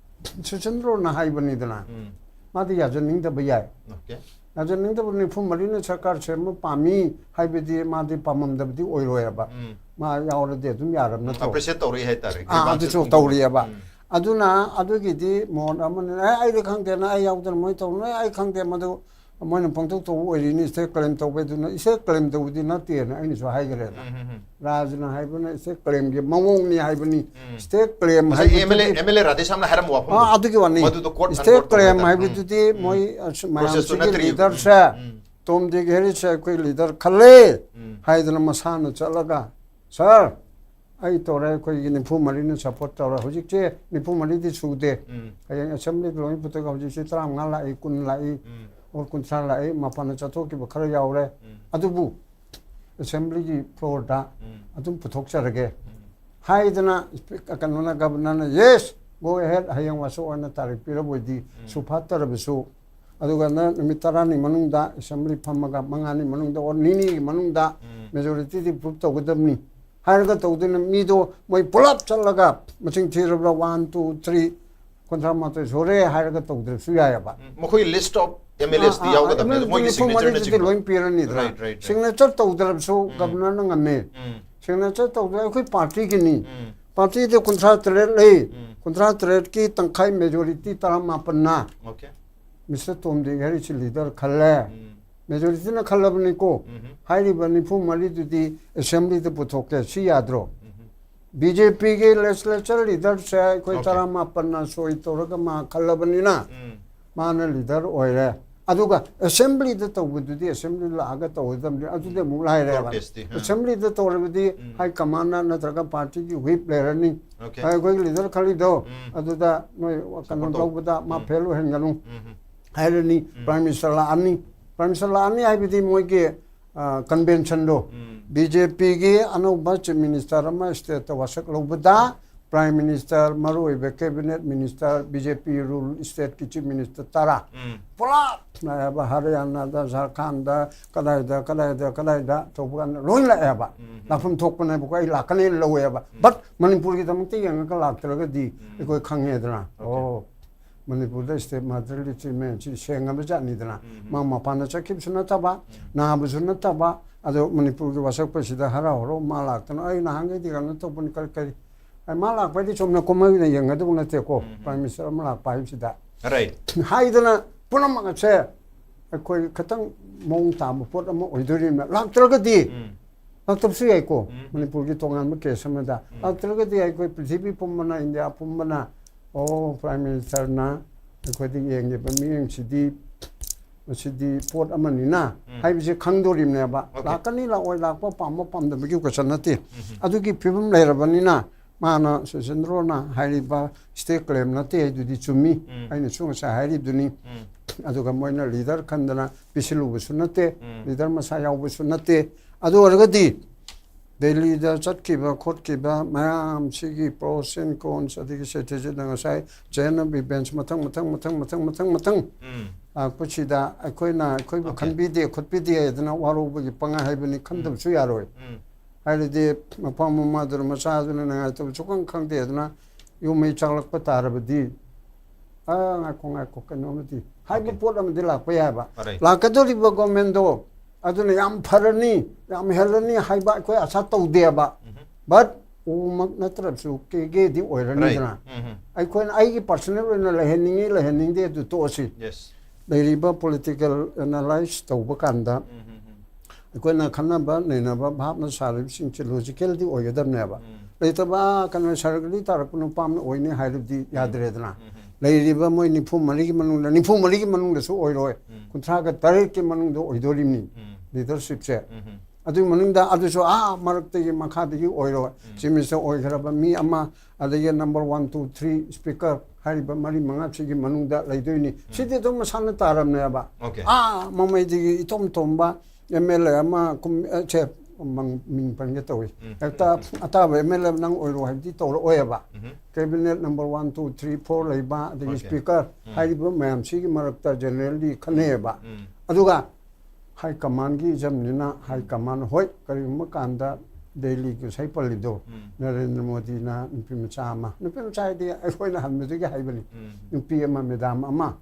ꯁꯨꯆꯟꯗ꯭ꯔꯣꯅ ꯍꯥꯏꯕꯅꯤꯗꯅ꯫ ꯎꯝ. ꯃꯥꯗꯤ ꯌꯥꯖꯅꯤꯡꯗꯕ ꯌꯥꯏ꯫ Okay. ꯌꯥꯖꯅꯤꯡꯗꯕ ꯅꯤꯐꯨ ꯃꯔꯤꯅ ꯁꯔꯀꯥꯔ ꯁꯦꯝꯕ ꯄꯥꯝꯃꯤ ꯍꯥꯏꯕꯗꯤ ꯃꯥꯗꯤ ꯄꯥꯝꯃꯝꯗꯕꯗꯤ ꯑꯣꯏꯔꯣꯏꯕ꯫ ꯎꯝ. ꯃꯥ ꯌꯥꯎꯔꯗꯤ ꯑꯗꯨꯝ ꯌꯥꯔꯕ ꯅꯠꯇ꯭ꯔꯣ? Appreciate ꯇꯧꯔꯛꯏ ꯍꯥꯏꯇꯥꯔꯦ꯫ ꯑꯥ, Grievance ꯑꯗꯨꯁꯨ ꯐꯣꯡꯗꯣꯛ-, ꯇꯧꯔꯤꯑꯕ꯫ ꯎꯝ. ꯑꯗꯨꯅ ꯑꯗꯨꯒꯤꯗꯤ ꯃꯣꯠ ꯑꯃꯅ, "ꯑꯦ, ꯑꯩꯗꯤ ꯈꯪꯗꯦꯅ, ꯑꯩ ꯌꯥꯎꯗꯅ ꯃꯣꯏ ꯇꯧꯅ, ꯑꯩ ꯈꯪꯗꯦ, ꯃꯗꯨ ꯃꯣꯏꯅ ꯐꯣꯡꯗꯣꯛ ꯇꯧꯕ ꯑꯣꯏꯔꯤꯅꯤ, state claim ꯇꯧꯕꯩꯗꯨꯅ, state claim ꯇꯧꯕꯗꯤ ꯅꯠꯇꯦꯅ ꯑꯩꯅꯁꯨ ꯍꯥꯏꯈ꯭ꯔꯦꯅ"꯫ ꯎꯝ, ꯎꯝ, ꯎꯝ. ꯔꯥꯖꯅ ꯍꯥꯏꯕꯅ state claimꯒꯤ ꯃꯑꯣꯡꯅꯤ ꯍꯥꯏꯕꯅꯤ꯫ ꯎꯝ. State claim ꯉꯁꯥꯏ MLA, ꯍꯥꯏꯕꯗꯨꯗꯤ MLA ꯔꯥꯙꯦꯁ꯭ꯌꯥꯝꯅ ꯍꯥꯏꯔꯝꯕ ꯋꯥꯐꯝꯗꯣ꯫ ꯑꯥ, ꯑꯗꯨꯒꯤ ꯋꯥꯅꯤ꯫ ꯃꯗꯨꯗꯣ quote State unquote ꯇꯧꯕ claim ꯍꯥꯏꯇꯥꯔꯦ꯫ ꯍꯥꯏꯕꯗꯨꯗꯤ ꯎꯝ. ꯃꯣꯏ ꯑꯁ, Processꯇꯨ ꯃꯌꯥꯝꯁꯤꯒꯤ ꯅꯠꯇ꯭ꯔꯤ꯫ leaderꯁꯦ ꯎꯝ. ꯇꯣꯝ ꯗꯤꯛ ꯍꯦꯔꯤꯁꯦ ꯑꯩꯈꯣꯏ leader ꯈꯜꯂꯦ ꯎꯝ. ꯍꯥꯏꯗꯅ ꯃꯁꯥꯅ ꯆꯠꯂꯒ, "Sir, ꯑꯩ ꯇꯧꯔꯦ, ꯑꯩꯈꯣꯏꯒꯤ ꯅꯤꯐꯨ ꯃꯔꯤꯅ support ꯇꯧꯔꯦ"꯫ ꯍꯧꯖꯤꯛꯁꯦ ꯅꯤꯐꯨ ꯃꯔꯤꯗꯤ ꯁꯨꯗꯦ꯫ ꯎꯝ. ꯍꯌꯦꯡ assemblyꯗ ꯂꯣꯏ ꯄꯨꯊꯣꯛꯑꯒ ꯍꯧꯖꯤꯛꯁꯦ ꯇꯔꯥꯃꯉꯥ ꯂꯥꯛꯏ, ꯀꯨꯟ ꯂꯥꯛꯏ, ꯎꯝ. or ꯀꯨꯟꯊ꯭ꯔꯥ ꯂꯥꯛꯏ, ꯃꯥꯄꯟꯅ ꯆꯠꯊꯣꯛꯈꯤꯕ ꯈꯔ ꯌꯥꯎꯔꯦ꯫ ꯎꯝ. ꯑꯗꯨꯕꯨ assemblyꯒꯤ floorꯗ ꯎꯝ. ꯑꯗꯨꯝ ꯄꯨꯊꯣꯛꯆꯔꯒꯦ ꯎꯝ. ꯍꯥꯏꯗꯅ ꯀꯩꯅꯣꯅ, governorꯅ, "Yes, go ahead, ꯍꯌꯦꯡ ꯋꯥꯁꯣꯛ ꯑꯣꯏꯅ ꯇꯥꯔꯤꯛ ꯄꯤꯔꯕ ꯑꯣꯏꯗꯤ ꯎꯝ. ꯁꯨꯐꯥꯠꯇ꯭ꯔꯕꯁꯨ, ꯑꯗꯨꯒ ꯅꯪ ꯅꯨꯃꯤꯠ ꯇꯔꯥꯅꯤ ꯃꯅꯨꯡꯗ assembly ꯐꯝꯃꯒ ꯃꯉꯥꯅꯤ ꯃꯅꯨꯡꯗ or ꯅꯤꯅꯤꯒꯤ ꯃꯅꯨꯡꯗ ꯎꯝ. majorityꯗꯤ prove ꯇꯧꯒꯗꯕꯅꯤ" ꯍꯥꯏꯔꯒ ꯇꯧꯗꯣꯏꯅ ꯃꯤꯗꯣ ꯃꯣꯏ ꯄꯨꯂꯞ ꯆꯠꯂꯒ ꯃꯁꯤꯡ ꯊꯤꯔꯕ꯭ꯔꯥ, ꯋꯥꯟ ꯇꯨ ꯊ꯭ꯔꯤ, ꯀꯨꯟꯊ꯭ꯔꯥ ꯃꯥꯊꯣꯏ ꯁꯨꯔꯦ ꯍꯥꯏꯔꯒ ꯇꯧꯗ꯭ꯔꯁꯨ ꯌꯥꯏꯑꯕ꯫ ꯎꯝ, ꯃꯈꯣꯏꯒꯤ list of M L As ꯇꯤ ꯑꯥ, ꯑꯥ, ꯌꯥꯎꯒꯗꯕꯅꯦ, ꯑꯗꯨ ꯑꯦꯝ ꯑꯦꯜ ꯑꯦ ꯃꯣꯏꯒꯤ ꯅꯤꯐꯨ ꯃꯔꯤꯗꯨꯗꯤ signature ꯅꯆꯤꯡꯕ꯫ ꯂꯣꯏ ꯄꯤꯔꯅꯤꯗꯅ꯫ Right, right, right. ꯁꯤꯒꯅꯦꯆꯔ ꯇꯧꯗ꯭ꯔꯕꯁꯨ ꯒꯕꯔꯅꯔꯅ ꯉꯝꯃꯦ꯫ ꯎꯝ, ꯁꯤꯒꯅꯦꯆꯔ ꯇꯧꯗ꯭ꯔ ꯑꯩꯈꯣꯏ ꯄꯥꯔꯇꯤꯒꯤꯅꯤ꯫ ꯎꯝ, ꯄꯥꯔꯇꯤꯗ ꯀꯨꯟꯊ꯭ꯔꯥ ꯇꯔꯦꯠ ꯂꯩ꯫ ꯎꯝ, ꯀꯨꯟꯊ꯭ꯔꯥ ꯇꯔꯦꯠꯀꯤ ꯇꯪꯈꯥꯏ, ꯃꯦꯖꯣꯔꯤꯇꯤ ꯇꯔꯥꯃꯥꯄꯟꯅ okay. ꯃꯤꯁꯇꯔ ꯇꯣꯝ ꯗꯤꯡ ꯍꯦꯔꯤꯁꯁꯤ ꯂꯤꯗꯔ ꯈꯜꯂꯦ꯫ ꯎꯝ, ꯃꯦꯖꯣꯔꯤꯇꯤꯅ ꯈꯜꯂꯕꯅꯤꯀꯣ꯫ ꯎꯝ, ꯍꯥꯏꯔꯤꯕ ꯅꯤꯐꯨ ꯃꯔꯤꯗꯨꯗꯤ ꯑꯦꯁꯦꯝꯕ꯭ꯂꯤꯗ ꯄꯨꯊꯣꯛꯀꯦ, ꯁꯤ ꯌꯥꯗ꯭ꯔꯣ? ꯎꯝ, ꯕꯤ ꯖꯦ ꯄꯤꯒꯤ ꯂꯦꯖꯤꯁꯂꯦꯆꯔ ꯂꯤꯗꯔꯁꯦ ꯑꯩꯈꯣꯏ Okay. ꯇꯔꯥꯃꯥꯄꯟꯅ ꯁꯣꯏ ꯇꯧꯔꯒ ꯃꯥ ꯈꯜꯂꯕꯅꯤꯅ ꯎꯝ, ꯃꯥꯅ ꯂꯤꯗꯔ ꯑꯣꯏꯔꯦ꯫ ꯑꯗꯨꯒ ꯑꯦꯁꯦꯝꯕ꯭ꯂꯤꯗ ꯇꯧꯕꯗꯨꯗꯤ ꯑꯦꯁꯦꯝꯕ꯭ꯂꯤ ꯂꯥꯛꯑꯒ ꯇꯧꯒꯗꯕꯅꯤ, ꯑꯗꯨꯗꯤ ꯑꯃꯨꯛ ꯂꯥꯏꯔꯦꯕ꯫ Protest ꯇꯤ, ꯎꯝ. ꯑꯦꯁꯦꯝꯕ꯭ꯂꯤꯗ ꯇꯧꯔꯕꯗꯤ ꯎꯝ. ꯍꯥꯏ ꯀꯃꯥꯟꯅ ꯅꯠꯇ꯭ꯔꯒ ꯄꯥꯔꯇꯤꯒꯤ ꯋꯤꯞ ꯂꯩꯔꯅꯤ꯫ Okay. ꯑꯩꯈꯣꯏꯒꯤ ꯂꯤꯗꯔ ꯈꯜꯂꯤꯗꯣ ꯎꯝ. ꯑꯗꯨꯗ ꯅꯣꯏ ꯀꯩꯅꯣ Support ꯇꯧ. ꯇꯧꯕꯗ ꯃꯥ ꯎꯝ. ꯐꯦꯜ ꯑꯣꯏꯍꯟꯒꯅꯨ ꯎꯝ, ꯍꯥꯏꯔꯅꯤ꯫ ꯎꯝ. ꯄ꯭ꯔꯥꯏꯝ ꯃꯤꯅꯤꯁꯇꯔ ꯂꯥꯛꯑꯅꯤ꯫ ꯄ꯭ꯔꯥꯏꯝ ꯃꯤꯅꯤꯁꯇꯔ ꯂꯥꯛꯑꯅꯤ ꯍꯥꯏꯕꯗꯤ ꯃꯣꯏꯒꯤ ꯀꯟꯚꯦꯟꯁꯟꯗꯣ ꯎꯝ. ꯕꯤ ꯖꯦ ꯄꯤꯒꯤ ꯑꯅꯧꯕ ꯆꯤꯐ ꯃꯤꯅꯤꯁꯇꯔ ꯑꯃ ꯁ꯭ꯇꯦꯠꯇ ꯋꯥꯁꯛ ꯂꯧꯕꯗ ꯄ꯭ꯔꯥꯏꯝ ꯃꯤꯅꯤꯁꯇꯔ, ꯃꯔꯨꯑꯣꯏꯕ ꯀꯦꯕꯤꯅꯦꯠ ꯃꯤꯅꯤꯁꯇꯔ, ꯕꯤ ꯖꯦ ꯄꯤ ꯔꯨꯜ ꯁ꯭ꯇꯦꯠꯀꯤ ꯆꯤꯐ ꯃꯤꯅꯤꯁꯇꯔ ꯇꯔꯥ ꯎꯝ. ꯄꯨꯂꯞ ꯂꯥꯛꯑꯦꯕ꯫ ꯍꯔꯤꯌꯥꯅꯥꯗ, ꯖꯥꯔꯈꯟꯗ, ꯀꯗꯥꯏꯗ ꯀꯗꯥꯏꯗ ꯀꯗꯥꯏꯗ ꯇꯧꯕ ꯀꯥꯟꯗ ꯂꯣꯏ ꯂꯥꯛꯑꯦꯕ꯫ ꯎꯝ. ꯂꯥꯛꯐꯝ ꯊꯣꯛꯄꯅꯦꯕꯀꯣ, ꯑꯩ ꯂꯥꯛꯀꯅꯦꯅ ꯂꯧꯋꯦꯕ꯫ ꯎꯝ. ꯕꯠ ꯃꯅꯤꯄꯨꯔꯒꯤꯗꯃꯛꯇ ꯌꯦꯡꯉꯒ ꯂꯥꯛꯇ꯭ꯔꯒꯗꯤ ꯎꯝ. ꯑꯩꯈꯣꯏ ꯈꯪꯉꯦꯗꯅ꯫ Okay. ꯑꯣ, ꯃꯅꯤꯄꯨꯔꯗ ꯁ꯭ꯇꯦꯠ ꯃꯥꯗꯔꯂꯤ ꯇ꯭ꯔꯤꯠꯃꯦꯟꯁꯤ ꯁꯦꯡꯉꯕ ꯖꯥꯠꯅꯤꯗꯅ꯫ ꯎꯝ. ꯃꯥ ꯃꯄꯥꯟꯗ ꯆꯠꯈꯤꯕꯁꯨ ꯅꯠꯇꯕ, ꯅꯥꯕꯁꯨ ꯅꯠꯇꯕ, ꯑꯗꯣ ꯃꯅꯤꯄꯨꯔꯒꯤ ꯋꯥꯁꯛꯄꯁꯤꯗ ꯍꯔꯥꯎ ꯍꯔꯥꯎ ꯃꯥ ꯂꯥꯛꯇꯅ, "ꯑꯩ ꯅꯍꯥꯟꯈꯩꯗꯤ ꯀꯩꯅꯣ ꯇꯧꯕꯅꯤ, ꯀꯔꯤ ꯀꯔꯤ ꯑꯩ ꯃꯥ ꯂꯥꯛꯄ ꯍꯥꯏꯗꯤ ꯆꯨꯝꯅ ꯀꯨꯝꯍꯩ ꯑꯣꯏꯅ ꯌꯦꯡꯒꯗꯧꯕ ꯅꯠꯇꯦꯀꯣ꯫ ꯎꯝ. ꯄ꯭ꯔꯥꯏꯝ ꯃꯤꯅꯤꯁꯇꯔ ꯑꯃ ꯂꯥꯛꯄ ꯍꯥꯏꯕꯁꯤꯗ" Right. ꯍꯥꯏꯗꯅ ꯄꯨꯝꯅꯃꯛ ꯑꯁꯦ ꯑꯩꯈꯣꯏ ꯈꯤꯇꯪ ꯃꯑꯣꯡ ꯇꯥꯕ ꯄꯣꯠ ꯑꯃ ꯑꯣꯏꯗꯣꯔꯤꯕꯅ, ꯂꯥꯛꯇ꯭ꯔꯒꯗꯤ ꯎꯝ. ꯂꯥꯛꯇꯕꯁꯨ ꯌꯥꯏꯀꯣ꯫ ꯎꯝ. ꯃꯅꯤꯄꯨꯔꯒꯤ ꯇꯣꯉꯥꯟꯕ ꯀꯦꯁ ꯑꯃꯗ ꯎꯝ. ꯂꯥꯛꯇ꯭ꯔꯒꯗꯤ ꯑꯩꯈꯣꯏ ꯄ꯭ꯔꯤꯊꯤꯕꯤ ꯄꯨꯝꯕꯅ, ꯏꯟꯗꯤꯌꯥ ꯄꯨꯝꯕꯅ, "ꯑꯣ, ꯄ꯭ꯔꯥꯏꯝ ꯃꯤꯅꯤꯁꯇꯔꯅ ꯑꯩꯈꯣꯏꯗ ꯌꯦꯡꯉꯤꯕ ꯃꯤꯠꯌꯦꯡꯁꯤꯗꯤ, ꯃꯁꯤꯗꯤ ꯄꯣꯠ ꯑꯃꯅꯤꯅ" ꯎꯝ. ꯍꯥꯏꯕꯁꯦ ꯈꯪꯗꯣꯔꯤꯕꯅꯦꯕ꯫ Okay. ꯂꯥꯛꯀꯅꯤ ꯂꯥꯛꯑꯣꯏ, ꯂꯥꯛꯄ ꯄꯥꯝꯕ ꯄꯥꯝꯗꯕꯒꯤ ꯀꯣꯏꯁꯟ ꯅꯠꯇꯦ꯫ ꯎꯝ. ꯑꯗꯨꯒꯤ ꯐꯤꯕꯝ ꯂꯩꯔꯕꯅꯤꯅ ꯃꯥꯅ, ꯁꯨꯁꯤꯟꯗ꯭ꯔꯣꯅ ꯍꯥꯏꯔꯤꯕ ꯁ꯭ꯇꯦꯠ ꯀ꯭ꯂꯦꯝ ꯅꯠꯇꯦ ꯍꯥꯏꯗꯨꯗꯤ ꯆꯨꯝꯃꯤ꯫ ꯎꯝ. ꯑꯩꯅꯁꯨ ꯉꯁꯥꯏ ꯍꯥꯏꯔꯤꯕꯗꯨꯅꯤ꯫ ꯎꯝ. ꯑꯗꯨꯒ ꯃꯣꯏꯅ ꯂꯤꯗꯔ ꯈꯟꯗꯅ ꯄꯤꯁꯤꯜꯂꯨꯕꯁꯨ ꯅꯠꯇꯦ, ꯎꯝ. ꯂꯤꯗꯔ ꯃꯁꯥ ꯌꯥꯎꯕꯁꯨ ꯅꯠꯇꯦ꯫ ꯑꯗꯨ ꯑꯣꯏꯔꯒꯗꯤ ꯗꯦꯜꯂꯤꯗ ꯆꯠꯈꯤꯕ ꯈꯣꯠꯈꯤꯕ ꯃꯌꯥꯝꯁꯤꯒꯤ pros and cons, ꯑꯗꯒꯤ ꯁꯦꯇꯤꯖꯤꯠꯅ ꯉꯁꯥꯏ ꯆꯦꯟꯅꯕꯤ ꯕꯦꯟꯁ ꯃꯊꯪ ꯃꯊꯪ ꯃꯊꯪ ꯃꯊꯪ ꯃꯊꯪ ꯃꯊꯪ ꯎꯝ. ꯂꯥꯛꯄꯁꯤꯗ ꯑꯩꯈꯣꯏꯅ ꯑꯩꯈꯣꯏꯕꯨ Okay. ꯈꯟꯕꯤꯗꯦ ꯈꯣꯠꯄꯤꯗꯦ ꯍꯥꯏꯗꯅ ꯋꯥꯔꯧꯕꯒꯤ ꯄꯪꯉꯥ ꯍꯥꯏꯕꯅꯤ, ꯈꯟꯗꯕꯁꯨ ꯌꯥꯔꯣꯏ꯫ ꯎꯝ. ꯍꯥꯏꯔꯗꯤ ꯃꯄꯥ ꯃꯃꯥꯗꯨꯅ ꯃꯆꯥꯗꯨꯅ ꯅꯨꯡꯉꯥꯏꯇꯕ ꯁꯨꯈꯪ ꯈꯪꯗꯦ ꯑꯗꯨꯅ ꯌꯨꯝ ꯃꯩ ꯆꯥꯛꯂꯛꯄ ꯇꯥꯔꯕꯗꯤ, ꯑ, ꯉꯥꯏꯈꯣ, ꯉꯥꯏꯈꯣ, ꯀꯩꯅꯣꯝꯃꯗꯤ ꯍꯥꯏꯕ Okay. ꯄꯣꯠ ꯑꯃꯗꯤ ꯂꯥꯛꯄ ꯌꯥꯏꯕ꯫ Alright. ꯂꯥꯛꯀꯗꯧꯔꯤꯕ ꯒꯣꯔꯃꯦꯟꯗꯣ ꯑꯗꯨꯅ ꯌꯥꯝ ꯐꯔꯅꯤ, ꯌꯥꯝ ꯍꯦꯜꯂꯅꯤ ꯍꯥꯏꯕ ꯑꯩꯈꯣꯏ ꯑꯁꯥ ꯇꯧꯗꯦꯕ꯫ But ꯎꯃꯛ ꯅꯠꯇ꯭ꯔꯕꯁꯨ ꯀꯦꯒꯦꯗꯤ ꯑꯣꯏꯔꯅꯤꯗꯅ꯫ ꯑꯩꯈꯣꯏꯅ, ꯑꯩꯒꯤ personal ꯑꯣꯏꯅ ꯂꯩꯍꯟꯅꯤꯡꯉꯤ ꯂꯩꯍꯟꯅꯤꯡꯗꯦ ꯑꯗꯨ ꯇꯣꯛꯑꯁꯤ꯫ Yes. ꯂꯩꯔꯤꯕ political analyze ꯇꯧꯕ ꯀꯥꯟꯗ ꯎꯝ, ꯎꯝ, ꯎꯝ. ꯑꯩꯈꯣꯏꯅ ꯈꯟꯅꯕ ꯅꯩꯅꯕ ꯚꯥꯞꯅ ꯁꯥꯔꯤꯕꯁꯤꯡꯁꯦ logicalꯗꯤ ꯑꯣꯏꯒꯗꯕꯅꯦꯕ꯫ ꯎꯝ. ꯂꯩꯇꯕ, "ꯑꯥ, ꯀꯩꯅꯣ, ꯁꯔꯀꯥꯔꯒꯤ ꯇꯥꯔꯛꯄ ꯅꯨꯄꯥ ꯑꯃꯅ ꯑꯣꯏꯅꯤ" ꯍꯥꯏꯔꯕꯗꯤ ꯌꯥꯗ꯭ꯔꯦꯗꯅ꯫ ꯎꯝ, ꯎꯝ. ꯂꯩꯔꯤꯕ ꯃꯣꯏ ꯅꯤꯐꯨ ꯃꯔꯤꯒꯤ ꯃꯅꯨꯡꯗ, ꯅꯤꯐꯨ ꯃꯔꯤꯒꯤ ꯃꯅꯨꯡꯗꯁꯨ ꯑꯣꯏꯔꯣꯏ, ꯎꯝ. ꯀꯨꯟꯊ꯭ꯔꯥꯒ ꯇꯔꯦꯠꯀꯤ ꯃꯅꯨꯡꯗ ꯑꯣꯏꯗꯣꯔꯤꯕꯅꯤ ꯎꯝ. leadershipꯁꯦ꯫ ꯎꯝ, ꯎꯝ. ꯑꯗꯨꯒꯤ ꯃꯅꯨꯡꯗ ꯑꯗꯨꯁꯨ ꯑꯥ ꯃꯔꯛꯇꯒꯤ ꯃꯈꯥꯗꯒꯤ ꯑꯣꯏꯔꯣꯏ꯫ ꯎꯝ. Chief Minister ꯑꯣꯏꯈ꯭ꯔꯕ ꯃꯤ ꯑꯃ, ꯑꯗꯒꯤ number one, two, three speaker ꯍꯥꯏꯔꯤꯕ ꯃꯔꯤ ꯃꯉꯥꯁꯤꯒꯤ ꯃꯅꯨꯡꯗ ꯂꯩꯗꯣꯏꯅꯤ꯫ ꯁꯤꯗꯤ ꯑꯗꯨꯝ ꯃꯁꯥꯅ ꯇꯥꯔꯝꯅꯦꯕ꯫ Okay. Ah ꯃꯃꯩꯗꯒꯤ ꯏꯇꯣꯝ Tomba M L A ꯑꯃ ꯀꯨꯝ-, ꯑ, ꯁꯦ, ꯃꯪ-, ꯃꯤꯡ ꯄꯟꯒꯦ ꯇꯧꯏ꯫ ꯎꯝ. ꯍꯦꯛꯇ ꯑꯇꯥꯕ M L A ꯅꯪ ꯑꯣꯏꯔꯣ ꯍꯥꯏꯕꯗꯤ ꯇꯧꯔꯛꯑꯣꯏꯕ꯫ ꯎꯝ. Cabinet number one, two, three, four ꯂꯩꯕ, ꯑꯗꯒꯤ Okay. Speaker ꯎꯝ. ꯍꯥꯏꯔꯤꯕ ꯃꯌꯥꯝꯁꯤꯒꯤ ꯃꯔꯛꯇ generally ꯈꯟꯅꯩꯌꯦꯕ꯫ ꯎꯝ. ꯑꯗꯨꯒ high commandꯒꯤ ꯏꯖꯝꯅꯤꯅ high command, ꯍꯣꯏ, ꯀꯔꯤꯒꯨꯝꯕ ꯀꯥꯟꯗ ꯗꯦꯜꯂꯤꯒꯤ ꯉꯁꯥꯏ ꯄꯜꯂꯤꯗꯣ, ꯎꯝ. ꯅꯔꯦꯟꯗ꯭ꯔ ꯃꯣꯗꯤꯅ ꯅꯨꯄꯤ ꯃꯆꯥ ꯑꯃ, ꯅꯨꯄꯤ ꯃꯆꯥ ꯍꯥꯏꯗꯤ ꯑꯩꯈꯣꯏꯅ ꯍꯟꯕꯗꯒꯤ ꯍꯥꯏꯕꯅꯤ, ꯎꯝ. ꯅꯨꯄꯤ ꯑꯃ, madam ꯑꯃ,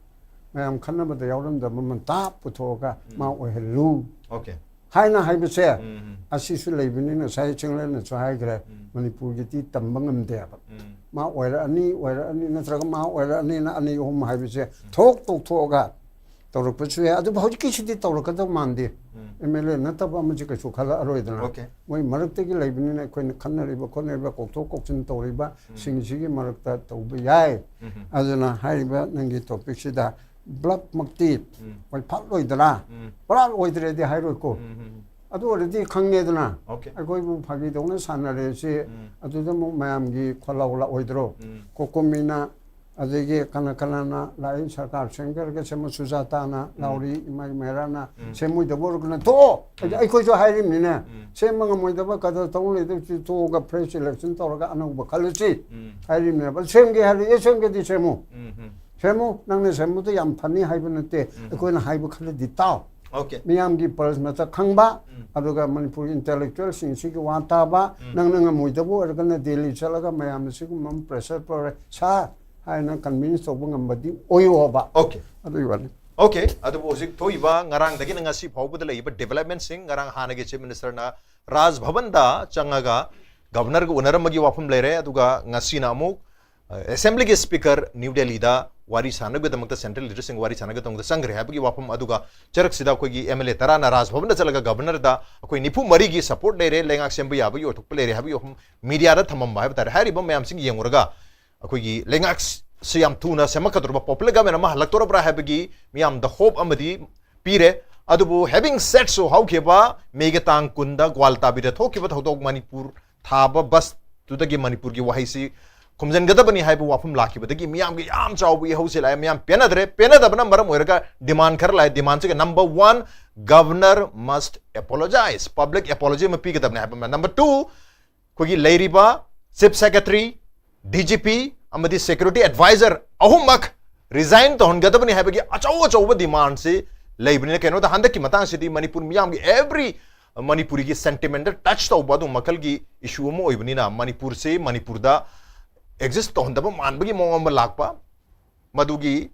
ꯃꯌꯥꯝ ꯈꯟꯅꯕꯗ ꯌꯥꯎꯔꯝꯗꯕ ꯑꯃ ꯇꯥꯞ ꯄꯨꯊꯣꯛꯑꯒ ꯃꯥ ꯎꯝ. ꯑꯣꯏꯍꯜꯂꯨ Okay. ꯍꯥꯏꯅ ꯍꯥꯏꯕꯁꯦ, ꯎꯝ. ꯑꯁꯤꯁꯨ ꯂꯩꯕꯅꯤꯅ ꯉꯁꯥꯏ ꯆꯤꯡꯂꯦꯟꯅꯁꯨ ꯍꯥꯏꯈ꯭ꯔꯦ, ꯎꯝ. ꯃꯅꯤꯄꯨꯔꯒꯤꯗꯤ ꯇꯝꯕ ꯉꯝꯗꯦꯕ꯫ ꯎꯝ. ꯃꯥ ꯑꯣꯏꯔꯛꯑꯅꯤ, ꯑꯣꯏꯔꯛꯑꯅꯤ, ꯅꯠꯇ꯭ꯔꯒ ꯃꯥ ꯑꯣꯏꯔꯛꯑꯅꯤꯅ ꯑꯅꯤ ꯑꯍꯨꯝ ꯍꯥꯏꯕꯁꯦ ꯊꯣꯛ ꯇꯧꯊꯣꯛꯑꯒ ꯇꯧꯔꯛꯄꯁꯨ ꯌꯥꯏ꯫ ꯑꯗꯨꯕꯨ ꯍꯧꯖꯤꯛꯀꯤꯁꯤꯗꯤ ꯇꯧꯔꯛꯀꯗꯧ ꯃꯥꯟꯗꯦ꯫ ꯎꯝ. M L A ꯅꯠꯇꯕ ꯑꯃꯁꯤ ꯀꯩꯁꯨ ꯈꯜꯂꯛꯑꯔꯣꯏꯗꯅ꯫ Okay. ꯃꯣꯏ ꯃꯔꯛꯇꯒꯤ ꯂꯩꯕꯅꯤꯅ ꯑꯩꯈꯣꯏꯅ ꯈꯟꯅꯔꯤꯕ ꯈꯣꯠꯅꯔꯤꯕ ꯀꯧꯊꯣꯛ ꯀꯧꯁꯤꯟ ꯇꯧꯔꯤꯕ ꯁꯤꯡꯁꯤꯒꯤ ꯃꯔꯛꯇ ꯇꯧꯕ ꯌꯥꯏ꯫ ꯎꯝ. ꯑꯗꯨꯅ ꯍꯥꯏꯔꯤꯕ ꯅꯪꯒꯤ topicꯁꯤꯗ bluffꯃꯛꯇꯤ ꯎꯝ. ꯑꯣꯏꯐꯥꯠꯂꯣꯏꯗ꯭ꯔꯥ? ꯎꯝ. ꯄꯨꯔꯥ ꯑꯣꯏꯗ꯭ꯔꯦꯗꯤ ꯍꯥꯏꯔꯣꯏꯀꯣ꯫ ꯎꯝ. ꯑꯗꯨ ꯑꯣꯏꯔꯗꯤ ꯈꯪꯉꯦꯗꯅ꯫ Okay. ꯑꯩꯈꯣꯏꯕꯨ ꯐꯥꯒꯤꯗꯧꯅ ꯁꯥꯟꯅꯔꯦ ꯁꯤ, ꯎꯝ. ꯑꯗꯨꯗ ꯑꯃꯨꯛ ꯃꯌꯥꯝꯒꯤ ꯈꯣꯜꯂꯥꯎ ꯂꯥꯛꯑꯣꯏꯗ꯭ꯔꯣ? ꯎꯝ. ꯀꯣꯀꯣꯃꯤꯅ, ꯑꯗꯒꯤ ꯀꯅꯥ ꯀꯅꯥꯅ ꯂꯥꯛꯏ, ꯁꯔꯀꯥꯔ ꯁꯦꯝꯒꯠꯂꯒ ꯁꯦꯝꯕ, ꯁꯨꯖꯥꯇꯥꯅ ꯎꯝ. ꯂꯥꯎꯔꯤ, ꯏꯃꯥ ꯃꯦꯔꯥꯅ ꯎꯝ. ꯁꯦꯝꯃꯣꯏꯗꯕ ꯑꯣꯏꯔꯒꯅ ꯊꯣꯛꯑꯣ꯫ ꯑꯗꯤ ꯎꯝ. ꯑꯩꯈꯣꯏꯁꯨ ꯍꯥꯏꯔꯤꯕꯅꯤꯅꯦ, ꯎꯝ. ꯁꯦꯝꯕ ꯉꯝꯃꯣꯏꯗꯕ ꯀꯗꯔ ꯇꯧ ꯂꯩꯗꯣꯏꯁꯤ ꯊꯣꯛꯑꯒ fresh election ꯇꯧꯔꯒ ꯑꯅꯧꯕ ꯈꯜꯂꯁꯤ ꯎꯝ. ꯍꯥꯏꯔꯤꯕꯅꯦꯕ꯫ ꯁꯦꯝꯒꯦ ꯍꯥꯏꯔꯗꯤ, ꯑꯦ, ꯁꯦꯝꯒꯦꯗꯤ ꯁꯦꯝꯃꯨ꯫ ꯎꯝ. ꯎꯝ. ꯁꯦꯝꯃꯨ, ꯅꯪꯅ ꯁꯦꯝꯕꯗꯣ ꯌꯥꯝ ꯐꯅꯤ ꯍꯥꯏꯕ ꯅꯠꯇꯦ, ꯎꯝ. ꯑꯩꯈꯣꯏꯅ ꯍꯥꯏꯕ ꯈꯔꯗꯤ ꯇꯥꯎ꯫ Okay. ꯃꯤꯌꯥꯝꯒꯤ ꯄꯜꯁ ꯃꯁꯛ ꯈꯪꯕ, ꯎꯝ. ꯑꯗꯨꯒ ꯃꯅꯤꯄꯨꯔꯒꯤ ꯏꯟꯇꯦꯂꯦꯛꯆꯨꯋꯦꯜꯁꯤꯡꯁꯤꯒꯤ ꯋꯥ ꯇꯥꯕ, ꯎꯝ. ꯅꯪꯅ ꯉꯝꯃꯣꯏꯗꯕ ꯑꯣꯏꯔꯒꯅ ꯗꯦꯜꯂꯤ ꯆꯠꯂꯒ ꯃꯌꯥꯝ ꯑꯁꯤꯒꯨꯝꯕ ꯑꯃ ꯄ꯭ꯔꯦꯁꯔ ꯄ꯭ꯔꯣꯔꯦ ꯁꯥꯔ ꯍꯥꯏꯅ ꯀꯟꯚꯤꯟꯁ ꯇꯧꯕ ꯉꯝꯕꯗꯤ ꯑꯣꯏꯌꯣꯕ꯫ Okay. ꯑꯗꯨꯒꯤ ꯋꯥꯅꯤ꯫ Okay, ꯑꯗꯨꯕꯨ ꯍꯧꯖꯤꯛ ꯊꯣꯛꯏꯕ ꯉꯔꯥꯡꯗꯒꯤꯅ ꯉꯁꯤ ꯐꯥꯎꯕꯗ ꯂꯩꯔꯤꯕ ꯗꯤꯕꯦꯂꯞꯃꯦꯟꯁꯤꯡ, ꯉꯔꯥꯡ ꯍꯥꯟꯅꯒꯤ ꯆꯤꯐ ꯃꯤꯅꯤꯁꯇꯔꯅ ꯔꯥꯖ ꯚꯕꯟꯗ ꯆꯪꯉꯒ ꯒꯕꯅꯔꯒ ꯎꯅꯔꯝꯕꯒꯤ ꯋꯥꯐꯝ ꯂꯩꯔꯦ, ꯑꯗꯨꯒ ꯉꯁꯤꯅ ꯑꯃꯨꯛ ꯑꯦꯁꯦꯝꯕ꯭ꯂꯤꯒꯤ ꯁ꯭ꯄꯤꯀꯔ ꯅ꯭ꯌꯨ ꯗꯦꯜꯂꯤꯗ ꯋꯥꯔꯤ ꯁꯥꯟꯅꯕꯒꯤꯗꯃꯛꯇ, ꯁꯦꯟꯇ꯭ꯔꯦꯜ ꯂꯤꯗꯔꯁꯤꯡ ꯋꯥꯔꯤ ꯁꯥꯟꯅꯕꯒꯤꯗꯃꯛꯇ ꯆꯪꯈ꯭ꯔꯦ ꯍꯥꯏꯕꯒꯤ ꯋꯥꯐꯝ, ꯑꯗꯨꯒ ꯆꯔꯛꯁꯤꯗ ꯑꯩꯈꯣꯏꯒꯤ ꯑꯦꯝ ꯑꯦꯜ ꯑꯦ ꯇꯔꯥꯅ ꯔꯥꯖ ꯚꯕꯟꯗ ꯆꯠꯂꯒ ꯒꯕꯅꯔꯗ ꯑꯩꯈꯣꯏ ꯅꯤꯐꯨ ꯃꯔꯤꯒꯤ ꯁꯄꯣꯔꯠ ꯂꯩꯔꯦ, ꯂꯩꯉꯥꯛ ꯁꯦꯝꯕ ꯌꯥꯕꯒꯤ ꯑꯣꯏꯊꯣꯛꯄ ꯂꯩꯔꯦ ꯍꯥꯏꯕꯒꯤ ꯋꯥꯐꯝ ꯃꯤꯗꯤꯌꯥꯗ ꯊꯝꯃꯝꯕ ꯍꯥꯏꯕ ꯇꯥꯔꯦ꯫ ꯍꯥꯏꯔꯤꯕ ꯃꯌꯥꯝꯁꯤꯡ ꯌꯦꯡꯉꯨꯔꯒ ꯑꯩꯈꯣꯏꯒꯤ ꯂꯩꯉꯥꯛꯁꯤ ꯌꯥꯝ ꯊꯨꯅ ꯁꯦꯝꯃꯛꯀꯗꯧꯔꯕ, ꯄꯣꯄꯨꯂꯔ ꯒꯚꯔꯟꯃꯦꯟ ꯑꯃ ꯍꯜꯂꯛꯇꯧꯔꯕ꯭ꯔꯥ ꯍꯥꯏꯕꯒꯤ ꯃꯤꯌꯥꯝꯗ ꯍꯣꯞ ꯑꯃꯗꯤ ꯄꯤꯔꯦ꯫ ꯑꯗꯨꯕꯨ having said so, ꯍꯧꯈꯤꯕ ꯃꯦꯒꯤ ꯇꯥꯡ ꯀꯨꯟꯗ ꯒ꯭ꯋꯥꯜꯇꯥꯕꯤꯗ ꯊꯣꯛꯈꯤꯕ ꯊꯧꯗꯣꯛ ꯃꯅꯤꯄꯨꯔ ꯊꯥꯕ ꯕꯁꯇꯨꯗꯒꯤ ꯃꯅꯤꯄꯨꯔꯒꯤ ꯋꯥꯍꯩꯁꯤ ꯈꯨꯝꯖꯤꯟꯒꯗꯕꯅꯤ ꯍꯥꯏꯕ ꯋꯥꯐꯝ ꯂꯥꯛꯈꯤꯕꯗꯒꯤ ꯃꯤꯌꯥꯝꯒꯤ ꯌꯥꯝ ꯆꯥꯎꯕ ꯏꯍꯧꯁꯤ ꯂꯥꯛꯑꯦ꯫ ꯃꯤꯌꯥꯝ ꯄꯦꯟꯅꯗ꯭ꯔꯦ꯫ ꯄꯦꯟꯅꯗꯕꯅ ꯃꯔꯝ ꯑꯣꯏꯔꯒ ꯗꯤꯃꯥꯟ ꯈꯔ ꯂꯥꯛꯑꯦ꯫ ꯗꯤꯃꯥꯟꯁꯤꯒ number one, governor must apologize, public apology ꯑꯃ ꯄꯤꯒꯗꯕꯅꯤ ꯍꯥꯏꯕ ꯑꯃ꯫ Number two, ꯑꯩꯈꯣꯏꯒꯤ ꯂꯩꯔꯤꯕ chief secretary, D G P ꯑꯃꯗꯤ ꯁꯦꯀ꯭ꯌꯨꯔꯤꯇꯤ ꯑꯦꯗꯚꯥꯏꯖꯔ ꯑꯍꯨꯝꯃꯛ ꯔꯤꯖꯥꯏꯟ ꯇꯧꯍꯟꯒꯗꯕꯅꯤ ꯍꯥꯏꯕꯒꯤ ꯑꯆꯧ ꯑꯆꯧꯕ ꯗꯤꯃꯥꯟꯁꯤ ꯂꯩꯕꯅꯤꯅ, ꯀꯩꯅꯣꯗ ꯍꯟꯗꯛꯀꯤ ꯃꯇꯥꯡꯁꯤꯗꯤ ꯃꯅꯤꯄꯨꯔ ꯃꯤꯌꯥꯝꯒꯤ ꯑꯦꯚ꯭ꯔꯤ ꯃꯅꯤꯄꯨꯔꯤꯒꯤ ꯁꯦꯟꯇꯤꯃꯦꯟꯗ ꯇꯆ ꯇꯧꯕ ꯑꯗꯨꯝ ꯃꯈꯜꯒꯤ ꯏꯁꯨ ꯑꯃ ꯑꯣꯏꯕꯅꯤꯅ, ꯃꯅꯤꯄꯨꯔꯁꯤ ꯃꯅꯤꯄꯨꯔꯗ ꯑꯦꯛꯖꯤꯁ ꯇꯧꯍꯟꯗꯕ ꯃꯥꯟꯕꯒꯤ ꯃꯑꯣꯡ ꯑꯃ ꯂꯥꯛꯄ, ꯃꯗꯨꯒꯤ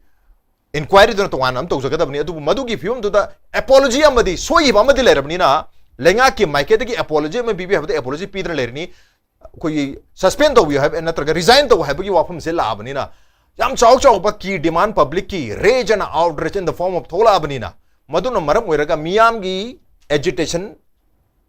ꯏꯟꯀ꯭ꯋꯥꯏꯔꯤꯗꯨꯅ ꯇꯣꯉꯥꯟꯅ ꯑꯃ ꯇꯧꯖꯒꯗꯕꯅꯤ꯫ ꯑꯗꯨꯕꯨ ꯃꯗꯨꯒꯤ ꯐꯤꯕꯝꯗꯨꯗ ꯑꯦꯄꯣꯂꯣꯖꯤ ꯑꯃꯗꯤ ꯁꯣꯏꯈꯤꯕ ꯑꯃꯗꯤ ꯂꯩꯔꯕꯅꯤꯅ, ꯂꯩꯉꯥꯛꯀꯤ ꯃꯥꯏꯀꯩꯗꯒꯤ ꯑꯦꯄꯣꯂꯣꯖꯤ ꯑꯃ ꯄꯤꯕꯤꯌꯨ ꯍꯥꯏꯕꯗ ꯑꯦꯄꯣꯂꯣꯖꯤ ꯄꯤꯗꯅ ꯂꯩꯔꯅꯤ꯫ ꯑꯩꯈꯣꯏꯒꯤ ꯁꯁꯄꯦꯟ ꯇꯧꯕꯤꯌꯨ ꯍꯥꯏꯕ ꯅꯠꯇ꯭ꯔꯒ ꯔꯤꯖꯥꯏꯟ ꯇꯧ ꯍꯥꯏꯕꯒꯤ ꯋꯥꯐꯝꯁꯦ ꯂꯥꯛꯑꯕꯅꯤꯅ, ꯌꯥꯝ ꯆꯥꯎ ꯆꯥꯎꯕ ꯀꯤ ꯗꯤꯃꯥꯟ, ꯄꯕ꯭ꯂꯤꯛꯀꯤ rage and outrage in the form of ꯊꯣꯛꯂꯛꯑꯕꯅꯤꯅ, ꯃꯗꯨꯅ ꯃꯔꯝ ꯑꯣꯏꯔꯒ ꯃꯤꯌꯥꯝꯒꯤ ꯑꯦꯖꯤꯇꯦꯁꯟ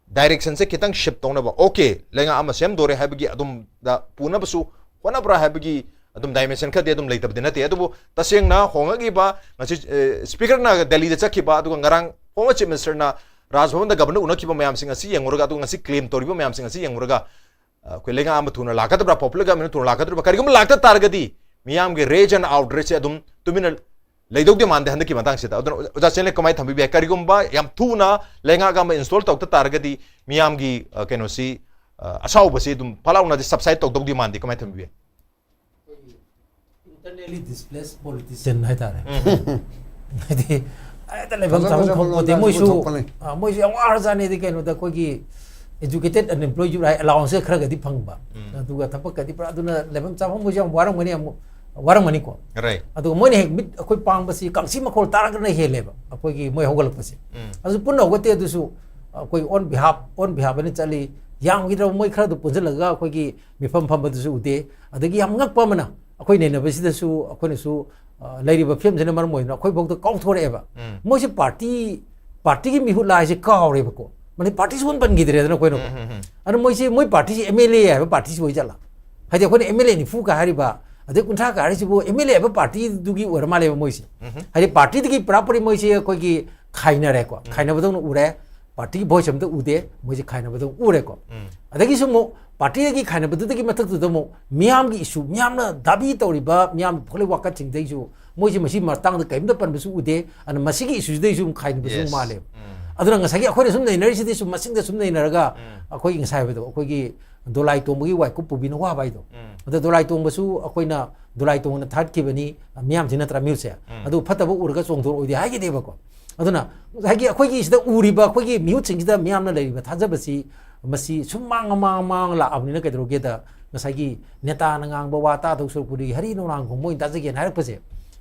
ꯗꯥꯏꯔꯦꯛꯁꯟꯁꯦ ꯈꯤꯇꯪ ꯁꯤꯞ ꯇꯧꯅꯕ, ꯑꯣꯀꯦ, ꯂꯩꯉꯥꯛ ꯑꯃ ꯁꯦꯝꯗꯣꯔꯦ ꯍꯥꯏꯕꯒꯤ ꯑꯗꯨꯝꯗ ꯄꯨꯅꯕꯁꯨ ꯍꯣꯠꯅꯕ꯭ꯔꯥ ꯍꯥꯏꯕꯒꯤ ꯑꯗꯨꯝ ꯗꯥꯏꯃꯦꯟꯁꯟ ꯈꯔꯗꯤ ꯑꯗꯨꯝ ꯂꯩꯇꯕꯗꯤ ꯅꯠꯇꯦ꯫ ꯑꯗꯨꯕꯨ ꯇꯁꯦꯡꯅ ꯍꯣꯡꯉꯛꯂꯤꯕ ꯉꯁꯤ, ꯑꯦ, ꯁ꯭ꯄꯤꯀꯔꯅ ꯗꯦꯜꯂꯤꯗ ꯆꯠꯈꯤꯕ, ꯑꯗꯨꯒ ꯉꯔꯥꯡ ꯐꯣꯔꯃꯔ ꯆꯤꯐ ꯃꯤꯅꯤꯁꯇꯔꯅ ꯔꯥꯖ ꯚꯕꯟꯗ ꯒꯕꯔꯅꯔ ꯎꯅꯈꯤꯕ ꯃꯌꯥꯝꯁꯤꯡ ꯑꯁꯤ ꯌꯦꯡꯉꯨꯔꯒ, ꯑꯗꯨꯒ ꯉꯁꯤ ꯀ꯭ꯂꯦꯝ ꯇꯧꯔꯤꯕ ꯃꯌꯥꯝꯁꯤꯡ ꯑꯁꯤ ꯌꯦꯡꯉꯨꯔꯒ, ꯑ, ꯑꯩꯈꯣꯏ ꯂꯩꯉꯥꯛ ꯑꯃ ꯊꯨꯅ ꯂꯥꯛꯀꯗꯕ꯭ꯔꯥ, ꯄꯣꯄꯨꯂꯔ ꯒꯚꯔꯟꯃꯦꯟ ꯊꯨꯅ ꯂꯥꯛꯀꯗꯧꯔꯤꯕ꯭ꯔꯥ? ꯀꯔꯤꯒꯨꯝꯕ ꯂꯥꯛꯇ ꯇꯥꯔꯒꯗꯤ ꯃꯤꯌꯥꯝꯒꯤ ꯔꯦꯖ ꯑꯦꯟ ꯑꯥꯎꯠꯔꯦꯖꯁꯦ ꯑꯗꯨꯝ ꯇꯨꯃꯤꯟꯅ ꯂꯩꯗꯧꯗꯤ ꯃꯥꯟꯗꯦ ꯍꯟꯗꯛꯀꯤ ꯃꯇꯥꯡꯁꯤꯗ꯫ ꯑꯗꯨꯅ ꯑꯣꯖꯥ ꯆꯦꯅꯦ ꯀꯃꯥꯏꯅ ꯊꯝꯕꯤꯕ ꯌꯥꯏ? ꯀꯔꯤꯒꯨꯝꯕ ꯌꯥꯝ ꯊꯨꯅ ꯂꯩꯉꯥꯛ ꯑꯃ ꯏꯟꯁꯇꯣꯜ ꯇꯧꯗ ꯇꯥꯔꯒꯗꯤ ꯃꯤꯌꯥꯝꯒꯤ, ꯑ, ꯀꯩꯅꯣꯁꯤ, ꯑ, ꯑꯁꯥꯎꯕꯁꯤ ꯑꯗꯨꯝ ꯐꯠ ꯂꯥꯎꯅꯗꯤ ꯁꯕꯁꯥꯏꯠ ꯇꯧꯗꯧꯗꯤ ꯃꯥꯟꯗꯦ꯫ ꯀꯃꯥꯏꯅ ꯊꯝꯕꯤꯕ ꯌꯥꯏ? ꯑꯩꯈꯣꯏꯒꯤ internally displaced politician ꯍꯥꯏꯇꯥꯔꯦ꯫ ꯍꯥꯏꯗꯤ ꯍꯦꯛꯇ ꯂꯩꯐꯝ ꯐꯖ ꯆꯥꯐꯝ ꯐꯖꯕ ꯈꯪꯄꯣꯠꯇꯦ꯫ ꯂꯣꯟꯗꯥꯁꯨ ꯃꯣꯏꯁꯨ ꯄꯨꯊꯣꯛꯄꯅꯤ꯫ ꯑ, ꯃꯣꯏꯁꯨ ꯌꯥꯝ ꯋꯥꯔꯖꯥꯠꯅꯤ꯫ ꯑꯗꯩ ꯀꯩꯅꯣꯗ ꯑꯩꯈꯣꯏꯒꯤ educated unemployed youth ꯍꯥꯏ, allowance ꯈꯔꯒꯗꯤ ꯐꯪꯕ, ꯎꯝ꯫ ꯑꯗꯨꯒ ꯊꯕꯛꯀꯗꯤ ꯄꯨꯔꯥ, ꯑꯗꯨꯅ ꯂꯩꯐꯝ ꯆꯥꯐꯝ ꯃꯣꯏꯁꯨ ꯌꯥꯝ ꯋꯥꯔꯝꯒꯅꯤ, ꯌꯥꯝ ꯋꯥꯔꯝꯒꯅꯤꯀꯣ꯫ Right. ꯑꯗꯨꯒ ꯃꯣꯏꯅ ꯍꯦꯛ ꯃꯤꯠ ꯑꯩꯈꯣꯏ ꯄꯥꯡꯕꯁꯤ ꯀꯥꯡꯁꯤ ꯃꯈꯣꯜ ꯇꯥꯔꯒꯅ ꯍꯦꯜꯂꯦꯕ ꯑꯩꯈꯣꯏꯒꯤ ꯃꯣꯏ ꯍꯧꯒꯠꯂꯛꯄꯁꯦ꯫ ꯎꯝ꯫ ꯑꯗꯨ ꯄꯨꯟꯅ ꯍꯧꯒꯠꯇꯦ꯫ ꯑꯗꯨꯁꯨ ꯑꯩꯈꯣꯏ on behalf, on behalf ꯑꯅ ꯆꯠꯂꯤ꯫ ꯌꯥꯝꯈꯤꯗ꯭ꯔꯕ ꯃꯣꯏ ꯈꯔꯗꯨ ꯄꯨꯟꯁꯤꯜꯂꯒ ꯑꯩꯈꯣꯏꯒꯤ ꯃꯤꯐꯝ ꯐꯝꯕꯗꯨꯁꯨ ꯎꯗꯦ꯫ ꯑꯗꯒꯤ ꯌꯥꯝ ꯉꯛꯄ ꯑꯃꯅ, ꯑꯩꯈꯣꯏ ꯅꯩꯅꯕꯁꯤꯗꯁꯨ ꯑꯩꯈꯣꯏꯅꯁꯨ, ꯑ, ꯂꯩꯔꯤꯕ ꯐꯤꯕꯝꯁꯤꯅ ꯃꯔꯝ ꯑꯣꯏꯗꯨꯅ ꯑꯩꯈꯣꯏ ꯐꯥꯎꯗ ꯀꯥꯎꯊꯣꯔꯛꯑꯦꯕ꯫ ꯎꯝ꯫ ꯃꯣꯏꯁꯦ ꯄꯥꯔꯇꯤ, ꯄꯥꯔꯇꯤꯒꯤ ꯃꯤꯍꯨꯠ ꯂꯥꯏꯁꯦ ꯀꯥꯎꯔꯦꯕꯀꯣ꯫ ꯃꯥꯅꯦ, ꯄꯥꯔꯇꯤꯁꯨ ꯑꯣꯟ ꯄꯟꯈꯤꯗ꯭ꯔꯦꯗꯅ ꯑꯩꯈꯣꯏꯅꯀꯣ꯫ ꯎꯝ, ꯎꯝ, ꯎꯝ꯫ ꯑꯗꯨ ꯃꯣꯏꯁꯦ, ꯃꯣꯏ ꯄꯥꯔꯇꯤꯁꯤ MLA ꯍꯥꯏꯕ ꯄꯥꯔꯇꯤꯁꯤ ꯑꯣꯏ ꯆꯠꯂ? ꯍꯥꯏꯗꯤ ꯑꯩꯈꯣꯏꯅ MLA ꯅꯤꯐꯨ ꯀꯥ ꯍꯥꯏꯔꯤꯕ, ꯑꯗꯩ ꯀꯨꯟꯊ꯭ꯔꯥ ꯀꯥ ꯍꯥꯏꯔꯤꯁꯤꯕꯨ MLA ꯍꯥꯏꯕ ꯄꯥꯔꯇꯤꯗꯨꯒꯤ ꯑꯣꯏꯔ ꯃꯥꯜꯂꯦꯕ ꯃꯣꯏꯁꯦ꯫ ꯎꯝ꯫ ꯍꯥꯏꯗꯤ ꯄꯥꯔꯇꯤꯗꯒꯤ ꯄꯨꯔꯥ ꯄꯨꯔꯤ ꯃꯣꯏꯁꯦ ꯑꯩꯈꯣꯏꯒꯤ ꯈꯥꯏꯅꯔꯦꯀꯣ꯫ ꯈꯥꯏꯅꯕꯗꯧꯅ ꯎꯔꯦ꯫ ꯄꯥꯔꯇꯤꯒꯤ voice ꯑꯝꯇ ꯎꯗꯦ, ꯃꯣꯏꯁꯦ ꯈꯥꯏꯅꯕꯗꯧꯅ ꯎꯔꯦꯀꯣ꯫ ꯎꯝ꯫ ꯑꯗꯒꯤꯁꯨ ꯑꯃꯨꯛ ꯄꯥꯔꯇꯤꯗꯒꯤ ꯈꯥꯏꯅꯕꯗꯨꯗꯒꯤ ꯃꯊꯛꯇꯨꯗ ꯑꯃꯨꯛ ꯃꯤꯌꯥꯝꯒꯤ issue, ꯃꯤꯌꯥꯝꯅ ꯗꯥꯕꯤ ꯇꯧꯔꯤꯕ ꯃꯤꯌꯥꯝ ꯊꯣꯛꯂꯛꯏ ꯋꯥꯀꯠꯁꯤꯡꯗꯩꯁꯨ ꯃꯣꯏꯁꯦ ꯃꯁꯤ ꯃꯇꯥꯡꯗ ꯀꯔꯤꯝꯇ ꯄꯟꯕꯁꯨ ꯎꯗꯦ꯫ ꯑꯗꯨꯅ ꯃꯁꯤꯒꯤ issueꯁꯤꯗꯩꯁꯨ ꯑꯃꯨꯛ ꯈꯥꯏꯅꯕꯁꯨ Yes. ꯃꯥꯜꯂꯦꯕ꯫ ꯎꯝ꯫ ꯑꯗꯨꯅ ꯉꯁꯥꯏꯒꯤ ꯑꯩꯈꯣꯏꯅ ꯁꯨꯝ ꯅꯩꯅꯔꯤꯁꯤꯗꯤ ꯁꯨꯝ ꯃꯁꯤꯡꯗ ꯁꯨꯝ ꯅꯩꯅꯔꯒ ꯎꯝ꯫ ꯑꯩꯈꯣꯏꯒꯤ ꯉꯁꯥꯏ ꯍꯥꯏꯕꯗꯣ, ꯑꯩꯈꯣꯏꯒꯤ ꯗꯣꯂꯥꯏ ꯇꯣꯡꯕꯒꯤ ꯋꯥꯏꯀꯨꯞ ꯄꯨꯕꯤꯅ ꯋꯥꯕ ꯍꯥꯏꯗꯣ꯫ ꯎꯝ꯫ ꯑꯗ ꯗꯣꯂꯥꯏ ꯇꯣꯡꯕꯁꯨ ꯑꯩꯈꯣꯏꯅ ꯗꯣꯂꯥꯏ ꯇꯣꯡꯕꯅ ꯊꯥꯠꯈꯤꯕꯅꯤ, ꯃꯤꯌꯥꯝꯁꯤ ꯅꯠꯇ꯭ꯔꯥ ꯃꯤꯍꯨꯠꯁꯦ? ꯎꯝ꯫ ꯑꯗꯨ ꯐꯠꯇꯕ ꯎꯔꯒ ꯆꯣꯡꯊꯣꯔꯛꯑꯣꯏꯗꯤ ꯍꯥꯏꯒꯤꯗꯦꯕꯀꯣ꯫ ꯑꯗꯨꯅ ꯉꯁꯥꯏꯒꯤ ꯑꯩꯈꯣꯏꯒꯤ ꯁꯤꯗ ꯎꯔꯤꯕ ꯑꯩꯈꯣꯏꯒꯤ ꯃꯤꯍꯨꯠꯁꯤꯡꯁꯤꯗ ꯃꯤꯌꯥꯝꯅ ꯂꯩꯔꯤꯕ ꯊꯥꯖꯕꯁꯤ ꯃꯁꯤ ꯁꯨꯝ ꯃꯥꯡ ꯃꯥꯡ ꯃꯥꯡ ꯂꯥꯛꯑꯕꯅꯤꯅ ꯀꯩꯗꯧꯔꯒꯦꯗ, ꯉꯁꯥꯏꯒꯤ ꯅꯦꯇꯥꯅ ꯉꯥꯡꯕ ꯋꯥ ꯇꯥꯗꯧ ꯁꯔꯨꯛꯄꯨꯗꯤ ꯍꯔꯤ ꯅꯣꯡꯅꯥꯡ ꯈꯣꯡꯕ ꯑꯣꯏꯅ ꯇꯥꯖꯒꯦꯅ ꯍꯥꯏꯔꯛꯄꯁꯦ,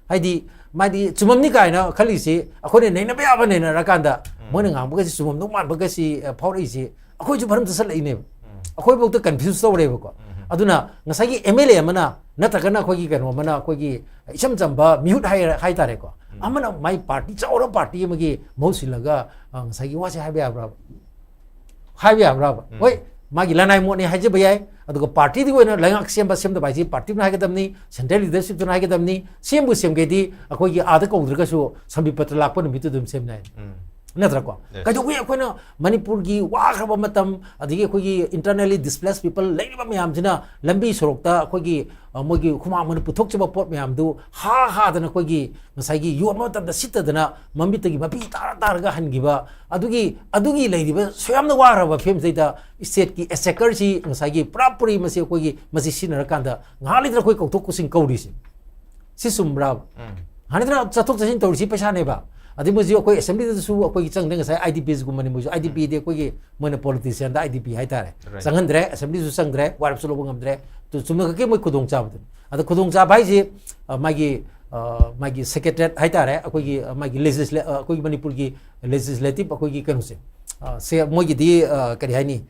ꯍꯥꯏꯗꯤ ꯃꯥꯗꯤ ꯆꯨꯝꯃꯝꯅꯤ ꯀꯥꯏꯅ ꯈꯜꯂꯤꯁꯤ, ꯑꯩꯈꯣꯏꯅ ꯅꯩꯅꯕ ꯌꯥꯕ ꯅꯩꯅꯔꯀꯥꯟꯗ ꯎꯝ꯫ ꯃꯣꯏꯅ ꯉꯥꯡꯕꯒꯁꯤ ꯆꯨꯝꯃꯝꯗꯧ ꯃꯥꯟꯕꯒꯁꯤ, ꯑ, ꯐꯥꯎꯔꯛꯏꯁꯤ ꯑꯩꯈꯣꯏꯁꯨ ꯐꯔꯝ ꯆꯠꯁꯜꯂꯛꯏꯅꯦꯕ꯫ ꯎꯝ꯫ ꯑꯩꯈꯣꯏꯐꯥꯎꯗ confuse ꯇꯧꯔꯦꯕꯀꯣ꯫ ꯎꯝ꯫ ꯑꯗꯨꯅ ꯉꯁꯥꯏꯒꯤ MLA ꯑꯃꯅ ꯅꯠꯇ꯭ꯔꯒꯅ ꯑꯩꯈꯣꯏꯒꯤ ꯀꯩꯅꯣ ꯑꯃꯅ, ꯑꯩꯈꯣꯏꯒꯤ ꯏꯆꯝ ꯆꯝꯕ ꯃꯤꯍꯨꯠ ꯍꯥꯏꯔ-, ꯍꯥꯏꯇꯥꯔꯦꯀꯣ꯫ ꯎꯝ꯫ ꯑꯃꯅ ꯃꯥꯏ ꯄꯥꯔꯇꯤ, ꯆꯥꯎꯔ ꯄꯥꯔꯇꯤ ꯑꯃꯒꯤ ꯃꯍꯨꯠ ꯁꯤꯜꯂꯒ, ꯑ, ꯉꯁꯥꯏꯒꯤ ꯋꯥꯁꯦ ꯍꯥꯏꯕ ꯌꯥꯕ꯭ꯔꯥ? ꯍꯥꯏꯕ ꯌꯥꯕ꯭ꯔꯥꯕ? ꯎꯝ꯫ ꯍꯣꯏ, ꯃꯥꯒꯤ ꯂꯅꯥꯏ ꯃꯣꯠꯅꯤ ꯍꯥꯏꯖꯕ ꯌꯥꯏ, ꯑꯗꯨꯒ ꯄꯥꯔꯇꯤꯗꯨꯒꯤ ꯑꯣꯏꯅ ꯂꯩꯉꯥꯛ ꯁꯦꯝꯕ ꯁꯦꯝꯗꯕ ꯍꯥꯏꯁꯤ ꯄꯥꯔꯇꯤꯗꯨꯅ ꯍꯥꯏꯒꯗꯕꯅꯤ, central leadershipꯇꯨꯅ ꯍꯥꯏꯒꯗꯕꯅꯤ, ꯁꯦꯝꯕꯨ ꯁꯦꯝꯒꯦꯗꯤ ꯑꯩꯈꯣꯏꯒꯤ ꯑꯥꯗ ꯀꯧꯗ꯭ꯔꯒꯁꯨ ꯁꯝꯕꯤ ꯄꯇ꯭ꯔ ꯂꯥꯛꯄ ꯅꯨꯃꯤꯠꯇꯨ ꯑꯗꯨꯝ ꯁꯦꯝꯅ ꯌꯥꯏ꯫ ꯎꯝ꯫ ꯅꯠꯇ꯭ꯔꯀꯣ? Yes. ꯀꯩꯗꯧꯕꯒꯤ ꯑꯩꯈꯣꯏꯅ ꯃꯅꯤꯄꯨꯔꯒꯤ ꯋꯥꯈ꯭ꯔꯕ ꯃꯇꯝ, ꯑꯗꯒꯤ ꯑꯩꯈꯣꯏꯒꯤ internally displaced people ꯂꯩꯔꯤꯕ ꯃꯌꯥꯝꯁꯤꯅ ꯂꯝꯕꯤ ꯁꯣꯔꯣꯛꯇ ꯑꯩꯈꯣꯏꯒꯤ, ꯑ, ꯃꯣꯏꯒꯤ ꯍꯨꯃꯥꯡ ꯃꯅꯨꯡ ꯄꯨꯊꯣꯛꯆꯕ ꯄꯣꯠ ꯃꯌꯥꯝꯗꯨ ꯍꯥ ꯍꯥꯗꯅ ꯑꯩꯈꯣꯏꯒꯤ ꯉꯁꯥꯏꯒꯤ ꯌꯣꯟꯕ ꯃꯇꯝꯗ ꯁꯤꯠꯇꯗꯅ ꯃꯃꯤꯠꯇꯒꯤ ꯃꯄꯤ ꯇꯥꯔ ꯇꯥꯔꯒ ꯍꯟꯈꯤꯕ, ꯑꯗꯨꯒꯤ, ꯑꯗꯨꯒꯤ ꯂꯩꯔꯤꯕ ꯁꯨꯌꯥꯝꯅ ꯋꯥꯈ꯭ꯔꯕ ꯐꯤꯕꯝꯁꯤꯗꯩꯗ stateꯀꯤ exchequerꯁꯤ ꯉꯁꯥꯏꯒꯤ ꯄꯨꯔꯥ ꯄꯨꯔꯤ ꯃꯁꯤ ꯑꯩꯈꯣꯏꯒꯤ ꯃꯁꯤ ꯁꯤꯖꯤꯟꯅꯔꯀꯥꯟꯗ ꯉꯥꯏꯍꯥꯛ ꯂꯩꯇꯅ ꯑꯩꯈꯣꯏ ꯀꯧꯊꯣꯛ ꯀꯧꯁꯤꯟ ꯀꯧꯔꯤꯁꯦ꯫ ꯁꯤ ꯆꯨꯝꯕ꯭ꯔꯥꯕ? ꯎꯝ꯫ ꯍꯥꯟꯅꯗꯅ ꯆꯠꯊꯣꯛ ꯆꯠꯁꯤꯟ ꯇꯧꯔꯤꯁꯤ ꯄꯩꯁꯥꯅꯦꯕ꯫ ꯑꯗꯩ ꯃꯣꯏꯁꯨ ꯑꯩꯈꯣꯏ ꯑꯦꯁꯦꯝꯕ꯭ꯂꯤꯗꯁꯨ ꯑꯩꯈꯣꯏꯒꯤ ꯆꯪꯗꯦ, ꯉꯁꯥꯏ ꯑꯥꯏ ꯗꯤ ꯄꯤꯁꯀꯨꯝꯕꯅꯤ ꯃꯣꯏꯁꯨ꯫ ꯑꯥꯏ ꯗꯤ ꯄꯤꯗꯤ ꯑꯩꯈꯣꯏꯒꯤ ꯃꯣꯏꯅ ꯄꯣꯂꯤꯇꯤꯁꯤꯌꯥꯟꯗ ꯑꯥꯏ ꯗꯤ ꯄꯤ ꯍꯥꯏꯇꯥꯔꯦ꯫ Right. ꯆꯪꯍꯟꯗ꯭ꯔꯦ, ꯑꯦꯁꯦꯝꯕ꯭ꯂꯤꯁꯨ ꯆꯪꯗ꯭ꯔꯦ, ꯋꯥꯔꯦꯞꯁꯨ ꯂꯧꯕ ꯉꯝꯗ꯭ꯔꯦ꯫ ꯇꯨ ꯆꯨꯝꯅ ꯈꯛꯀꯤ ꯃꯣꯏ ꯈꯨꯗꯣꯡꯆꯥꯕꯗꯨꯅꯤ꯫ ꯑꯗꯣ ꯈꯨꯗꯣꯡꯆꯥꯕ ꯍꯥꯏꯁꯤ, ꯑ, ꯃꯥꯒꯤ, ꯑ, ꯃꯥꯒꯤ ꯁꯦꯀ꯭ꯔꯦꯇꯔꯦꯠ ꯍꯥꯏꯇꯥꯔꯦ, ꯑꯩꯈꯣꯏꯒꯤ, ꯑ, ꯃꯥꯒꯤ ꯂꯦꯖꯤꯁꯂꯦ-, ꯑ, ꯑꯩꯈꯣꯏꯒꯤ ꯃꯅꯤꯄꯨꯔꯒꯤ ꯂꯦꯖꯤꯁꯂꯦꯇꯤꯞ ꯑꯩꯈꯣꯏꯒꯤ ꯀꯩꯅꯣꯁꯦ, ꯑ, ꯁꯦ ꯃꯣꯏꯒꯤꯗꯤ, ꯑ, ꯀꯔꯤ ꯍꯥꯏꯅꯤ,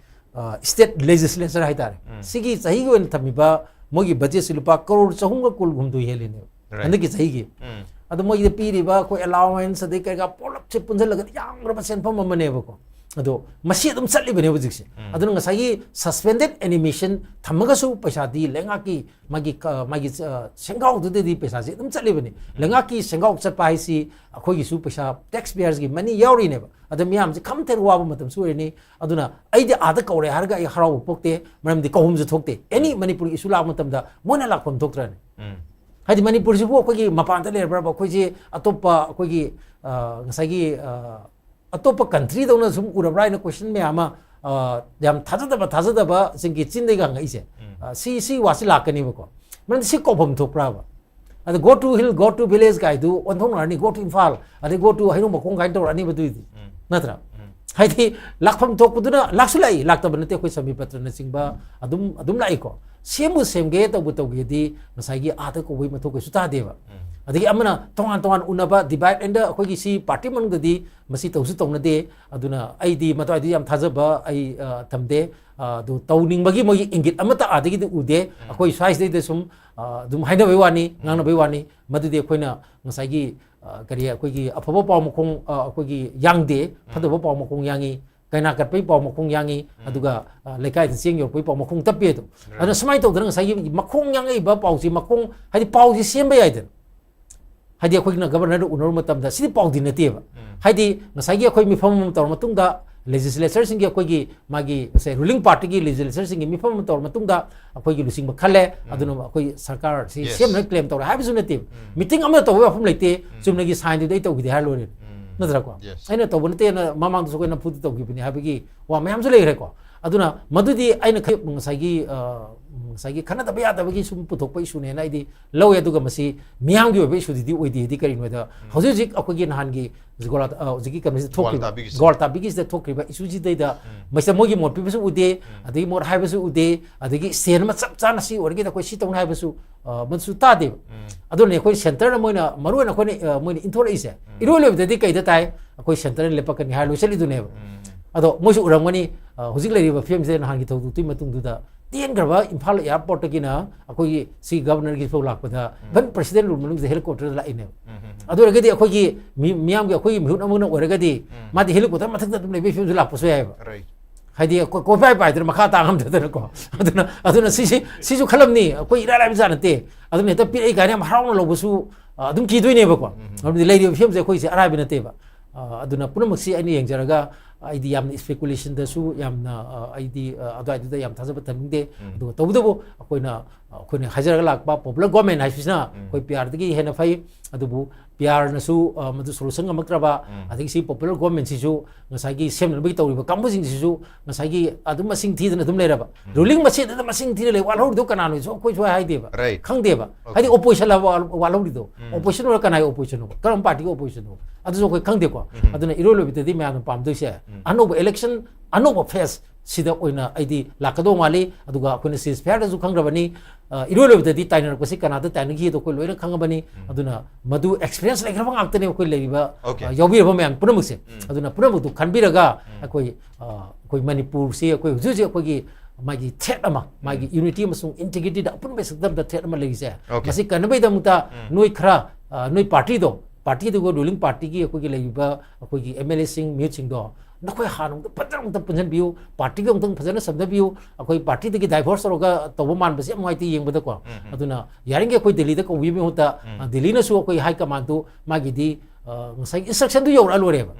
ꯁ꯭ꯇꯦꯠ ꯂꯦꯖꯤꯁꯂꯦꯆꯔ ꯍꯥꯏꯇꯥꯔꯦ, ꯎꯝ. ꯁꯤꯒꯤ ꯆꯍꯤꯒꯤ ꯑꯣꯏꯅ ꯊꯝꯃꯤꯕ ꯃꯣꯏꯒꯤ ꯕꯖꯦꯠꯁꯤ ꯂꯨꯄꯥ ꯀꯔꯣꯔ ꯆꯍꯨꯝꯒ ꯀꯨꯟꯍꯨꯝꯗꯣꯏ ꯍꯦꯜꯂꯤꯅꯦꯕ Right. ꯍꯟꯗꯛꯀꯤ ꯆꯍꯤꯒꯤ꯫ ꯎꯝ. ꯑꯗꯣ ꯃꯣꯏꯒꯤꯗ ꯄꯤꯔꯤꯕ ꯑꯩꯈꯣꯏ ꯑꯦꯂꯥꯋꯦꯟꯁ ꯑꯗꯩ ꯀꯩꯀꯥ ꯄꯨꯂꯞꯁꯦ ꯄꯨꯟꯁꯤꯜꯂꯒꯗꯤ ꯌꯥꯝꯈ꯭ꯔꯕ ꯁꯦꯟꯐꯝ ꯑꯃꯅꯦꯕꯀꯣ꯫ ꯑꯗꯣ ꯃꯁꯤ ꯑꯗꯨꯝ ꯆꯠꯂꯤꯕꯅꯦ ꯍꯧꯖꯤꯛꯁꯦ꯫ ꯎꯝ. ꯑꯗꯨꯅ ꯉꯁꯥꯏꯒꯤ ꯁꯁꯄꯦꯟꯗꯦꯠ ꯑꯦꯅꯤꯃꯦꯁꯟ ꯊꯝꯃꯒꯁꯨ ꯄꯩꯁꯥꯗꯤ ꯂꯩꯉꯥꯛꯀꯤ ꯃꯥꯒꯤ ꯀ-, ꯃꯥꯒꯤ, ꯑ, ꯁꯦꯟꯒꯥꯎꯗꯨꯗꯗꯤ ꯄꯩꯁꯥꯁꯦ ꯑꯗꯨꯝ ꯆꯠꯂꯤꯕꯅꯤ꯫ ꯂꯩꯉꯥꯛꯀꯤ ꯁꯦꯟꯒꯥꯎ ꯆꯠꯄ ꯍꯥꯏꯁꯤ ꯑꯩꯈꯣꯏꯒꯤꯁꯨ ꯄꯩꯁꯥ, ꯇꯦꯛꯁ ꯄꯦꯌꯔꯁꯀꯤ ꯃꯅꯤ ꯌꯥꯎꯔꯤꯅꯦꯕ꯫ ꯑꯗ ꯃꯤꯌꯥꯝꯁꯦ ꯈꯝ ꯊꯦꯡꯅ ꯋꯥꯕ ꯃꯇꯝꯁꯨ ꯑꯣꯏꯔꯅꯤ꯫ ꯑꯗꯨꯅ ꯑꯩꯗꯤ ꯑꯥꯗ ꯀꯧꯔꯦ ꯍꯥꯏꯔꯒ ꯑꯩ ꯍꯔꯥꯎꯕ ꯄꯣꯛꯇꯦ, ꯃꯔꯝꯗꯤ ꯀꯧꯐꯝꯁꯨ ꯊꯣꯛꯇꯦ꯫ ꯑꯦꯅꯤ ꯃꯅꯤꯄꯨꯔꯒꯤ ꯏꯁꯨ ꯂꯥꯛꯄ ꯃꯇꯝꯗ ꯃꯣꯏꯅ ꯂꯥꯛꯐꯝ ꯊꯣꯛꯇ꯭ꯔꯅꯦ꯫ ꯎꯝ. ꯍꯥꯏꯗꯤ ꯃꯅꯤꯄꯨꯔꯁꯤꯕꯨ ꯑꯩꯈꯣꯏꯒꯤ ꯃꯄꯥꯟꯗ ꯂꯩꯔꯕ꯭ꯔꯕ, ꯑꯩꯈꯣꯏꯁꯤ ꯑꯇꯣꯞꯄ ꯑꯩꯈꯣꯏꯒꯤ, ꯑ, ꯉꯁꯥꯏꯒꯤ, ꯑ, ꯑꯇꯣꯞꯄ ꯀꯟꯇ꯭ꯔꯤꯗꯧꯅ ꯁꯨꯝ ꯎꯔꯕ꯭ꯔꯥ ꯍꯥꯏꯅ ꯀꯣꯏꯁꯟ ꯃꯌꯥꯝ ꯑꯃ, ꯑ, ꯌꯥꯝ ꯊꯥꯖꯗꯕ ꯊꯥꯖꯗꯕꯁꯤꯡꯒꯤ ꯆꯤꯟꯗꯒꯤ ꯍꯪꯉꯛꯏꯁꯦ꯫ ꯎꯝ. ꯑ, ꯁꯤ, ꯁꯤ ꯋꯥꯁꯤ ꯂꯥꯛꯀꯅꯦꯕꯀꯣ꯫ ꯃꯔꯝꯗꯤ ꯁꯤ ꯀꯧꯐꯝ ꯊꯣꯛꯄ꯭ꯔꯕ? ꯑꯗ "Go to hill, go to village" ꯀꯥꯏꯗꯨ ꯑꯣꯟꯊꯣꯛꯅꯔꯅꯤ, "Go to Imphal", ꯑꯗꯩ "Go to ꯍꯩꯅꯧ ꯃꯈꯣꯡ" ꯀꯥꯏꯅ ꯇꯧꯔꯛꯑꯅꯤꯕ ꯑꯗꯨꯏꯗꯤ꯫ ꯎꯝ. ꯅꯠꯇ꯭ꯔꯥ? ꯎꯝ. ꯍꯥꯏꯗꯤ ꯂꯥꯛꯐꯝ ꯊꯣꯛꯄꯗꯨꯅ ꯂꯥꯛꯁꯨ ꯂꯥꯛꯏ, ꯂꯥꯛꯇꯕ ꯅꯠꯇꯦ, ꯑꯩꯈꯣꯏ ꯁꯃꯤꯄꯇ꯭ꯔꯅꯆꯤꯡꯕ ꯑꯗꯨꯝ, ꯑꯗꯨꯝ ꯂꯥꯛꯏꯀꯣ꯫ ꯁꯦꯝꯕꯨ ꯁꯦꯝꯒꯦ ꯇꯧꯕ ꯇꯧꯒꯦꯗꯤ ꯉꯁꯥꯏꯒꯤ ꯑꯥꯗ ꯀꯧꯕꯩ ꯃꯊꯧ ꯀꯩꯁꯨ ꯇꯥꯗꯦꯕ꯫ ꯎꯝ. ꯑꯗꯒꯤ ꯑꯃꯅ ꯇꯣꯉꯥꯟ ꯇꯣꯉꯥꯟ ꯎꯅꯕ, divide and ꯑꯩꯈꯣꯏꯒꯤ ꯁꯤ ꯄꯥꯔꯇꯤ ꯃꯅꯨꯡꯗꯗꯤ ꯃꯁꯤ ꯇꯧꯁꯨ ꯇꯧꯅꯗꯦ꯫ ꯑꯗꯨꯅ ꯑꯩꯗꯤ ꯃꯗꯨꯋꯥꯏꯗꯤ ꯌꯥꯝ ꯊꯥꯖꯕ ꯑꯩ, ꯑ, ꯊꯝꯗꯦ꯫ ꯑ, ꯑꯗꯨ ꯇꯧꯅꯤꯡꯕꯒꯤ ꯃꯣꯏꯒꯤ ꯏꯪꯒꯤꯠ ꯑꯃꯠꯇ ꯑꯥꯗꯒꯤꯗꯤ ꯎꯗꯦ꯫ ꯑꯩꯈꯣꯏ ꯁ꯭ꯋꯥꯏꯁꯤꯗꯩꯗ ꯁꯨꯝ, ꯑ, ꯑꯗꯨꯝ ꯍꯥꯏꯅꯕꯩ ꯋꯥꯅꯤ, ꯉꯥꯡꯅꯕꯩ ꯋꯥꯅꯤ꯫ ꯃꯗꯨꯗꯤ ꯑꯩꯈꯣꯏꯅ ꯉꯁꯥꯏꯒꯤ, ꯑ, ꯀꯔꯤ, ꯑꯩꯈꯣꯏꯒꯤ ꯑꯐꯕ ꯄꯥꯎ ꯃꯈꯣꯡ, ꯑ, ꯑꯩꯈꯣꯏꯒꯤ ꯌꯥꯡꯗꯦ, ꯐꯠꯇꯕ ꯄꯥꯎ ꯃꯈꯣꯡ ꯌꯥꯡꯉꯤ, ꯀꯩꯅꯥ ꯀꯠꯄꯒꯤ ꯄꯥꯎ ꯃꯈꯣꯡ ꯌꯥꯡꯉꯤ, ꯑꯗꯨꯒ, ꯑ, ꯂꯩꯀꯥꯏꯗ ꯆꯦꯡ ꯌꯧꯔꯛꯄꯒꯤ ꯄꯥꯎ ꯃꯈꯣꯡ ꯇꯞꯄꯤ ꯑꯗꯣ꯫ ꯑꯗꯨꯅ ꯁꯨꯃꯥꯏꯅ ꯇꯧꯗꯅ ꯉꯁꯥꯏꯒꯤ ꯃꯈꯣꯡ ꯌꯥꯡꯉꯛꯏꯕ ꯄꯥꯎꯁꯤ, ꯃꯈꯣꯡ, ꯍꯥꯏꯗꯤ ꯄꯥꯎꯁꯤ ꯁꯦꯝꯕ ꯌꯥꯏꯗꯅ꯫ ꯍꯥꯏꯗꯤ ꯑꯩꯈꯣꯏꯅ ꯒꯕꯔꯅꯔꯗ ꯎꯅꯔꯨꯕ ꯃꯇꯝꯗ ꯁꯤꯗꯤ ꯄꯥꯎꯗꯤ ꯅꯠꯇꯦꯕ꯫ ꯍꯥꯏꯗꯤ ꯉꯁꯥꯏꯒꯤ ꯑꯩꯈꯣꯏ ꯃꯤꯐꯝ ꯑꯃ ꯇꯧꯔ ꯃꯇꯨꯡꯗ ꯂꯦꯖꯤꯁꯂꯦꯆꯔꯁꯤꯡꯒꯤ, ꯑꯩꯈꯣꯏꯒꯤ ꯃꯥꯒꯤ ꯉꯁꯥꯏ ꯔꯨꯂꯤꯡ ꯄꯥꯔꯇꯤꯒꯤ ꯂꯦꯖꯤꯁꯂꯦꯆꯔꯁꯤꯡꯒꯤ ꯃꯤꯐꯝ ꯑꯃ ꯇꯧꯔ ꯃꯇꯨꯡꯗ ꯑꯩꯈꯣꯏꯒꯤ ꯂꯨꯆꯤꯡꯕ ꯈꯜꯂꯦ, ꯑꯗꯨꯅ ꯑꯩꯈꯣꯏ ꯁꯔꯀꯥꯔꯁꯤ Yes. ꯁꯦꯝꯅ ꯀ꯭ꯂꯦꯝ ꯇꯧꯔꯦ ꯍꯥꯏꯕꯁꯨ ꯅꯠꯇꯦ꯫ ꯃꯤꯇꯤꯡ ꯑꯃ ꯇꯧꯕ ꯋꯥꯐꯝ ꯂꯩꯇꯦ, ꯆꯨꯝꯅꯒꯤ ꯁꯥꯏꯟꯗꯨꯗꯤ ꯑꯩ ꯇꯧꯈꯤꯗꯦ ꯍꯥꯏꯔ ꯂꯣꯏꯔꯦ꯫ ꯎꯝ. ꯅꯠꯇ꯭ꯔꯥꯀꯣ? Yes. ꯑꯩꯅ ꯇꯧꯕ ꯅꯠꯇꯦꯅ ꯃꯃꯥꯡꯗꯁꯨ ꯑꯩꯈꯣꯏ ꯅꯝꯐꯨꯗ ꯇꯧꯈꯤꯕꯅꯤ ꯍꯥꯏꯕꯒꯤ ꯋꯥ ꯃꯌꯥꯝꯁꯨ ꯂꯩꯈ꯭ꯔꯦꯀꯣ꯫ ꯑꯗꯨꯅ ꯃꯗꯨꯗꯤ ꯑꯩꯅ ꯈ-, ꯉꯁꯥꯏꯒꯤ, ꯑ, ꯎꯝ, ꯉꯁꯥꯏꯒꯤ ꯈꯟꯅꯗꯕ ꯌꯥꯗꯕꯒꯤ ꯁꯨꯝ ꯄꯨꯊꯣꯛꯄ ꯏꯁꯨꯅꯦꯅ ꯑꯩꯗꯤ ꯂꯧꯋꯦ꯫ ꯑꯗꯨꯒ ꯃꯁꯤ ꯃꯤꯌꯥꯝꯒꯤ ꯑꯣꯏꯕ ꯏꯁꯨꯗꯤ ꯑꯣꯏꯗꯦ꯫ ꯍꯥꯏꯗꯤ ꯀꯔꯤꯒꯤꯅꯣꯗ ꯍꯧꯖꯤꯛ ꯍꯧꯖꯤꯛ ꯑꯩꯈꯣꯏꯒꯤ ꯅꯍꯥꯟꯒꯤ ꯖꯒꯣꯂꯥ-, ꯑ, ꯍꯧꯖꯤꯛꯀꯤ ꯀꯩꯅꯣꯁꯤꯗ ꯊꯣꯛꯈꯤꯕ, ꯒ꯭ꯋꯥꯜꯇꯥꯕꯤꯒꯤꯁꯦ꯫ ꯒ꯭ꯋꯥꯜꯇꯥꯕꯤꯒꯤꯁꯤꯗ ꯊꯣꯛꯈꯤꯕ ꯏꯁꯨꯁꯤꯗꯩꯗ ꯃꯁꯤꯗ ꯃꯣꯏꯒꯤ ꯃꯣꯠ ꯄꯤꯕꯁꯨ ꯎꯗꯦ, ꯑꯗꯒꯤ ꯃꯣꯠ ꯍꯥꯏꯕꯁꯨ ꯎꯗꯦ, ꯑꯗꯒꯤ stand ꯑꯃ ꯆꯞ ꯆꯥꯅ ꯁꯤ ꯑꯣꯏꯔꯒꯗꯤ ꯑꯩꯈꯣꯏ ꯁꯤ ꯇꯧꯅꯤ ꯍꯥꯏꯕꯁꯨ, ꯑ, ꯃꯗꯨꯁꯨ ꯇꯥꯗꯦꯕ꯫ ꯑꯗꯨꯅ ꯑꯩꯈꯣꯏ centreꯅ ꯃꯣꯏꯅ ꯃꯔꯨ ꯑꯣꯏꯅ ꯑꯩꯈꯣꯏꯅ, ꯑ, ꯃꯣꯏꯅ ꯏꯟꯊꯣꯔꯛꯏꯁꯦ ꯏꯔꯣꯏ ꯂꯣꯏꯕꯗꯗꯤ ꯀꯩꯗ ꯇꯥꯏ? ꯑꯩꯈꯣꯏ centreꯅ ꯂꯦꯞꯄꯛꯀꯅꯤ ꯍꯥꯏꯔ ꯂꯣꯏꯁꯤꯜꯂꯤꯗꯨꯅꯦꯕ꯫ ꯑꯗꯣ ꯃꯣꯏꯁꯨ ꯎꯔꯝꯒꯅꯤ, ꯑ, ꯍꯧꯖꯤꯛ ꯂꯩꯔꯤꯕ ꯐꯤꯕꯝꯁꯤꯗ ꯅꯍꯥꯟꯒꯤ ꯊꯧꯗꯣꯛꯇꯨꯒꯤ ꯃꯇꯨꯡꯗꯨꯗ ꯇꯦꯟꯈ꯭ꯔꯕ ꯏꯝꯐꯥꯜ airportꯇꯒꯤꯅ ꯑꯩꯈꯣꯏꯒꯤ ꯁꯤ Governorꯒꯤ ꯐꯥꯎ ꯂꯥꯛꯄꯗ even President Rule ꯃꯅꯨꯡꯗ helicopterꯗ ꯂꯥꯛꯏꯅꯦꯕ꯫ ꯑꯗꯨ ꯑꯣꯏꯔꯒꯗꯤ ꯑꯩꯈꯣꯏꯒꯤ ꯃꯤ-, ꯃꯤꯌꯥꯝꯒꯤ ꯑꯩꯈꯣꯏꯒꯤ ꯃꯤꯍꯨꯠ ꯑꯃꯅ ꯑꯣꯏꯔꯒꯗꯤ ꯃꯥꯗꯤ helicopter ꯃꯊꯛꯇ ꯑꯗꯨꯝ ꯂꯩꯕꯒꯤ ꯐꯤꯕꯝꯁꯨ ꯂꯥꯛꯄꯁꯨ ꯌꯥꯏꯑꯕ꯫ Right. ꯍꯥꯏꯗꯤ ꯑꯩꯈꯣꯏ ꯀꯣꯏꯄꯥꯏ ꯄꯥꯏꯗꯅ ꯃꯈꯥ ꯇꯥ ꯉꯝꯗꯗꯅꯀꯣ꯫ ꯑꯗꯨꯅ, ꯑꯗꯨꯅ ꯁꯤꯁꯤ, ꯁꯤꯁꯨ ꯈꯜꯂꯝꯅꯤ, ꯑꯩꯈꯣꯏ ꯏꯔꯥꯏ ꯂꯥꯏꯕ ꯖꯥꯠ ꯅꯠꯇꯦ꯫ ꯑꯗꯨꯅ ꯍꯦꯛꯇ ꯄꯤꯔꯛꯏ ꯀꯥꯏꯅ ꯌꯥꯝ ꯍꯔꯥꯎꯅ ꯂꯧꯕꯁꯨ, ꯑ, ꯑꯗꯨꯝ ꯀꯤꯗꯣꯏꯅꯦꯕꯀꯣ꯫ ꯃꯔꯝꯗꯤ ꯂꯩꯔꯤꯕ ꯐꯤꯕꯝꯁꯦ ꯑꯩꯈꯣꯏꯁꯦ ꯑꯔꯥꯏꯕ ꯅꯠꯇꯦꯕ꯫ ꯑ, ꯑꯗꯨꯅ ꯄꯨꯝꯅꯃꯛꯁꯤ ꯑꯩꯅ ꯌꯦꯡꯖꯔꯒ ꯑꯩꯗꯤ ꯌꯥꯝꯅ speculationꯗꯁꯨ ꯌꯥꯝꯅ, ꯑ, ꯑꯩꯗꯤ, ꯑ, ꯑꯗꯨꯋꯥꯏꯗꯨꯗ ꯌꯥꯝ ꯊꯥꯖꯕ ꯊꯝꯅꯤꯡꯗꯦ꯫ ꯑꯗꯨꯒ ꯇꯧꯕꯇꯕꯨ ꯑꯩꯈꯣꯏꯅ, ꯑꯩꯈꯣꯏꯅ ꯍꯥꯏꯖꯔꯒ ꯂꯥꯛꯄ popular government ꯍꯥꯏꯁꯤꯅ ꯑꯩꯈꯣꯏ PRꯗꯒꯤ ꯍꯦꯟꯅ ꯐꯩ꯫ ꯑꯗꯨꯕꯨ PRꯅꯁꯨ, ꯑ, ꯃꯗꯨ solution ꯉꯝꯃꯛꯇ꯭ꯔꯕ, ꯑꯗꯒꯤ ꯁꯤ popular governmentꯁꯤꯁꯨ ꯉꯁꯥꯏꯒꯤ ꯁꯦꯝꯅꯅꯕꯒꯤ ꯇꯧꯔꯤꯕ ꯀꯥꯡꯕꯨꯁꯤꯡꯁꯤꯁꯨ ꯉꯁꯥꯏꯒꯤ ꯑꯗꯨꯝ ꯃꯁꯤꯡ ꯊꯤꯗꯅ ꯑꯗꯨꯝ ꯂꯩꯔꯕ꯫ Ruling ꯃꯁꯦꯟꯗꯨꯗ ꯃꯁꯤꯡ ꯊꯤꯔ ꯂꯩ, ꯋꯥꯠꯍꯧꯔꯤꯗꯣ ꯀꯅꯥꯅꯣꯁꯨ ꯑꯩꯈꯣꯏꯁꯨ ꯍꯥꯏꯗꯦꯕ꯫ Right. ꯈꯪꯗꯦꯕ꯫ Okay. ꯍꯥꯏꯗꯤ opposition ꯂꯕ ꯋꯥꯠꯍꯧꯔꯤꯗꯣ꯫ ꯎꯝ. Opposition ꯑꯣꯏꯔ ꯀꯅꯥꯒꯤ oppositionꯅꯣ? ꯀꯔꯝꯕ partyꯒꯤ oppositionꯅꯣ? ꯑꯗꯨꯁꯨ ꯑꯩꯈꯣꯏ ꯈꯪꯗꯦꯀꯣ꯫ ꯑꯗꯨꯅ ꯏꯔꯣꯏ ꯂꯣꯏꯕꯗꯗꯤ ꯃꯌꯥꯝꯅ ꯄꯥꯝꯗꯣꯏꯁꯦ ꯑꯅꯧꯕ election, ꯑꯅꯧꯕ phase ꯁꯤꯗ ꯑꯣꯏꯅ ꯑꯩꯗꯤ ꯂꯥꯛꯀꯗꯧ ꯃꯥꯜꯂꯤ꯫ ꯑꯗꯨꯒ ꯑꯩꯈꯣꯏꯅ ceasefireꯗꯁꯨ ꯈꯪꯈ꯭ꯔꯕꯅꯤ꯫ ꯑ, ꯏꯔꯣꯏ ꯂꯣꯏꯕꯗꯗꯤ ꯇꯥꯏꯅꯔꯛꯄꯁꯤ ꯀꯅꯥꯗ ꯇꯥꯏꯅꯈꯤꯗꯣ ꯑꯩꯈꯣꯏ ꯂꯣꯏꯅ ꯈꯪꯉꯕꯅꯤ꯫ ꯑꯗꯨꯅ ꯃꯗꯨ experience ꯂꯩꯈ꯭ꯔꯕ ꯉꯥꯛꯇꯅꯦ ꯑꯩꯈꯣꯏ ꯂꯩꯔꯤꯕ, Okay. ꯑ, ꯌꯥꯎꯕꯤꯔꯕ ꯃꯌꯥꯝ ꯄꯨꯝꯅꯃꯛꯁꯦ꯫ ꯑꯗꯨꯅ ꯄꯨꯝꯅꯃꯛꯇꯨ ꯈꯟꯕꯤꯔꯒ ꯑꯩꯈꯣꯏ, ꯑ, ꯑꯩꯈꯣꯏ ꯃꯅꯤꯄꯨꯔꯁꯤ ꯑꯩꯈꯣꯏ ꯍꯧꯖꯤꯛ ꯍꯧꯖꯤꯛ ꯑꯩꯈꯣꯏꯒꯤ ꯃꯥꯒꯤ threat ꯑꯃ, ꯃꯥꯒꯤ unity ꯑꯃꯁꯨꯡ integrityꯗ ꯑꯄꯨꯟꯕ ꯁꯛꯇꯝꯗ threat ꯑꯃ ꯂꯩꯔꯤꯁꯦ꯫ Okay. ꯃꯁꯤ ꯀꯟꯅꯕꯒꯤꯗꯃꯛꯇ ꯅꯣꯏ ꯈꯔ, ꯑ, ꯅꯣꯏ partyꯗꯣ, partyꯗꯨꯒ ruling partyꯒꯤ ꯑꯩꯈꯣꯏꯒꯤ ꯂꯩꯔꯤꯕ ꯑꯩꯈꯣꯏꯒꯤ MLAꯁꯤꯡ, ꯃꯤꯍꯨꯠꯁꯤꯡꯗꯣ ꯅꯈꯣꯏ ꯍꯥꯟꯅ ꯑꯃꯨꯛꯇ ꯐꯖꯅ ꯑꯃꯨꯛꯇ ꯄꯨꯟꯁꯤꯟꯕꯤꯌꯨ, partyꯒ ꯑꯃꯨꯛꯇꯪ ꯐꯖꯅ ꯁꯝꯅꯕꯤꯌꯨ꯫ ꯑꯩꯈꯣꯏ partyꯗꯒꯤ divorce ꯇꯧꯔꯒ ꯇꯧꯕ ꯃꯥꯟꯕꯁꯦ ꯌꯥꯝ ꯅꯨꯡꯉꯥꯏꯇꯦ ꯌꯦꯡꯕꯗꯀꯣ꯫ ꯑꯗꯨꯅ ꯌꯥꯔꯤꯈꯩ ꯑꯩꯈꯣꯏ ꯗꯦꯜꯂꯤꯗ ꯀꯧꯕꯤꯕꯒꯤ ꯃꯍꯨꯠꯇ, ꯑ, ꯗꯦꯜꯂꯤꯅꯁꯨ ꯑꯩꯈꯣꯏ high commandꯗꯨ ꯃꯥꯒꯤꯗꯤ, ꯑ, ꯉꯁꯥꯏꯒꯤ instructionꯗꯨ ꯌꯧꯔꯛꯑ ꯂꯣꯏꯔꯦꯕ꯫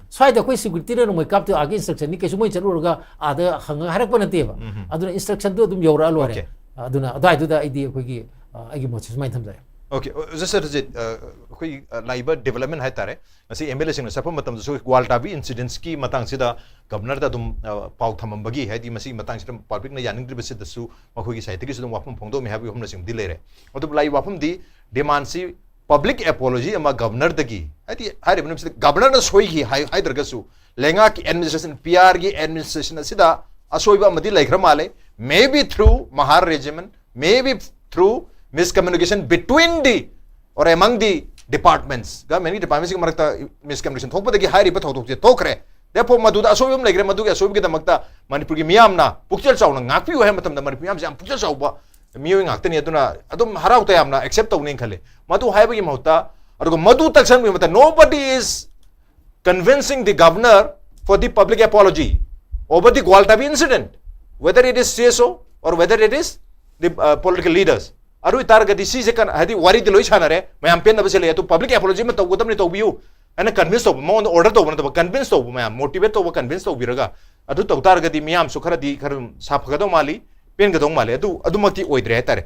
ꯁ꯭ꯋꯥꯏꯗ ꯑꯩꯈꯣꯏ securityꯅ ꯅꯣꯡꯃꯩ ꯀꯥꯞꯇꯣꯏ, ꯑꯥꯒꯤ instructionꯅꯤ, ꯀꯩꯁꯨ ꯃꯣꯏ ꯆꯠꯂꯨꯔꯒ ꯑꯥꯗ ꯍꯪꯉꯒ ꯍꯥꯏꯔꯛꯄ ꯅꯠꯇꯦꯕ꯫ ꯑꯗꯨꯅ instructionꯗꯨ ꯑꯗꯨꯝ ꯌꯧꯔꯛꯑ ꯂꯣꯏꯔꯦ꯫ Okay. ꯑꯗꯨꯅ ꯑꯗꯨꯋꯥꯏꯗꯨꯗ ꯑꯩꯗꯤ ꯑꯩꯈꯣꯏꯒꯤ, ꯑ, ꯑꯩꯒꯤ ꯃꯣꯠꯁꯦ ꯁꯨꯃꯥꯏꯅ ꯊꯝꯖꯔꯦ꯫ ꯑꯣꯀꯦ, ꯑꯣꯖꯥ ꯁꯇ꯭ꯌꯖꯤꯠ, ꯑ, ꯑꯩꯈꯣꯏ, ꯑ, ꯂꯥꯛꯏꯕ ꯗꯤꯕꯦꯂꯞꯃꯦꯟ ꯍꯥꯏꯇꯥꯔꯦ, ꯉꯁꯤ ꯑꯦꯝ ꯑꯦꯜ ꯑꯦꯁꯤꯡꯅ ꯆꯠꯄ ꯃꯇꯝꯗꯁꯨ ꯒ꯭ꯋꯥꯜꯇꯥꯕꯤ ꯏꯟꯁꯤꯗꯦꯟꯁꯀꯤ ꯃꯇꯥꯡꯁꯤꯗ ꯒꯕꯅꯔꯗ ꯑꯗꯨꯝ, ꯑ, ꯄꯥꯎ ꯊꯝꯃꯝꯕꯒꯤ, ꯍꯥꯏꯗꯤ ꯃꯁꯤꯒꯤ ꯃꯇꯥꯡꯁꯤꯗ ꯄꯕ꯭ꯂꯤꯛꯅ ꯌꯥꯅꯤꯡꯗ꯭ꯔꯤꯕꯁꯤꯗꯁꯨ ꯃꯈꯣꯏꯒꯤ ꯁꯥꯏꯠꯇꯒꯤꯁꯨ ꯑꯗꯨꯝ ꯋꯥꯐꯝ ꯐꯣꯡꯗꯣꯛꯑꯝꯃꯤ ꯍꯥꯏꯕꯒꯤ ꯋꯥꯐꯝꯅꯆꯤꯡꯕꯗꯤ ꯂꯩꯔꯦ꯫ ꯑꯗꯨꯕꯨ ꯂꯥꯛꯏꯕ ꯋꯥꯐꯝꯗꯤ ꯗꯤꯃꯥꯟꯁꯤ ꯄꯕ꯭ꯂꯤꯛ ꯑꯦꯄꯣꯂꯣꯖꯤ ꯑꯃ ꯒꯕꯅꯔꯗꯒꯤ, ꯍꯥꯏꯗꯤ ꯍꯥꯏꯔꯤꯕ ꯅꯨꯃꯤꯠꯁꯤꯗ ꯒꯕꯅꯔꯅ ꯁꯣꯏꯈꯤ ꯍꯥꯏ-, ꯍꯥꯏꯗ꯭ꯔꯒꯁꯨ ꯂꯩꯉꯥꯛꯀꯤ ꯑꯦꯗꯃꯤꯅꯤꯁꯇ꯭ꯔꯦꯁꯟ, ꯄꯤ ꯑꯥꯔꯒꯤ ꯑꯦꯗꯃꯤꯅꯤꯁꯇ꯭ꯔꯦꯁꯟ ꯑꯁꯤꯗ ꯑꯁꯣꯏꯕ ꯑꯃꯗꯤ ꯂꯩꯈ꯭ꯔ ꯃꯥꯜꯂꯦ꯫ Maybe through Mahar regime, maybe through miscommunication between the or among the departments, ꯒꯚꯔꯟꯃꯦꯟꯒꯤ ꯗꯤꯄꯥꯔꯠꯃꯦꯟꯁꯤꯡꯒꯤ ꯃꯔꯛꯇ ꯃꯤꯁꯀꯃ꯭ꯌꯨꯅꯤꯀꯦꯁꯟ ꯊꯣꯛꯄꯗꯒꯤ ꯍꯥꯏꯔꯤꯕ ꯊꯧꯗꯣꯛꯁꯦ ꯊꯣꯛꯈ꯭ꯔꯦ꯫ Therefore, ꯃꯗꯨꯗ ꯑꯁꯣꯏꯕ ꯑꯃ ꯂꯩꯈ꯭ꯔꯦ꯫ ꯃꯗꯨꯒꯤ ꯑꯁꯣꯏꯕꯒꯤꯗꯃꯛꯇ ꯃꯅꯤꯄꯨꯔꯒꯤ ꯃꯤꯌꯥꯝꯅ ꯄꯨꯛꯆꯦꯜ ꯆꯥꯎꯅ ꯉꯥꯛꯄꯤꯌꯨ ꯍꯥꯏꯕ ꯃꯇꯝꯗ ꯃꯅꯤꯄꯨꯔ ꯃꯤꯌꯥꯝꯁꯦ ꯌꯥꯝ ꯄꯨꯛꯆꯦꯜ ꯆꯥꯎꯕ ꯃꯤꯑꯣꯏ ꯉꯥꯛꯇꯅꯤ꯫ ꯑꯗꯨꯅ ꯑꯗꯨꯝ ꯍꯔꯥꯎ ꯇꯌꯥꯝꯅ ꯑꯦꯛꯁꯦꯞ ꯇꯧꯅꯤ ꯈꯜꯂꯤ꯫ ꯃꯗꯨ ꯍꯥꯏꯕꯒꯤ ꯃꯍꯨꯠꯇ, ꯑꯗꯨꯒ ꯃꯗꯨ ꯇꯛꯁꯟꯕꯒꯤ ꯃꯍꯨꯠꯇ, nobody is convincing the governor for the public apology over the Gwaltabi incident, whether it is C S O or whether it is the, uh, political leaders. ꯑꯗꯨ ꯑꯣꯏꯇꯥꯔꯒꯗꯤ ꯁꯤꯁꯦ ꯀꯅꯥ, ꯍꯥꯏꯗꯤ ꯋꯥꯔꯤꯗꯤ ꯂꯣꯏ ꯁꯥꯟꯅꯔꯦ, ꯃꯌꯥꯝ ꯄꯦꯟꯅꯕꯁꯦ ꯂꯩ, ꯑꯗꯨ ꯄꯕ꯭ꯂꯤꯛ ꯑꯦꯄꯣꯂꯣꯖꯤ ꯑꯃ ꯇꯧꯒꯗꯕꯅꯤ, ꯇꯧꯕꯤꯌꯨ ꯍꯥꯏꯅ ꯀꯟꯚꯤꯟꯁ ꯇꯧꯕ, ꯃꯉꯣꯟꯗ ꯑꯣꯔꯗꯔ ꯇꯧꯕ ꯅꯠꯇꯕ, ꯀꯟꯚꯤꯟꯁ ꯇꯧꯕ, ꯃꯌꯥꯝ ꯃꯣꯇꯤꯚꯦꯠ ꯇꯧꯕ, ꯀꯟꯚꯤꯟꯁ ꯇꯧꯕꯤꯔꯒ ꯑꯗꯨ ꯇꯧ ꯇꯥꯔꯒꯗꯤ ꯃꯤꯌꯥꯝꯁꯨ ꯈꯔꯗꯤ ꯈꯔ ꯑꯗꯨꯝ ꯁꯥꯐꯒꯗꯧ ꯃꯥꯜꯂꯤ, ꯄꯦꯟꯒꯗꯧ ꯃꯥꯜꯂꯤ꯫ ꯑꯗꯨ, ꯑꯗꯨꯃꯛꯇꯤ ꯑꯣꯏꯗ꯭ꯔꯦ ꯍꯥꯏꯇꯥꯔꯦ꯫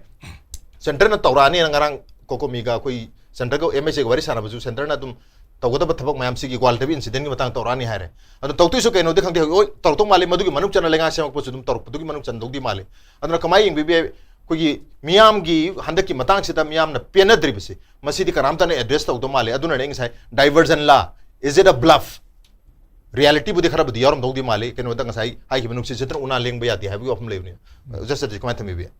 ꯁꯦꯟꯇꯔꯅ ꯇꯧꯔꯛꯑꯅꯤꯅ ꯉꯔꯥꯡ ꯀꯣꯀꯣꯃꯤꯒ ꯑꯩꯈꯣꯏ ꯁꯦꯟꯇꯔꯒ ꯑꯦꯝ ꯑꯦꯁ ꯑꯦꯒ ꯋꯥꯔꯤ ꯁꯥꯟꯅꯕꯁꯨ ꯁꯦꯟꯇꯔꯅ ꯑꯗꯨꯝ ꯇꯧꯒꯗꯕ ꯊꯕꯛ ꯃꯌꯥꯝꯁꯤꯒꯤ ꯒ꯭ꯋꯥꯜꯇꯕꯤ ꯏꯟꯁꯤꯗꯦꯟꯒꯤ ꯃꯇꯥꯡ ꯇꯧꯔꯛꯑꯅꯤ ꯍꯥꯏꯔꯦ꯫ ꯑꯗꯣ ꯇꯧꯗꯣꯏꯁꯨ ꯀꯩꯅꯣꯗꯤ ꯈꯪꯗꯦ, ꯍꯣꯏ, ꯇꯧꯔꯛꯇꯧ ꯃꯥꯜꯂꯤ, ꯃꯗꯨꯒꯤ ꯃꯅꯨꯡ ꯆꯟꯅ ꯂꯩꯉꯥꯛ ꯁꯦꯝꯃꯛꯄꯁꯨ ꯑꯗꯨꯝ ꯇꯧꯔꯛꯄꯗꯨꯒꯤ ꯃꯅꯨꯡ ꯆꯟꯗꯧꯗꯤ ꯃꯥꯜꯂꯤ꯫ ꯑꯗꯨꯅ ꯀꯃꯥꯏꯅ ꯌꯦꯡꯕꯤꯕ ꯌꯥꯏ? ꯑꯩꯈꯣꯏꯒꯤ ꯃꯤꯌꯥꯝꯒꯤ ꯍꯟꯗꯛꯀꯤ ꯃꯇꯥꯡꯁꯤꯗ ꯃꯤꯌꯥꯝꯅ ꯄꯦꯟꯅꯗ꯭ꯔꯤꯕꯁꯤ, ꯃꯁꯤꯗꯤ ꯀꯅꯥꯝꯇꯅ ꯑꯦꯗ꯭ꯔꯦꯁ ꯇꯧꯗꯧ ꯃꯥꯜꯂꯤ꯫ ꯑꯗꯨꯅꯅꯦ ꯑꯩ ꯉꯁꯥꯏ diversion ꯂꯥ, is it a bluff? ꯔꯤꯌꯦꯂꯤꯇꯤꯕꯨꯗꯤ ꯈꯔꯕꯨꯗꯤ ꯌꯥꯎꯔꯝꯗꯧꯗꯤ ꯃꯥꯜꯂꯤ꯫ ꯀꯩꯅꯣꯗ ꯉꯁꯥꯏ ꯍꯥꯏꯈꯤꯕ ꯅꯨꯡꯁꯤꯠ ꯁꯤꯠꯇꯅ ꯎꯅꯥ ꯂꯦꯡꯕ ꯌꯥꯗꯦ ꯍꯥꯏꯕꯒꯤ ꯋꯥꯐꯝ ꯂꯩꯕꯅꯤ꯫ ꯎꯝ꯫ ꯖꯁ ꯑꯗꯨ ꯀꯃꯥꯏꯅ ꯊꯝꯕꯤꯕ ꯌꯥꯏ?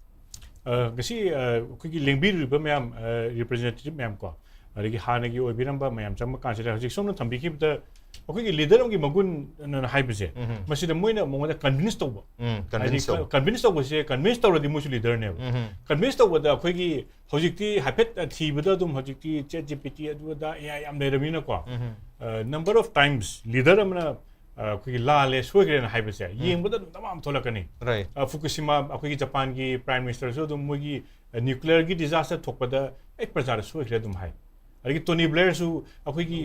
ꯑ, ꯉꯁꯤ, ꯑ, ꯑꯩꯈꯣꯏꯒꯤ ꯂꯦꯡꯕꯤꯔꯤꯕ ꯃꯌꯥꯝ, ꯑ, ꯔꯤꯄ꯭ꯔꯖꯦꯟꯇꯦꯇꯤꯚ ꯃꯌꯥꯝ ꯀꯣ, ꯑꯗꯒꯤ ꯍꯥꯟꯅꯒꯤ ꯑꯣꯏꯕꯤꯔꯝꯕ ꯃꯌꯥꯝ ꯆꯪꯕ ꯀꯥꯟꯁꯤꯗ ꯍꯧꯖꯤꯛ ꯁꯣꯝꯅ ꯊꯝꯕꯤꯈꯤꯕꯗ ꯑꯩꯈꯣꯏꯒꯤ ꯂꯤꯗꯔ ꯑꯃꯒꯤ ꯃꯒꯨꯟ ꯑꯅ ꯍꯥꯏꯕꯁꯦ, ꯎꯝ꯫ ꯃꯁꯤꯗ ꯃꯣꯏꯅ ꯃꯉꯣꯟꯗ ꯀꯟꯚꯤꯟꯁ ꯇꯧꯕ꯫ ꯎꯝ, ꯍꯥꯏꯗꯤ ꯀꯟꯚꯤꯟꯁ ꯇꯧꯕ꯫ ꯀꯟꯚꯤꯟꯁ ꯇꯧꯕꯁꯦ, ꯀꯟꯚꯤꯟꯁ ꯇꯧꯔꯗꯤ ꯃꯣꯏꯁꯨ ꯂꯤꯗꯔꯅꯦꯕ꯫ ꯎꯝ꯫ ꯀꯟꯚꯤꯟꯁ ꯇꯧꯕꯗ ꯑꯩꯈꯣꯏꯒꯤ ꯍꯧꯖꯤꯛꯇꯤ ꯍꯥꯏꯐꯦꯠ, ꯑ, ꯊꯤꯕꯗ ꯑꯗꯨꯝ ꯍꯧꯖꯤꯛꯇꯤ ꯆꯦꯠ ꯖꯤ ꯄꯤ ꯇꯤ ꯑꯗꯨ ꯑꯗꯥ ꯑꯦ ꯑꯥꯏ ꯌꯥꯝ ꯂꯩꯔꯕꯅꯤꯅꯀꯣ, ꯎꯝ꯫ ꯑ, number of times ꯂꯤꯗꯔ ꯑꯃꯅ, ꯑ, ꯑꯩꯈꯣꯏꯒꯤ ꯂꯥꯜꯂꯦ, ꯁꯣꯏꯈ꯭ꯔꯦꯅ ꯍꯥꯏꯕꯁꯦ ꯎꯝ꯫ ꯌꯦꯡꯕꯗ ꯑꯗꯨꯝ ꯗꯃꯥ ꯑꯃ ꯊꯣꯛꯂꯛꯀꯅꯤ꯫ Right꯫ ꯑ, ꯐꯨꯀꯨꯁꯤꯃꯥ, ꯑꯩꯈꯣꯏꯒꯤ ꯖꯄꯥꯟꯒꯤ ꯄ꯭ꯔꯥꯏꯝ ꯃꯤꯅꯤꯁꯇꯔꯁꯨ ꯑꯗꯨꯝ ꯃꯣꯏꯒꯤ, ꯑ, ꯅ꯭ꯌꯨꯀ꯭ꯂꯤꯌꯔꯒꯤ ꯗꯤꯖꯥꯁꯇꯔ ꯊꯣꯛꯄꯗ ꯑꯩ ꯄ꯭ꯔꯖꯥꯗ ꯁꯣꯏꯈ꯭ꯔꯦ ꯑꯗꯨꯝ ꯍꯥꯏ꯫ ꯑꯗꯒꯤ ꯇꯣꯅꯤ ꯕ꯭ꯂꯦꯌꯔꯁꯨ ꯑꯩꯈꯣꯏꯒꯤ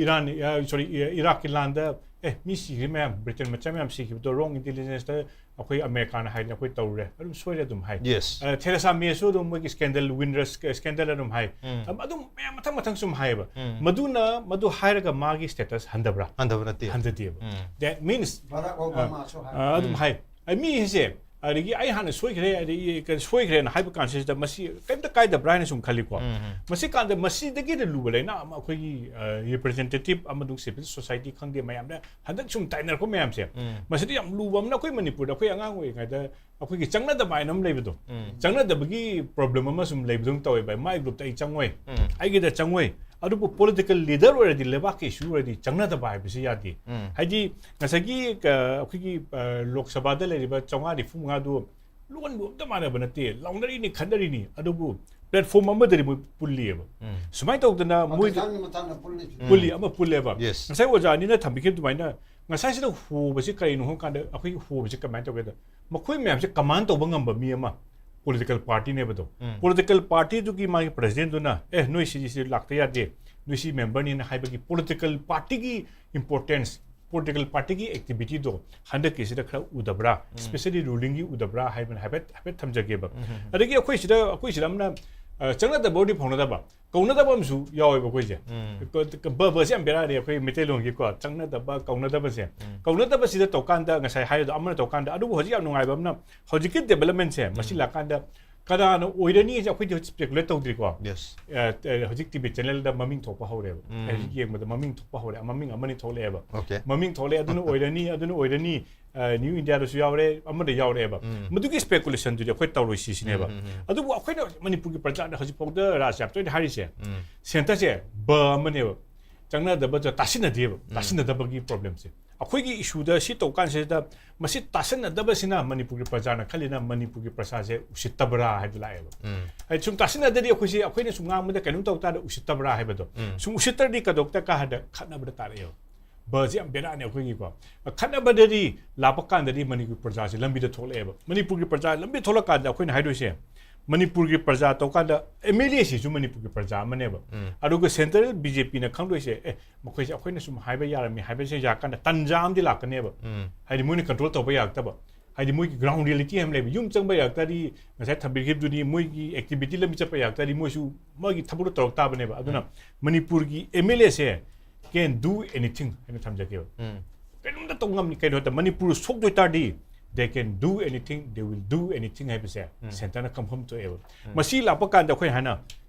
ꯏꯔꯥꯟ, ꯁꯣꯔꯤ, ꯏꯔꯥꯛꯀꯤ ꯂꯥꯟꯗ, ꯑꯦ, ꯃꯤ ꯁꯤꯈ꯭ꯔꯦ ꯃꯌꯥꯝ, ꯕ꯭ꯔꯤꯇꯦꯟ ꯃꯆꯥ ꯃꯌꯥꯝ ꯁꯤꯈꯤꯕꯗꯣ ꯔꯣꯡ ꯏꯟꯇꯦꯂꯤꯖꯦꯟꯁꯇ ꯑꯩꯈꯣꯏ ꯑꯃꯦꯔꯤꯀꯥꯅ ꯍꯥꯏꯗꯅ ꯑꯩꯈꯣꯏ ꯇꯧꯔꯦ, ꯑꯗꯨꯝ ꯁꯣꯏꯔꯦ ꯑꯗꯨꯝ ꯍꯥꯏ꯫ Yes. ꯊꯦꯔꯦꯁꯥ ꯃꯦꯁꯨ ꯑꯗꯨꯝ ꯃꯣꯏꯒꯤ ꯁ꯭ꯀꯦꯟꯗꯜ, ꯋꯤꯟꯗꯔ ꯁ꯭ꯀꯦꯟꯗꯜ ꯑꯗꯨꯝ ꯍꯥꯏ꯫ ꯑꯗꯨꯝ ꯃꯌꯥꯝ ꯃꯊꯪ ꯃꯊꯪ ꯁꯨꯝ ꯍꯥꯏꯌꯦꯕ꯫ ꯃꯗꯨꯅ, ꯃꯗꯨ ꯍꯥꯏꯔꯒ ꯃꯥꯒꯤ ꯁ꯭ꯇꯦꯇꯁ ꯍꯟꯊꯕ꯭ꯔꯥ? ꯍꯟꯊꯕ ꯅꯠꯇꯦ꯫ ꯍꯟꯊꯗꯦꯕ꯫ That means, ꯕꯔꯥꯛ ꯑꯣꯕꯥꯃꯥꯁꯨ ꯍꯥꯏ꯫ ꯑ, ꯑꯗꯨꯝ ꯍꯥꯏ꯫ ꯑꯩ ꯃꯤꯁꯦ, ꯑꯗꯒꯤ ꯑꯩ ꯍꯥꯟꯅ ꯁꯣꯏꯈ꯭ꯔꯦ, ꯑꯗꯒꯤ ꯀꯩꯅꯣ ꯁꯣꯏꯈ꯭ꯔꯦꯅ ꯍꯥꯏꯕ ꯀꯥꯟꯁꯤꯗ ꯃꯁꯤ ꯀꯩꯝꯇ ꯀꯥꯏꯗꯕ꯭ꯔꯥ ꯍꯥꯏꯅ ꯁꯨꯝ ꯈꯜꯂꯤꯀꯣ꯫ ꯃꯁꯤ ꯀꯥꯟꯗ ꯃꯁꯤꯗꯒꯤ ꯍꯦꯟꯅ ꯂꯨꯕ ꯂꯩꯅꯥ ꯑꯃ ꯑꯩꯈꯣꯏꯒꯤ, ꯑ, ꯔꯤꯄ꯭ꯔꯖꯦꯟꯇꯦꯇꯤꯚ ꯑꯃꯗꯤ ꯁꯤꯚꯤꯜ ꯁꯣꯁꯥꯏꯇꯤ ꯈꯪꯗꯦ, ꯃꯌꯥꯝꯅ ꯍꯟꯗꯛ ꯁꯨꯝ ꯇꯥꯏꯅꯔꯛꯄ ꯃꯌꯥꯝꯁꯦ, ꯃꯁꯤꯗꯤ ꯌꯥꯝ ꯂꯨꯕ ꯑꯃꯅ ꯑꯩꯈꯣꯏ ꯃꯅꯤꯄꯨꯔꯗ ꯑꯩꯈꯣꯏ ꯑꯉꯥꯡ ꯑꯣꯏꯔꯤꯉꯩꯗ ꯑꯩꯈꯣꯏꯒꯤ ꯆꯪꯅꯗꯕ ꯍꯥꯏꯅ ꯑꯃ ꯂꯩꯕꯗꯣ, ꯆꯪꯅꯗꯕꯒꯤ ꯄ꯭ꯔꯣꯕ꯭ꯂꯦꯝ ꯑꯃ ꯁꯨꯝ ꯂꯩꯕꯗꯧ ꯇꯧꯋꯦ ꯚꯥꯏ, ꯃꯥꯏ ꯒ꯭ꯔꯨꯞꯇ ꯑꯩ ꯆꯪꯉꯣꯏ, ꯑꯩꯒꯤꯗ ꯆꯪꯉꯣꯏ꯫ ꯑꯗꯨꯕꯨ ꯄꯣꯂꯤꯇꯤꯀꯦꯜ ꯂꯤꯗꯔ ꯑꯣꯏꯔꯗꯤ, ꯂꯩꯕꯥꯛꯀꯤ ꯏꯁꯨ ꯑꯣꯏꯔꯗꯤ ꯆꯪꯅꯗꯕ ꯍꯥꯏꯕꯁꯤ ꯌꯥꯗꯦ꯫ ꯍꯥꯏꯗꯤ ꯉꯁꯥꯏꯒꯤ, ꯑ, ꯑꯩꯈꯣꯏꯒꯤ, ꯑ, ꯂꯣꯛ ꯁꯚꯥꯗ ꯂꯩꯔꯤꯕ ꯆꯥꯝꯃꯉꯥ ꯅꯤꯐꯨ ꯃꯉꯥꯗꯨ ꯂꯣꯟꯕꯨ ꯑꯝꯇ ꯃꯥꯟꯅꯕ ꯅꯠꯇꯦ, ꯂꯥꯎꯅꯔꯤꯅꯤ, ꯈꯠꯅꯔꯤꯅꯤ, ꯑꯗꯨꯕꯨ ꯄ꯭ꯂꯦꯠꯐꯣꯝ ꯑꯃꯗꯗꯤ ꯃꯣꯏ ꯄꯨꯜꯂꯤꯑꯕ꯫ ꯁꯨꯃꯥꯏꯅ ꯇꯧꯗꯅ ꯃꯣꯏ ꯃꯇꯥꯡ ꯃꯇꯥꯡꯗ ꯄꯨꯜꯂꯤꯁꯤ꯫ ꯄꯨꯜꯂꯤ, ꯑꯃ ꯄꯨꯜꯂꯦꯕ꯫ Yes. ꯉꯁꯥꯏ ꯑꯣꯖꯥ ꯑꯅꯤꯅ ꯊꯝꯕꯤꯈꯤꯕ ꯑꯗꯨꯃꯥꯏꯅ ꯉꯁꯥꯏꯁꯤꯗ ꯍꯣꯕꯁꯤ ꯀꯔꯤꯅꯣ ꯍꯥꯏꯕ ꯀꯥꯟꯗ, ꯑꯩꯈꯣꯏꯒꯤ ꯍꯣꯕꯁꯤ ꯀꯃꯥꯏꯅ ꯇꯧꯒꯦꯗ, ꯃꯈꯣꯏ ꯃꯌꯥꯝꯁꯦ ꯀꯃꯥꯟ ꯇꯧꯕ ꯉꯝꯕ ꯃꯤ ꯑꯃ ꯄꯣꯂꯤꯇꯤꯀꯦꯜ ꯄꯥꯔꯇꯤꯅꯦꯕꯗꯣ꯫ ꯄꯣꯂꯤꯇꯤꯀꯦꯜ ꯄꯥꯔꯇꯤꯗꯨꯒꯤ ꯃꯥꯒꯤ ꯄ꯭ꯔꯁꯤꯗꯦꯟꯗꯨꯅ, "ꯑꯦ, ꯅꯣꯏ ꯁꯤꯁꯤ ꯂꯥꯛꯇ ꯌꯥꯗꯦ, ꯅꯣꯏ ꯁꯤ ꯃꯦꯝꯕꯔꯅꯤꯅ" ꯍꯥꯏꯕꯒꯤ ꯄꯣꯂꯤꯇꯤꯀꯦꯜ ꯄꯥꯔꯇꯤꯒꯤ ꯏꯝꯄꯣꯔꯇꯦꯟꯁ, ꯄꯣꯂꯤꯇꯤꯀꯦꯜ ꯄꯥꯔꯇꯤꯒꯤ ꯑꯦꯛꯇꯤꯚꯤꯇꯤꯗꯣ ꯍꯟꯗꯛꯀꯤꯁꯤꯗ ꯈꯔ ꯎꯗꯕ꯭ꯔꯥ, ꯏꯁꯄꯦꯁꯦꯜꯂꯤ ꯔꯨꯂꯤꯡꯒꯤ ꯎꯗꯕ꯭ꯔꯥ ꯍꯥꯏꯕꯅ ꯍꯥꯏꯐꯦꯠ, ꯍꯥꯏꯐꯦꯠ ꯊꯝꯖꯒꯦꯕ꯫ ꯑꯗꯒꯤ ꯑꯩꯈꯣꯏ ꯁꯤꯗ, ꯑꯩꯈꯣꯏ ꯁꯤꯗ ꯑꯃꯅ, ꯑ, ꯆꯪꯅꯗꯕ ꯑꯣꯏꯔꯗꯤ ꯐꯥꯎꯅꯗꯕ, ꯀꯧꯅꯗꯕ ꯑꯃꯁꯨ ꯌꯥꯎꯋꯦꯕ ꯑꯩꯈꯣꯏꯁꯦ꯫ ꯀ-, ꯀ-, ꯕ, ꯕꯁꯦ ꯌꯥꯝ ꯕꯦꯔꯥꯅꯤ ꯑꯩꯈꯣꯏ ꯃꯩꯇꯩꯂꯣꯟꯒꯤꯀꯣ, ꯆꯪꯅꯗꯕ, ꯀꯧꯅꯗꯕꯁꯦ꯫ ꯀꯧꯅꯗꯕꯁꯤꯗ ꯇꯧꯀꯥꯟꯗ ꯉꯁꯥꯏ ꯍꯥꯏꯔꯤꯗꯣ ꯑꯃꯅ ꯇꯧꯀꯥꯟꯗ, ꯑꯗꯨꯕꯨ ꯍꯧꯖꯤꯛ ꯌꯥꯝ ꯅꯨꯡꯉꯥꯏꯕ ꯑꯃꯅ, ꯍꯧꯖꯤꯛꯀꯤ ꯗꯦꯕꯂꯞꯃꯦꯟꯁꯦ ꯃꯁꯤ ꯂꯥꯛꯀꯥꯟꯗ ꯀꯅꯥꯅ ꯑꯣꯏꯔꯅꯤ ꯍꯥꯏꯁꯦ ꯑꯩꯈꯣꯏꯗꯤ ꯍꯧꯖꯤꯛ ꯁ꯭ꯄꯦꯀꯨꯂꯦꯠ ꯇꯧꯗ꯭ꯔꯤꯀꯣ꯫ Yes. ꯑ, ꯑ, ꯍꯧꯖꯤꯛ ꯇꯤꯚꯤ ꯆꯦꯅꯦꯜꯗ ꯃꯃꯤꯡ ꯊꯣꯛꯄ ꯍꯧꯔꯦꯕ꯫ ꯑꯩ ꯍꯧꯖꯤꯛ ꯌꯦꯡꯕꯗ ꯃꯃꯤꯡ ꯊꯣꯛꯄ ꯍꯧꯔꯦ, ꯃꯃꯤꯡ ꯑꯃꯅꯤ ꯊꯣꯛꯂꯛꯑꯦꯕ꯫ Okay. ꯃꯃꯤꯡ ꯊꯣꯛꯂꯛꯑꯦ, ꯑꯗꯨꯅ ꯑꯣꯏꯔꯅꯤ, ꯑꯗꯨꯅ ꯑꯣꯏꯔꯅꯤ, ꯑ, ꯅ꯭ꯌꯨ ꯏꯟꯗꯤꯌꯥꯗꯁꯨ ꯌꯥꯎꯔꯦ, ꯑꯃꯗ ꯌꯥꯎꯔꯛꯑꯦꯕ꯫ ꯃꯗꯨꯒꯤ ꯁ꯭ꯄꯦꯀꯨꯂꯦꯁꯟꯗꯨꯗꯤ ꯑꯩꯈꯣꯏ ꯇꯧꯔꯣꯏ ꯁꯤꯁꯤꯅꯦꯕ꯫ ꯑꯗꯨꯕꯨ ꯑꯩꯈꯣꯏꯅ ꯃꯅꯤꯄꯨꯔꯒꯤ ꯄ꯭ꯔꯖꯥꯗ ꯍꯧꯖꯤꯛꯐꯥꯎꯗ ꯔꯥꯖ ꯌꯥꯝ ꯇꯣꯏꯅ ꯍꯥꯏꯔꯤꯁꯦ, ꯁꯦꯟꯇꯔꯁꯦ ꯕ ꯑꯃꯅꯦꯕ, ꯆꯪꯅꯗꯕ, ꯇꯥꯁꯤꯟꯅꯗꯦꯕ, ꯇꯥꯁꯤꯟꯅꯗꯕꯒꯤ ꯄ꯭ꯔꯣꯕ꯭ꯂꯦꯝꯁꯦ꯫ ꯑꯩꯈꯣꯏꯒꯤ ꯏꯁꯨꯗ ꯁꯤ ꯇꯧ ꯀꯥꯟꯁꯤꯗ ꯃꯁꯤ ꯇꯥꯁꯤꯟꯅꯗꯕꯁꯤꯅ ꯃꯅꯤꯄꯨꯔꯒꯤ ꯄ꯭ꯔꯖꯥꯅ ꯈꯜꯂꯤꯅ ꯃꯅꯤꯄꯨꯔꯒꯤ ꯄ꯭ꯔꯖꯥꯁꯦ ꯎꯁꯤꯠꯇꯕ꯭ꯔꯥ ꯍꯥꯏꯕ ꯂꯥꯛꯑꯦꯕ꯫ ꯍꯥꯏꯗꯤ ꯁꯨꯝ ꯇꯥꯁꯤꯟꯅꯗ꯭ꯔꯗꯤ ꯑꯩꯈꯣꯏꯁꯦ, ꯑꯩꯈꯣꯏꯅ ꯁꯨꯝ ꯉꯥꯡꯕꯗ ꯀꯩꯅꯣꯝ ꯇꯧ ꯇꯥꯔꯗꯤ ꯎꯁꯤꯠꯇꯕ꯭ꯔꯥ ꯍꯥꯏꯕꯗꯣ꯫ ꯁꯨꯝ ꯎꯁꯤꯠꯇ꯭ꯔꯗꯤ ꯀꯗꯧ ꯗꯔꯀꯥꯔ ꯍꯥꯏꯗ ꯈꯠꯅꯕꯗ ꯇꯥꯔꯛꯑꯦꯕ꯫ ꯕꯁꯦ ꯌꯥꯝ ꯕꯦꯔꯥꯅꯦ ꯑꯩꯈꯣꯏꯒꯤꯀꯣ꯫ ꯈꯠꯅꯕꯗꯗꯤ ꯂꯥꯛꯄ ꯀꯥꯟꯗꯗꯤ ꯃꯅꯤꯄꯨꯔ ꯄ꯭ꯔꯖꯥꯁꯦ ꯂꯝꯕꯤꯗ ꯊꯣꯛꯂꯛꯑꯦꯕ꯫ ꯃꯅꯤꯄꯨꯔꯒꯤ ꯄ꯭ꯔꯖꯥ ꯂꯝꯕꯤ ꯊꯣꯛꯂꯛꯀꯥꯟꯗ ꯑꯩꯈꯣꯏꯅ ꯍꯥꯏꯗꯣꯏꯁꯦ, ꯃꯅꯤꯄꯨꯔꯒꯤ ꯄ꯭ꯔꯖꯥ ꯇꯧꯀꯥꯟꯗ ꯑꯦꯝ ꯑꯦꯜ ꯑꯦꯁꯤꯁꯨ ꯃꯅꯤꯄꯨꯔꯒꯤ ꯄ꯭ꯔꯖꯥ ꯑꯃꯅꯦꯕ꯫ ꯎꯝ. ꯑꯗꯨꯒ ꯁꯦꯟꯇ꯭ꯔꯦꯜ ꯕꯤ ꯖꯦ ꯄꯤꯅ ꯈꯪꯗꯣꯏꯁꯦ, ꯑꯦ, ꯃꯈꯣꯏꯁꯦ ꯑꯩꯈꯣꯏꯅ ꯁꯨꯝ ꯍꯥꯏꯕ ꯌꯥꯔꯝꯃꯤ ꯍꯥꯏꯕꯁꯦ ꯌꯥꯔꯀꯥꯟꯗ ꯇꯟꯖꯥ ꯑꯃꯗꯤ ꯂꯥꯛꯀꯅꯦꯕ꯫ ꯎꯝ. ꯍꯥꯏꯗꯤ ꯃꯣꯏꯅ ꯀꯟꯇ꯭ꯔꯣꯜ ꯇꯧꯕ ꯌꯥꯔꯛꯇꯕ, ꯍꯥꯏꯗꯤ ꯃꯣꯏꯒꯤ ꯒ꯭ꯔꯥꯎꯟ ꯔꯤꯌꯦꯂꯤꯇꯤ ꯑꯃ ꯂꯩꯕ, ꯌꯨꯝ ꯆꯪꯕ ꯌꯥꯔꯛꯇꯥꯔꯗꯤ, ꯉꯁꯥꯏ ꯊꯝꯕꯤꯈꯤꯕꯗꯨꯅꯤ, ꯃꯣꯏꯒꯤ ꯑꯦꯛꯇꯤꯚꯤꯇꯤ ꯂꯝꯕꯤ ꯆꯠꯄ ꯌꯥꯔꯛꯇꯥꯔꯗꯤ ꯃꯣꯏꯁꯨ ꯃꯣꯏꯒꯤ ꯊꯕꯛꯇꯣ ꯇꯧꯔꯛ ꯇꯥꯕꯅꯦꯕ꯫ ꯑꯗꯨꯅ ꯃꯅꯤꯄꯨꯔꯒꯤ ꯑꯦꯝ ꯑꯦꯜ ꯑꯦꯁꯦ can do anything ꯍꯥꯏꯅ ꯊꯝꯖꯒꯦꯕ꯫ ꯎꯝ. ꯀꯩꯅꯣꯝꯇ ꯇꯧ ꯉꯝꯅꯤ꯫ ꯀꯩꯅꯣ ꯍꯥꯏꯕꯗ ꯃꯅꯤꯄꯨꯔ ꯁꯣꯛꯇꯣꯏ ꯇꯥꯔꯗꯤ they can do anything, they will do anything ꯍꯥꯏꯕꯁꯦ ꯎꯝ. ꯁꯦꯟꯇꯔꯅ ꯈꯪꯐꯝ ꯊꯣꯛꯑꯦꯕ꯫ ꯃꯁꯤ ꯂꯥꯛꯄ ꯀꯥꯟꯗ ꯑꯩꯈꯣꯏ ꯍꯥꯏꯅ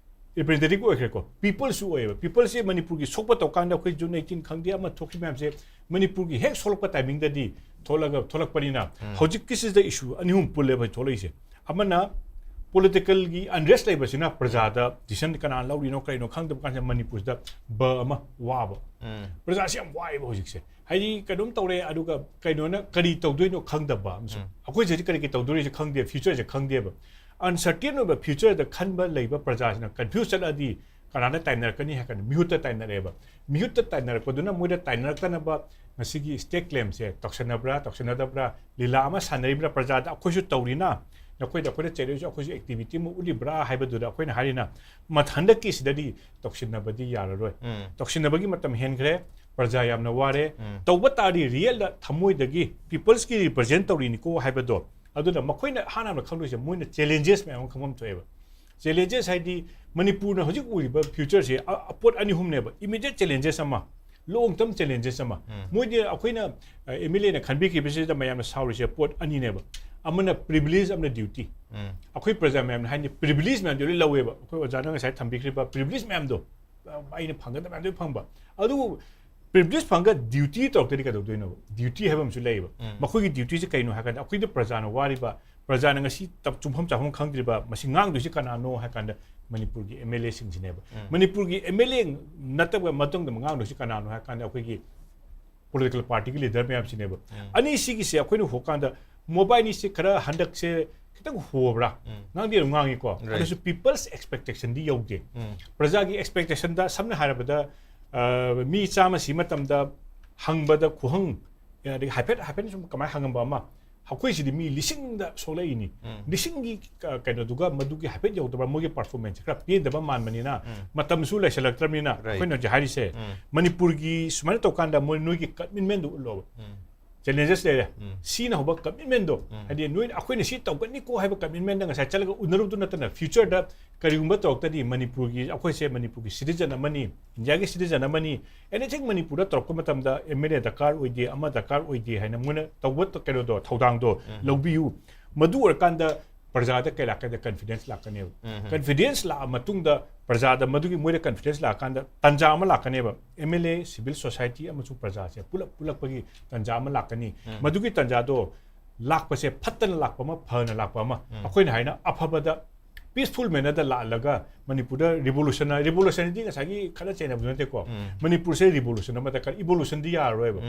ꯔꯤꯄ꯭ꯔꯖꯦꯟꯇꯦꯇꯤꯚ ꯑꯣꯏꯈ꯭ꯔꯦꯀꯣ, ꯄꯤꯄꯜꯁꯨ ꯑꯣꯏꯌꯦꯕ꯫ ꯄꯤꯄꯜꯁꯦ ꯃꯅꯤꯄꯨꯔꯒꯤ ꯁꯣꯛꯄ ꯇꯧꯀꯥꯟꯗ ꯑꯩꯈꯣꯏ ꯖꯨꯟ ꯑꯩꯠꯇꯤꯟ ꯈꯪꯗꯦ, ꯑꯃ ꯊꯣꯛꯈꯤꯕ ꯃꯌꯥꯝꯁꯦ ꯃꯅꯤꯄꯨꯔꯒꯤ ꯍꯦꯛ ꯁꯣꯛꯂꯛꯄ ꯇꯥꯏꯃꯤꯡꯗꯗꯤ ꯊꯣꯛꯂꯒ ꯊꯣꯛꯂꯛꯄꯅꯤꯅ ꯍꯧꯖꯤꯛꯀꯤꯁꯤꯗ ꯏꯁꯨ ꯑꯅꯤ ꯑꯍꯨꯝ ꯄꯨꯜꯂꯦꯕ ꯊꯣꯛꯂꯛꯏꯁꯦ꯫ ꯑꯃꯅ ꯄꯣꯂꯤꯇꯤꯀꯦꯜꯒꯤ ꯑꯟꯔꯦꯁ ꯂꯩꯕꯁꯤꯅ ꯄ꯭ꯔꯖꯥꯗ ꯗꯤꯁꯤꯖꯟ ꯀꯅꯥ ꯂꯧꯔꯤꯅꯣ ꯀꯔꯤꯅꯣ ꯈꯪꯗꯕ ꯀꯥꯟꯁꯤꯗ ꯃꯅꯤꯄꯨꯔꯁꯤꯗ ꯕ ꯑꯃ ꯋꯥꯕ꯫ ꯎꯝ. ꯄ꯭ꯔꯖꯥꯁꯤ ꯌꯥꯝ ꯋꯥꯏꯑꯦꯕ ꯍꯧꯖꯤꯛꯁꯦ꯫ ꯍꯥꯏꯗꯤ ꯀꯩꯅꯣꯝ ꯇꯧꯔꯦ, ꯑꯗꯨꯒ ꯀꯩꯅꯣꯅ ꯀꯔꯤ ꯇꯧꯗꯣꯏꯅꯣ ꯈꯪꯗꯕ ꯑꯃꯁꯨ꯫ ꯑꯩꯈꯣꯏꯁꯦ ꯍꯧꯖꯤꯛ ꯀꯔꯤ ꯀꯔꯤ ꯇꯧꯗꯣꯔꯤꯁꯦ ꯈꯪꯗꯦ, ꯐ꯭ꯌꯨꯆꯔꯁꯦ ꯈꯪꯗꯦꯕ꯫ ꯑꯟꯁꯔꯇꯦꯟ ꯑꯣꯏꯕ ꯐ꯭ꯌꯨꯆꯔꯗ ꯈꯟꯕ ꯂꯩꯕ ꯄ꯭ꯔꯖꯥꯁꯤꯅ ꯀꯟꯐ꯭ꯌꯨꯁ ꯆꯠꯂꯗꯤ ꯀꯅꯥꯗ ꯇꯥꯏꯅꯔꯛꯀꯅꯤ ꯍꯥꯏ ꯀꯥꯟꯗ ꯃꯤꯍꯨꯠꯇ ꯇꯥꯏꯅꯔꯛꯑꯦꯕ꯫ ꯃꯤꯍꯨꯠꯇ ꯇꯥꯏꯅꯔꯛꯄꯗꯨꯅ ꯃꯣꯏꯗ ꯇꯥꯏꯅꯔꯛꯇꯅꯕ ꯉꯁꯤꯒꯤ ꯁ꯭ꯇꯦꯛ ꯀ꯭ꯂꯦꯝꯁꯦ ꯇꯧꯁꯟꯅꯕ꯭ꯔꯥ ꯇꯧꯁꯟꯅꯗꯕ꯭ꯔꯥ, ꯂꯤꯂꯥ ꯑꯃ ꯁꯥꯟꯅꯔꯤꯕ꯭ꯔꯥ, ꯄ꯭ꯔꯖꯥꯗ ꯑꯩꯈꯣꯏꯁꯨ ꯇꯧꯔꯤꯅ, ꯅꯈꯣꯏꯗ ꯑꯩꯈꯣꯏꯅ ꯆꯩꯔꯛꯏꯁꯨ ꯑꯩꯈꯣꯏꯁꯨ ꯑꯦꯛꯇꯤꯚꯤꯇꯤ ꯑꯃ ꯎꯠꯂꯤꯕ꯭ꯔꯥ ꯍꯥꯏꯕꯗꯨꯗ ꯑꯩꯈꯣꯏꯅ ꯍꯥꯏꯔꯤꯅ, ꯃꯊꯟꯗꯛꯀꯤꯁꯤꯗꯗꯤ ꯇꯧꯁꯤꯟꯅꯕꯗꯤ ꯌꯥꯔꯔꯣꯏ꯫ ꯎꯝ. ꯇꯧꯁꯤꯟꯅꯕꯒꯤ ꯃꯇꯝ ꯍꯦꯟꯈ꯭ꯔꯦ, ꯄ꯭ꯔꯖꯥ ꯌꯥꯝꯅ ꯋꯥꯔꯦ꯫ ꯎꯝ. ꯇꯧꯕ ꯇꯥꯔꯗꯤ ꯔꯤꯌꯦꯜꯗ ꯊꯃꯣꯏꯗꯒꯤ ꯄꯤꯄꯜꯁꯀꯤ ꯔꯤꯄ꯭ꯔꯖꯦꯟ ꯇꯧꯔꯤꯅꯤꯀꯣ ꯍꯥꯏꯕꯗꯣ, ꯑꯗꯨꯅ ꯃꯈꯣꯏꯅ ꯑꯍꯥꯟꯕ ꯈꯪꯗꯣꯏꯁꯦ ꯃꯣꯏꯅ ꯆꯦꯂꯦꯟꯖꯦꯁ ꯃꯌꯥꯝ ꯑꯃ ꯈꯪꯐꯝ ꯊꯣꯛꯑꯦꯕ꯫ ꯆꯦꯂꯦꯟꯖꯦꯁ ꯍꯥꯏꯗꯤ ꯃꯅꯤꯄꯨꯔꯅ ꯍꯧꯖꯤꯛ ꯎꯔꯤꯕ ꯐ꯭ꯌꯨꯆꯔꯁꯦ ꯑ-, ꯑ-, ꯄꯣꯠ ꯑꯅꯤ ꯑꯍꯨꯝꯅꯦꯕ꯫ ꯏꯃꯤꯗꯤꯌꯦꯠ ꯆꯦꯂꯦꯟꯖꯦꯁ ꯑꯃ, ꯂꯣꯡ ꯇꯔꯝ ꯆꯦꯂꯦꯟꯖꯦꯁ ꯑꯃ꯫ ꯎꯝ. ꯃꯣꯏꯗꯤ ꯑꯩꯈꯣꯏꯅ ꯑꯦꯝ ꯑꯦꯜ ꯑꯦꯅ ꯈꯟꯕꯤꯈꯤꯕꯁꯤꯗ ꯃꯌꯥꯝꯅ ꯁꯥꯎꯔꯤꯁꯦ ꯄꯣꯠ ꯑꯅꯤꯅꯦꯕ꯫ ꯑꯃꯅ ꯄ꯭ꯔꯤꯚꯤꯂꯦꯖ, ꯑꯃꯅ ꯗ꯭ꯌꯨꯇꯤ꯫ ꯎꯝ. ꯑꯩꯈꯣꯏ ꯄ꯭ꯔꯖꯥ ꯃꯌꯥꯝꯅ ꯍꯥꯏꯅꯤ ꯄ꯭ꯔꯤꯚꯤꯂꯦꯖ ꯃꯌꯥꯝꯗꯤ ꯂꯣꯏ ꯂꯧꯋꯦꯕ꯫ ꯑꯩꯈꯣꯏ ꯑꯣꯖꯥꯅ ꯉꯁꯥꯏ ꯊꯝꯕꯤꯈ꯭ꯔꯤꯕ ꯄ꯭ꯔꯤꯚꯤꯂꯦꯖ ꯃꯌꯥꯝꯗꯣ, ꯑ, ꯑꯩꯅ ꯐꯪꯒꯗꯕ ꯃꯌꯥꯝꯗꯣ ꯂꯣꯏ ꯐꯪꯕ꯫ ꯑꯗꯨꯕꯨ ꯄ꯭ꯔꯤꯚꯤꯂꯦꯖ ꯐꯪꯉꯒ ꯗ꯭ꯌꯨꯇꯤ ꯇꯧꯔꯛꯇ꯭ꯔꯗꯤ ꯀꯩꯗꯧꯗꯣꯏꯅꯣꯕ? ꯗ꯭ꯌꯨꯇꯤ ꯍꯥꯏꯕ ꯑꯃꯁꯨ ꯂꯩꯌꯦꯕ꯫ ꯎꯝ. ꯃꯈꯣꯏꯒꯤ ꯗ꯭ꯌꯨꯇꯤꯁꯦ ꯀꯩꯅꯣ ꯍꯥꯏ ꯀꯥꯟꯗ ꯑꯩꯈꯣꯏꯗ ꯄ꯭ꯔꯖꯥꯅ ꯋꯥꯔꯤꯕ, ꯄ꯭ꯔꯖꯥꯅ ꯉꯁꯤ ꯇꯞ-, ꯆꯨꯝꯐꯝ ꯆꯥꯐꯝ ꯈꯪꯗ꯭ꯔꯤꯕ, ꯃꯁꯤ ꯉꯥꯡꯗꯣꯏꯁꯤ ꯀꯅꯥꯅꯣ ꯍꯥꯏ ꯀꯥꯟꯗ ꯃꯅꯤꯄꯨꯔꯒꯤ ꯑꯦꯝ ꯑꯦꯜ ꯑꯦꯁꯤꯡꯁꯤꯅꯦꯕ꯫ ꯎꯝ. ꯃꯅꯤꯄꯨꯔꯒꯤ ꯑꯦꯝ ꯑꯦꯜ ꯑꯦ ꯅꯠꯇꯕ ꯃꯇꯨꯡꯗ ꯉꯥꯡꯗꯣꯏꯁꯤ ꯀꯅꯥꯅꯣ ꯍꯥꯏ ꯀꯥꯟꯗ ꯑꯩꯈꯣꯏꯒꯤ ꯄꯣꯂꯤꯇꯤꯀꯦꯜ ꯄꯥꯔꯇꯤꯒꯤ ꯂꯤꯗꯔ ꯃꯌꯥꯝꯁꯤꯅꯦꯕ꯫ ꯎꯝ. ꯑꯅꯤꯁꯤꯒꯤꯁꯦ ꯑꯩꯈꯣꯏꯅ ꯎꯕ ꯀꯥꯟꯗ ꯃꯣꯕꯥꯏꯅꯤꯁꯦ ꯈꯔ ꯍꯟꯗꯛꯁꯦ ꯈꯤꯇꯪ ꯍꯣꯕ꯭ꯔꯥ? ꯎꯝ. ꯉꯥꯡꯗꯤ ꯑꯗꯨꯝ ꯉꯥꯡꯉꯤꯀꯣ꯫ Right. ꯑꯗꯨꯁꯨ ꯄꯤꯄꯜꯁ ꯑꯦꯛꯁꯄꯦꯛꯇꯦꯁꯟꯗꯤ ꯌꯧꯗꯦ꯫ ꯎꯝ. ꯄ꯭ꯔꯖꯥꯒꯤ ꯑꯦꯛꯁꯄꯦꯛꯇꯦꯁꯟꯗ ꯁꯝꯅ ꯍꯥꯏꯔꯕꯗ, ꯑ, ꯃꯤ ꯆꯥꯝꯃ ꯁꯤ ꯃꯇꯝꯗ ꯍꯪꯕꯗ ꯈꯨꯍꯪ, ꯑꯗꯒꯤ ꯍꯥꯏꯐꯦꯠ, ꯍꯥꯏꯐꯦꯠ ꯁꯨꯝ ꯀꯃꯥꯏꯅ ꯍꯪꯉꯝꯕ ꯑꯃ, ꯑꯩꯈꯣꯏꯁꯤꯗꯤ ꯃꯤ ꯂꯤꯁꯤꯡꯗ ꯁꯣꯛꯂꯛꯏꯅꯤ꯫ ꯂꯤꯁꯤꯡꯒꯤ ꯀ- ꯀꯩꯅꯣꯗꯨꯒ ꯃꯗꯨꯒꯤ ꯍꯥꯏꯐꯦꯠ ꯌꯧꯗꯕ, ꯃꯣꯏꯒꯤ ꯄꯔꯐꯣꯔꯃꯦꯟꯁ ꯈꯔ ꯄꯦꯟꯗꯕ ꯃꯥꯟꯕꯅꯤꯅ, ꯃꯇꯝꯁꯨ ꯂꯩꯁꯜꯂꯛꯇ꯭ꯔꯕꯅꯤꯅ, ꯑꯩꯈꯣꯏꯅ ꯍꯧꯖꯤꯛ ꯍꯥꯏꯔꯤꯁꯦ, ꯃꯅꯤꯄꯨꯔꯒꯤ ꯁꯨꯃꯥꯏꯅ ꯇꯧꯀꯥꯟꯗ ꯃꯣꯏ ꯅꯣꯏꯒꯤ ꯀꯃꯤꯠꯃꯦꯟꯗꯨ ꯎꯠꯂꯣꯕ꯫ ꯆꯦꯂꯦꯟꯖꯦꯁ ꯂꯩꯔꯦ꯫ ꯁꯤꯅ ꯍꯧꯕ ꯀꯃꯤꯠꯃꯦꯟꯗꯣ, ꯍꯥꯏꯗꯤ ꯅꯣꯏ ꯑꯩꯈꯣꯏꯅ ꯁꯤ ꯇꯧꯒꯅꯤꯀꯣ ꯍꯥꯏꯕ ꯀꯃꯤꯠꯃꯦꯟꯗ ꯉꯁꯥꯏ ꯆꯠꯂꯒ ꯎꯅꯔꯨꯕꯗꯨ ꯅꯠꯇꯅ, ꯐ꯭ꯌꯨꯆꯔꯗ ꯀꯔꯤꯒꯨꯝꯕ ꯇꯧꯔꯛꯇꯗꯤ, ꯃꯅꯤꯄꯨꯔꯒꯤ, ꯑꯩꯈꯣꯏꯁꯦ ꯃꯅꯤꯄꯨꯔꯒꯤ ꯁꯤꯇꯤꯖꯟ ꯑꯃꯅꯤ, ꯏꯟꯗꯤꯌꯥꯒꯤ ꯁꯤꯇꯤꯖꯟ ꯑꯃꯅꯤ, ꯑꯦꯅꯤꯊꯤꯡ ꯃꯅꯤꯄꯨꯔꯗ ꯇꯧꯔꯛꯄ ꯃꯇꯝꯗ ꯑꯦꯝ ꯑꯦꯜ ꯑꯦ ꯗꯔꯀꯥꯔ ꯑꯣꯏꯗꯦ, ꯑꯃ ꯗꯔꯀꯥꯔ ꯑꯣꯏꯗꯦ ꯍꯥꯏꯅ ꯃꯣꯏꯅ ꯇꯧꯕ ꯇ- ꯀꯩꯅꯣꯗꯣ, ꯊꯧꯗꯥꯡꯗꯣ ꯂꯧꯕꯤꯌꯨ꯫ ꯃꯗꯨ ꯑꯣꯏꯔꯀꯥꯟꯗ ꯄ꯭ꯔꯖꯥꯗ ꯀꯩ ꯂꯥꯛꯀꯗ? ꯀꯟꯐꯤꯗꯦꯟꯁ ꯂꯥꯛꯀꯅꯦꯕ꯫ ꯀꯟꯐꯤꯗꯦꯟꯁ ꯂꯥꯛꯑ ꯃꯇꯨꯡꯗ ꯄ꯭ꯔꯖꯥꯗ ꯃꯗꯨꯒꯤ ꯃꯣꯏꯗ ꯀꯟꯐꯤꯗꯦꯟꯁ ꯂꯥꯛꯑꯀꯥꯟꯗ ꯇꯥꯟꯖꯥ ꯑꯃ ꯂꯥꯛꯀꯅꯦꯕ꯫ ꯑꯦꯝ ꯑꯦꯜ ꯑꯦ, ꯁꯤꯚꯤꯜ ꯁꯣꯁꯥꯏꯇꯤ ꯑꯃꯁꯨꯡ ꯄ꯭ꯔꯖꯥꯁꯦ ꯄꯨꯂꯞ ꯄꯨꯜꯂꯛꯄꯒꯤ ꯇꯥꯟꯖꯥ ꯑꯃ ꯂꯥꯛꯀꯅꯤ꯫ ꯃꯗꯨꯒꯤ ꯇꯥꯟꯖꯥꯗꯣ ꯂꯥꯛꯄꯁꯦ ꯐꯠꯇꯅ ꯂꯥꯛꯄ ꯑꯃ, ꯐꯅ ꯂꯥꯛꯄ ꯑꯃ, ꯑꯩꯈꯣꯏꯅ ꯍꯥꯏꯅ ꯑꯐꯕꯗ ꯄꯤꯁꯐꯨꯜ ꯃꯦꯅꯔꯗ ꯂꯥꯛꯍꯜꯂꯒ ꯃꯅꯤꯄꯨꯔꯗ ꯔꯤꯚꯣꯂꯨꯁꯟ, ꯔꯤꯚꯣꯂꯨꯁꯟꯗꯤ ꯉꯁꯥꯏꯒꯤ ꯈꯠꯅ ꯆꯩꯅꯕꯗꯨ ꯅꯠꯇꯦꯀꯣ꯫ ꯃꯅꯤꯄꯨꯔꯁꯦ ꯔꯤꯚꯣꯂꯨꯁꯟ ꯑꯃ ꯗꯔꯀꯥꯔ, ꯏꯚꯣꯂꯨꯁꯟꯗꯤ ꯌꯥꯔꯔꯣꯏꯕ꯫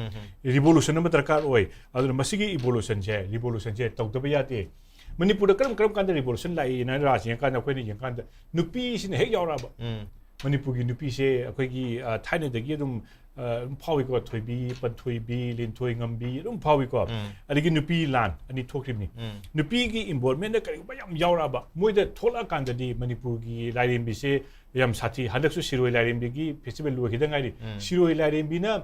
ꯔꯤꯚꯣꯂꯨꯁꯟ ꯑꯃ ꯗꯔꯀꯥꯔ ꯑꯣꯏ꯫ ꯑꯗꯨꯅ ꯃꯁꯤꯒꯤ ꯏꯚꯣꯂꯨꯁꯟꯁꯦ, ꯔꯤꯚꯣꯂꯨꯁꯟꯁꯦ ꯇꯧꯗꯕ ꯌꯥꯗꯦ꯫ ꯃꯅꯤꯄꯨꯔꯗ ꯀꯔꯝ ꯀꯔꯝ ꯀꯥꯟꯗ ꯔꯤꯚꯣꯂꯨꯁꯟ ꯂꯥꯛꯏꯅ ꯔꯥꯖ ꯌꯦꯡꯉꯀꯥꯟꯗ, ꯑꯩꯈꯣꯏꯅ ꯌꯦꯡꯉꯀꯥꯟꯗ ꯅꯨꯄꯤꯁꯤꯅ ꯍꯦꯛ ꯌꯥꯎꯔꯛꯑꯕ꯫ ꯃꯅꯤꯄꯨꯔꯒꯤ ꯅꯨꯄꯤꯁꯦ ꯑꯩꯈꯣꯏꯒꯤ, ꯑ, ꯊꯥꯏꯅꯗꯒꯤ ꯑꯗꯨꯝ, ꯑ, ꯑꯗꯨꯝ ꯐꯥꯎꯏꯀꯣ, ꯊꯣꯏꯕꯤ, ꯄꯟꯊꯣꯏꯕꯤ, ꯂꯤꯟꯊꯣꯏ ꯉꯝꯕꯤ ꯑꯗꯨꯝ ꯐꯥꯎꯏꯀꯣ꯫ ꯑꯗꯒꯤ ꯅꯨꯄꯤ ꯂꯥꯟ ꯑꯅꯤ ꯊꯣꯛꯈꯤꯕꯅꯤ꯫ ꯅꯨꯄꯤꯒꯤ ꯏꯟꯚꯣꯜꯚꯃꯦꯟꯗ ꯀꯔꯤꯒꯨꯝꯕ ꯌꯥꯝ ꯌꯥꯎꯔꯛꯑꯕ, ꯃꯣꯏꯗ ꯊꯣꯛꯂꯛꯑꯀꯥꯟꯗꯗꯤ ꯃꯅꯤꯄꯨꯔꯒꯤ ꯂꯥꯏꯔꯦꯝꯕꯤꯁꯦ ꯌꯥꯝ ꯁꯥꯊꯤ꯫ ꯍꯟꯗꯛꯁꯨ ꯁꯤꯔꯣꯏ ꯂꯥꯏꯔꯦꯝꯕꯤꯒꯤ ꯐꯦꯁꯇꯤꯚꯦꯜ ꯂꯣꯏꯈꯤꯗ ꯉꯥꯏꯔꯤ꯫ ꯁꯤꯔꯣꯏ ꯂꯥꯏꯔꯦꯝꯕꯤꯅ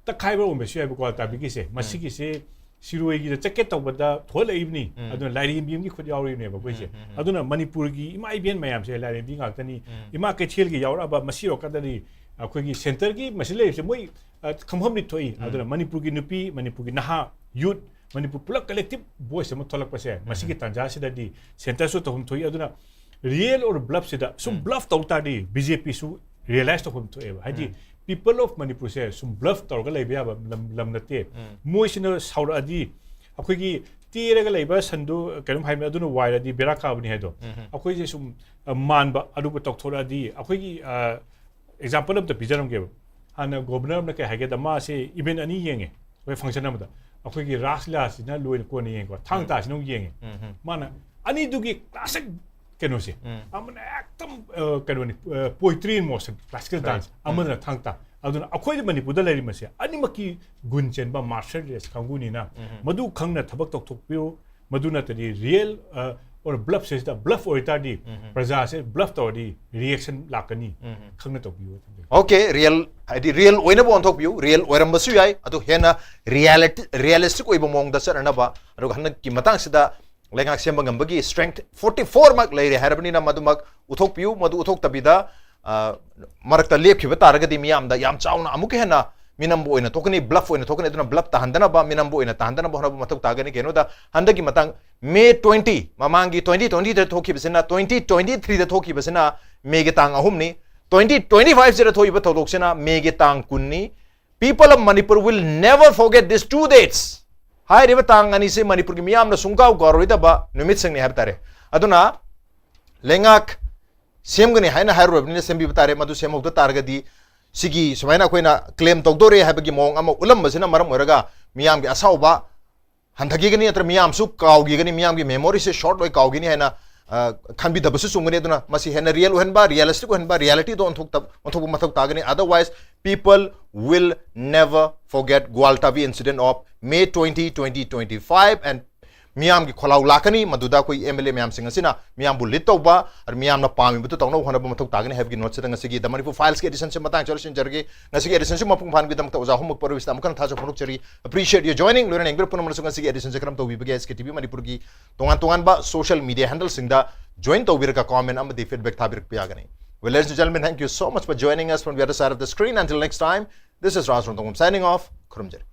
ꯇꯛꯈꯥꯏꯕ ꯑꯣꯏꯔꯝꯕꯁꯨ ꯌꯥꯏꯕꯀꯣ, ꯇꯥꯕꯤꯒꯤꯁꯦ꯫ ꯃꯁꯤꯒꯤꯁꯦ ꯁꯤꯔꯣꯏꯒꯤꯗ ꯆꯠꯀꯦ ꯇꯧꯕꯗ ꯊꯣꯛꯍꯜꯂꯛꯏꯕꯅꯤ꯫ ꯑꯗꯨꯅ ꯂꯥꯏꯔꯦꯝꯕꯤ ꯑꯃꯒꯤ ꯈꯨꯠ ꯌꯥꯎꯔꯤꯕꯅꯦꯕ ꯑꯩꯈꯣꯏꯁꯦ꯫ ꯑꯗꯨꯅ ꯃꯅꯤꯄꯨꯔꯒꯤ ꯏꯃꯥ ꯏꯕꯦꯟ ꯃꯌꯥꯝꯁꯦ ꯂꯥꯏꯔꯦꯝꯕꯤ ꯉꯥꯛꯇꯅꯤ꯫ ꯏꯃꯥ ꯀꯩꯊꯦꯜꯒꯤ ꯌꯥꯎꯔꯛꯑꯕ, ꯃꯁꯤ ꯌꯧꯔꯀꯥꯟꯗꯗꯤ ꯑꯩꯈꯣꯏꯒꯤ ꯁꯦꯟꯇꯔꯒꯤ ꯃꯁꯤ ꯂꯩꯔꯤꯕꯁꯦ ꯃꯣꯏ, ꯑ, ꯈꯪꯐꯝꯗꯤ ꯊꯣꯛꯏ꯫ ꯑꯗꯨꯅ ꯃꯅꯤꯄꯨꯔꯒꯤ ꯅꯨꯄꯤ, ꯃꯅꯤꯄꯨꯔꯒꯤ ꯅꯍꯥ, ꯌꯨꯠ, ꯃꯅꯤꯄꯨꯔ ꯄꯨꯂꯞ ꯀꯂꯦꯛꯇꯤꯚ ꯚꯣꯏꯁ ꯑꯃ ꯊꯣꯛꯂꯛꯄꯁꯦ, ꯃꯁꯤꯒꯤ ꯇꯥꯟꯖꯥꯁꯤꯗꯗꯤ ꯁꯦꯟꯇꯔꯁꯨ ꯇꯧꯐꯝ ꯊꯣꯛꯏ꯫ ꯑꯗꯨꯅ ꯔꯤꯌꯦꯜ ꯑꯣꯔ ꯕ꯭ꯂꯐꯁꯤꯗ ꯁꯨꯝ ꯕ꯭ꯂꯐ ꯇꯧ ꯇꯥꯔꯗꯤ ꯕꯤ ꯖꯦ ꯄꯤꯁꯨ ꯔꯤꯌꯦꯂꯥꯏꯁ ꯇꯧꯐꯝ ꯊꯣꯛꯑꯦꯕ꯫ ꯍꯥꯏꯗꯤ ꯄꯤꯄꯜ ꯑꯣꯐ ꯃꯅꯤꯄꯨꯔꯁꯦ ꯁꯨꯝ ꯕ꯭ꯂꯐ ꯇꯧꯔꯒ ꯂꯩꯕ ꯌꯥꯕ ꯂꯝ, ꯂꯝ ꯅꯠꯇꯦ꯫ ꯃꯣꯏꯁꯤꯅ ꯁꯥꯎꯔꯛꯑꯗꯤ ꯑꯩꯈꯣꯏꯒꯤ ꯇꯦꯔꯒ ꯂꯩꯕ ꯁꯟꯗꯨ ꯀꯩꯅꯣꯝ ꯍꯥꯏꯕꯅꯤ, ꯑꯗꯨꯅ ꯋꯥꯏꯔꯗꯤ ꯕꯦꯔꯥ ꯀꯥꯕꯅꯤ ꯍꯥꯏꯗꯣ꯫ ꯑꯩꯈꯣꯏꯁꯦ ꯁꯨꯝ, ꯑ, ꯃꯥꯟꯕ ꯑꯔꯨꯕ ꯇꯧꯊꯣꯔꯛꯑꯗꯤ ꯑꯩꯈꯣꯏꯒꯤ, ꯑ, ꯑꯦꯛꯖꯥꯝꯄꯜ ꯑꯝꯇ ꯄꯤꯖꯔꯝꯒꯦꯕ꯫ ꯍꯥꯟꯅ ꯒꯣꯕꯔꯅꯔ ꯑꯃꯅ ꯀꯩ ꯍꯥꯏꯒꯦꯗ, ꯃꯥꯁꯦ ꯏꯚꯦꯟꯠ ꯑꯅꯤ ꯌꯦꯡꯉꯦ ꯑꯩꯈꯣꯏ ꯐꯪꯁꯟ ꯑꯃꯗ꯫ ꯑꯩꯈꯣꯏꯒꯤ ꯔꯥꯁ ꯂꯤꯂꯥꯁꯤꯅ ꯂꯣꯏꯅ ꯀꯣꯟꯅ ꯌꯦꯡꯉꯦꯀꯣ, ꯊꯥꯡ ꯇꯥꯁꯤꯅ ꯑꯃꯨꯛ ꯌꯦꯡꯉꯦ꯫ ꯃꯥꯅ ꯑꯅꯤꯗꯨꯒꯤ ꯀ꯭ꯂꯥꯁꯤꯛ ꯀꯩꯅꯣꯁꯦ, ꯑꯃꯅ ꯑꯦꯛꯇꯝ ꯀꯩꯅꯣꯅꯤ, ꯄꯣꯏꯇ꯭ꯔꯤ ꯏꯟ ꯃꯣꯁꯟ, ꯀ꯭ꯂꯥꯁꯤꯀꯦꯜ ꯗꯥꯟꯁ, ꯑꯃꯅ ꯊꯥꯡ ꯇꯥ꯫ ꯑꯗꯨꯅ ꯑꯩꯈꯣꯏꯗ ꯃꯅꯤꯄꯨꯔꯗ ꯂꯩꯔꯤꯕꯁꯦ ꯑꯅꯤꯃꯛꯀꯤ ꯒꯨꯟ ꯆꯦꯟꯕ ꯃꯥꯔꯁꯦꯜ ꯔꯦꯁ ꯀꯥꯡꯕꯨꯅꯤꯅ ꯃꯗꯨ ꯈꯪꯅ ꯊꯕꯛ ꯇꯧꯊꯣꯛꯄꯤꯌꯨ꯫ ꯃꯗꯨ ꯅꯠꯇꯗꯤ ꯔꯤꯌꯦꯜ ꯑꯣꯔ ꯕ꯭ꯂꯐꯁꯤꯗ, ꯕ꯭ꯂꯐ ꯑꯣꯏꯇꯥꯔꯗꯤ ꯄ꯭ꯔꯖꯥꯁꯦ ꯕ꯭ꯂꯐ ꯇꯧꯔꯗꯤ ꯔꯤꯌꯦꯛꯁꯟ ꯂꯥꯛꯀꯅꯤ꯫ ꯈꯪꯅ ꯇꯧꯕꯤꯌꯨ꯫ ꯑꯣꯀꯦ, ꯔꯤꯌꯦꯜ, ꯍꯥꯏꯗꯤ ꯔꯤꯌꯦꯜ ꯑꯣꯏꯅꯕ ꯑꯣꯟꯊꯣꯛꯄꯤꯌꯨ꯫ ꯔꯤꯌꯦꯜ ꯑꯣꯏꯔꯝꯕꯁꯨ ꯌꯥꯏ, ꯑꯗꯨ ꯍꯦꯟꯅ ꯔꯤꯌꯦꯂꯤꯁꯇꯤꯛ ꯑꯣꯏꯕ ꯃꯑꯣꯡꯗ ꯆꯠꯅꯅꯕ꯫ ꯑꯗꯨꯒ ꯍꯟꯗꯛꯀꯤ ꯃꯇꯥꯡꯁꯤꯗ ꯂꯩꯉꯥꯛ ꯁꯦꯝꯕ ꯉꯝꯕꯒꯤ ꯁ꯭ꯇꯔꯦꯡꯊ ꯐꯣꯔꯇꯤ ꯐꯣꯔ ꯃꯛ ꯂꯩꯔꯦ ꯍꯥꯏꯔꯕꯅꯤꯅ ꯃꯗꯨꯃꯛ ꯎꯠꯊꯣꯛꯄꯤꯌꯨ꯫ ꯃꯗꯨ ꯎꯠꯊꯣꯛꯇꯕꯤꯗ ꯃꯔꯛꯇ ꯂꯦꯞꯈꯤꯕ ꯇꯥꯔꯒꯗꯤ ꯃꯤꯌꯥꯝꯗ ꯌꯥꯝ ꯆꯥꯎꯅ ꯑꯃꯨꯛꯀ ꯍꯦꯟꯅ ꯃꯤꯅꯝꯕ ꯑꯣꯏꯅ ꯊꯣꯛꯀꯅꯤ, ꯕ꯭ꯂꯐ ꯑꯣꯏꯅ ꯊꯣꯛꯀꯅꯤ꯫ ꯑꯗꯨꯅ ꯕ꯭ꯂꯐ ꯇꯥꯍꯟꯗꯅꯕ, ꯃꯤꯅꯝꯕ ꯑꯣꯏꯅ ꯇꯥꯍꯟꯗꯅꯕ ꯍꯣꯠꯅꯕ ꯃꯊꯧ ꯇꯥꯒꯅꯤ꯫ ꯀꯩꯅꯣꯗ ꯍꯟꯗꯛꯀꯤ ꯃꯇꯥꯡ ꯃꯦ ꯇ꯭ꯋꯦꯟꯇꯤ, ꯃꯃꯥꯡꯒꯤ ꯇ꯭ꯋꯦꯟꯇꯤ ꯇ꯭ꯋꯦꯟꯇꯤꯗ ꯊꯣꯛꯈꯤꯕꯁꯤꯅ, ꯇ꯭ꯋꯦꯟꯇꯤ ꯇ꯭ꯋꯦꯟꯇꯤ ꯊ꯭ꯔꯤꯗ ꯊꯣꯛꯈꯤꯕꯁꯤꯅ ꯃꯦꯒꯤ ꯇꯥꯡ ꯑꯍꯨꯝꯅꯤ꯫ ꯇ꯭ꯋꯦꯟꯇꯤ ꯇ꯭ꯋꯦꯟꯇꯤ ꯐꯥꯏꯚꯁꯤꯗ ꯊꯣꯛꯏꯕ ꯊꯧꯗꯣꯛꯁꯤꯅ ꯃꯦꯒꯤ ꯇꯥꯡ ꯀꯨꯟꯅꯤ꯫ People of Manipur will never forget these two dates. ꯍꯥꯏꯔꯤꯕ ꯇꯥꯡ ꯑꯅꯤꯁꯤ ꯃꯅꯤꯄꯨꯔꯒꯤ ꯃꯤꯌꯥꯝꯅ ꯁꯨꯡꯀꯥꯎ ꯀꯥꯎꯔꯣꯏꯗꯕ ꯅꯨꯃꯤꯠꯁꯤꯡꯅꯤ ꯍꯥꯏꯕ ꯇꯥꯔꯦ꯫ ꯑꯗꯨꯅ ꯂꯩꯉꯥꯛ ꯁꯦꯝꯒꯅꯤ ꯍꯥꯏꯅ ꯍꯥꯏꯔꯨꯔꯕꯅꯤꯅ ꯁꯦꯝꯕꯤꯕ ꯇꯥꯔꯦ꯫ ꯃꯗꯨ ꯁꯦꯝꯍꯧꯗ ꯇꯥꯔꯒꯗꯤ ꯁꯤꯒꯤ ꯁꯨꯃꯥꯏꯅ ꯑꯩꯈꯣꯏꯅ ꯀ꯭ꯂꯦꯝ ꯇꯧꯗꯣꯔꯦ ꯍꯥꯏꯕꯒꯤ ꯃꯑꯣꯡ ꯑꯃ ꯎꯠꯂꯝꯕꯁꯤꯅ ꯃꯔꯝ ꯑꯣꯏꯔꯒ ꯃꯤꯌꯥꯝꯒꯤ ꯑꯁꯥꯎꯕ ꯍꯟꯊꯈꯤꯒꯅꯤ, ꯅꯠꯇ꯭ꯔꯒ ꯃꯤꯌꯥꯝꯁꯨ ꯀꯥꯎꯈꯤꯒꯅꯤ, ꯃꯤꯌꯥꯝꯒꯤ ꯃꯦꯃꯣꯔꯤꯁꯦ ꯁꯣꯔꯠ ꯑꯣꯏ ꯀꯥꯎꯈꯤꯅꯤ ꯍꯥꯏꯅ ꯈꯟꯕꯤꯗꯕꯁꯨ ꯆꯨꯝꯒꯅꯤ꯫ ꯑꯗꯨꯅ ꯃꯁꯤ ꯍꯦꯟꯅ ꯔꯤꯌꯦꯜ ꯑꯣꯏꯍꯟꯕ, ꯔꯤꯌꯦꯂꯤꯁꯇꯤꯛ ꯑꯣꯏꯍꯟꯕ, ꯔꯤꯌꯦꯂꯤꯇꯤꯗ ꯑꯣꯟꯊꯣꯛꯇ ꯑꯣꯟꯊꯣꯛꯄ ꯃꯊꯧ ꯇꯥꯒꯅꯤ꯫ Otherwise, people will never forget Gwaltabi incident of May twenty, twenty twenty-five, and ꯃꯤꯌꯥꯝꯒꯤ ꯈꯣꯜꯂꯥꯎ ꯂꯥꯛꯀꯅꯤ꯫ ꯃꯗꯨꯗ ꯑꯩꯈꯣꯏ ꯑꯦꯝ ꯑꯦꯜ ꯑꯦ ꯃꯌꯥꯝꯁꯤꯡ ꯑꯁꯤꯅ ꯃꯤꯌꯥꯝꯕꯨ ꯂꯤꯗ ꯇꯧꯕ, ꯑꯗꯨ ꯃꯤꯌꯥꯝꯅ ꯄꯥꯝꯃꯤꯕꯗꯨ ꯇꯧꯅꯕ ꯍꯣꯠꯅꯕ ꯃꯊꯧ ꯇꯥꯒꯅꯤ ꯍꯥꯏꯕꯒꯤ ꯅꯣꯠꯁꯤꯗ ꯉꯁꯤꯒꯤ The Manipur Filesꯀꯤ ꯑꯦꯗꯤꯁꯟꯁꯤ ꯃꯇꯥꯡꯁꯤꯗ ꯂꯣꯏꯁꯤꯟꯖꯔꯒꯦ꯫ ꯉꯁꯤꯒꯤ ꯑꯦꯗꯤꯁꯟꯁꯤ ꯃꯄꯨꯡ ꯐꯥꯍꯟꯕꯒꯤꯗꯃꯛꯇ ꯑꯣꯖꯥ ꯍꯣꯝꯋꯔꯛ ꯄꯔꯣꯏꯁꯤꯗ ꯑꯃꯨꯛ ꯍꯟꯅ ꯊꯥꯖꯕ ꯐꯣꯡꯗꯣꯛꯆꯔꯤ꯫ Appreciate your joining꯫ ꯂꯣꯏꯅꯅ ꯌꯦꯡꯕꯤꯔꯛꯄ ꯄꯨꯝꯅꯃꯛꯁꯨ ꯉꯁꯤꯒꯤ ꯑꯦꯗꯤꯁꯟꯁꯤ ꯀꯔꯝ ꯇꯧꯕꯤꯕꯒꯦ? ꯑꯦꯁ ꯀꯦ ꯇꯤ ꯚꯤ ꯃꯅꯤꯄꯨꯔꯒꯤ ꯇꯣꯉꯥꯟ ꯇꯣꯉꯥꯟꯕ ꯁꯣꯁꯤꯌꯦꯜ ꯃꯤꯗꯤꯌꯥ ꯍꯦꯟꯗꯜꯁꯤꯡꯗ ꯖꯣꯏꯟ ꯇꯧꯕꯤꯔꯒ ꯀꯣꯃꯦꯟ ꯑꯃꯗꯤ ꯐꯤꯗꯕꯦꯛ ꯊꯥꯕꯤꯔꯛꯄ ꯌꯥꯒꯅꯤ꯫ Well, ladies and gentlemen, thank you so much for joining us from the other side of the screen. Until next time, this is Raj Rongtongam signing off. ꯈꯨꯔꯨꯝꯖꯔꯤ꯫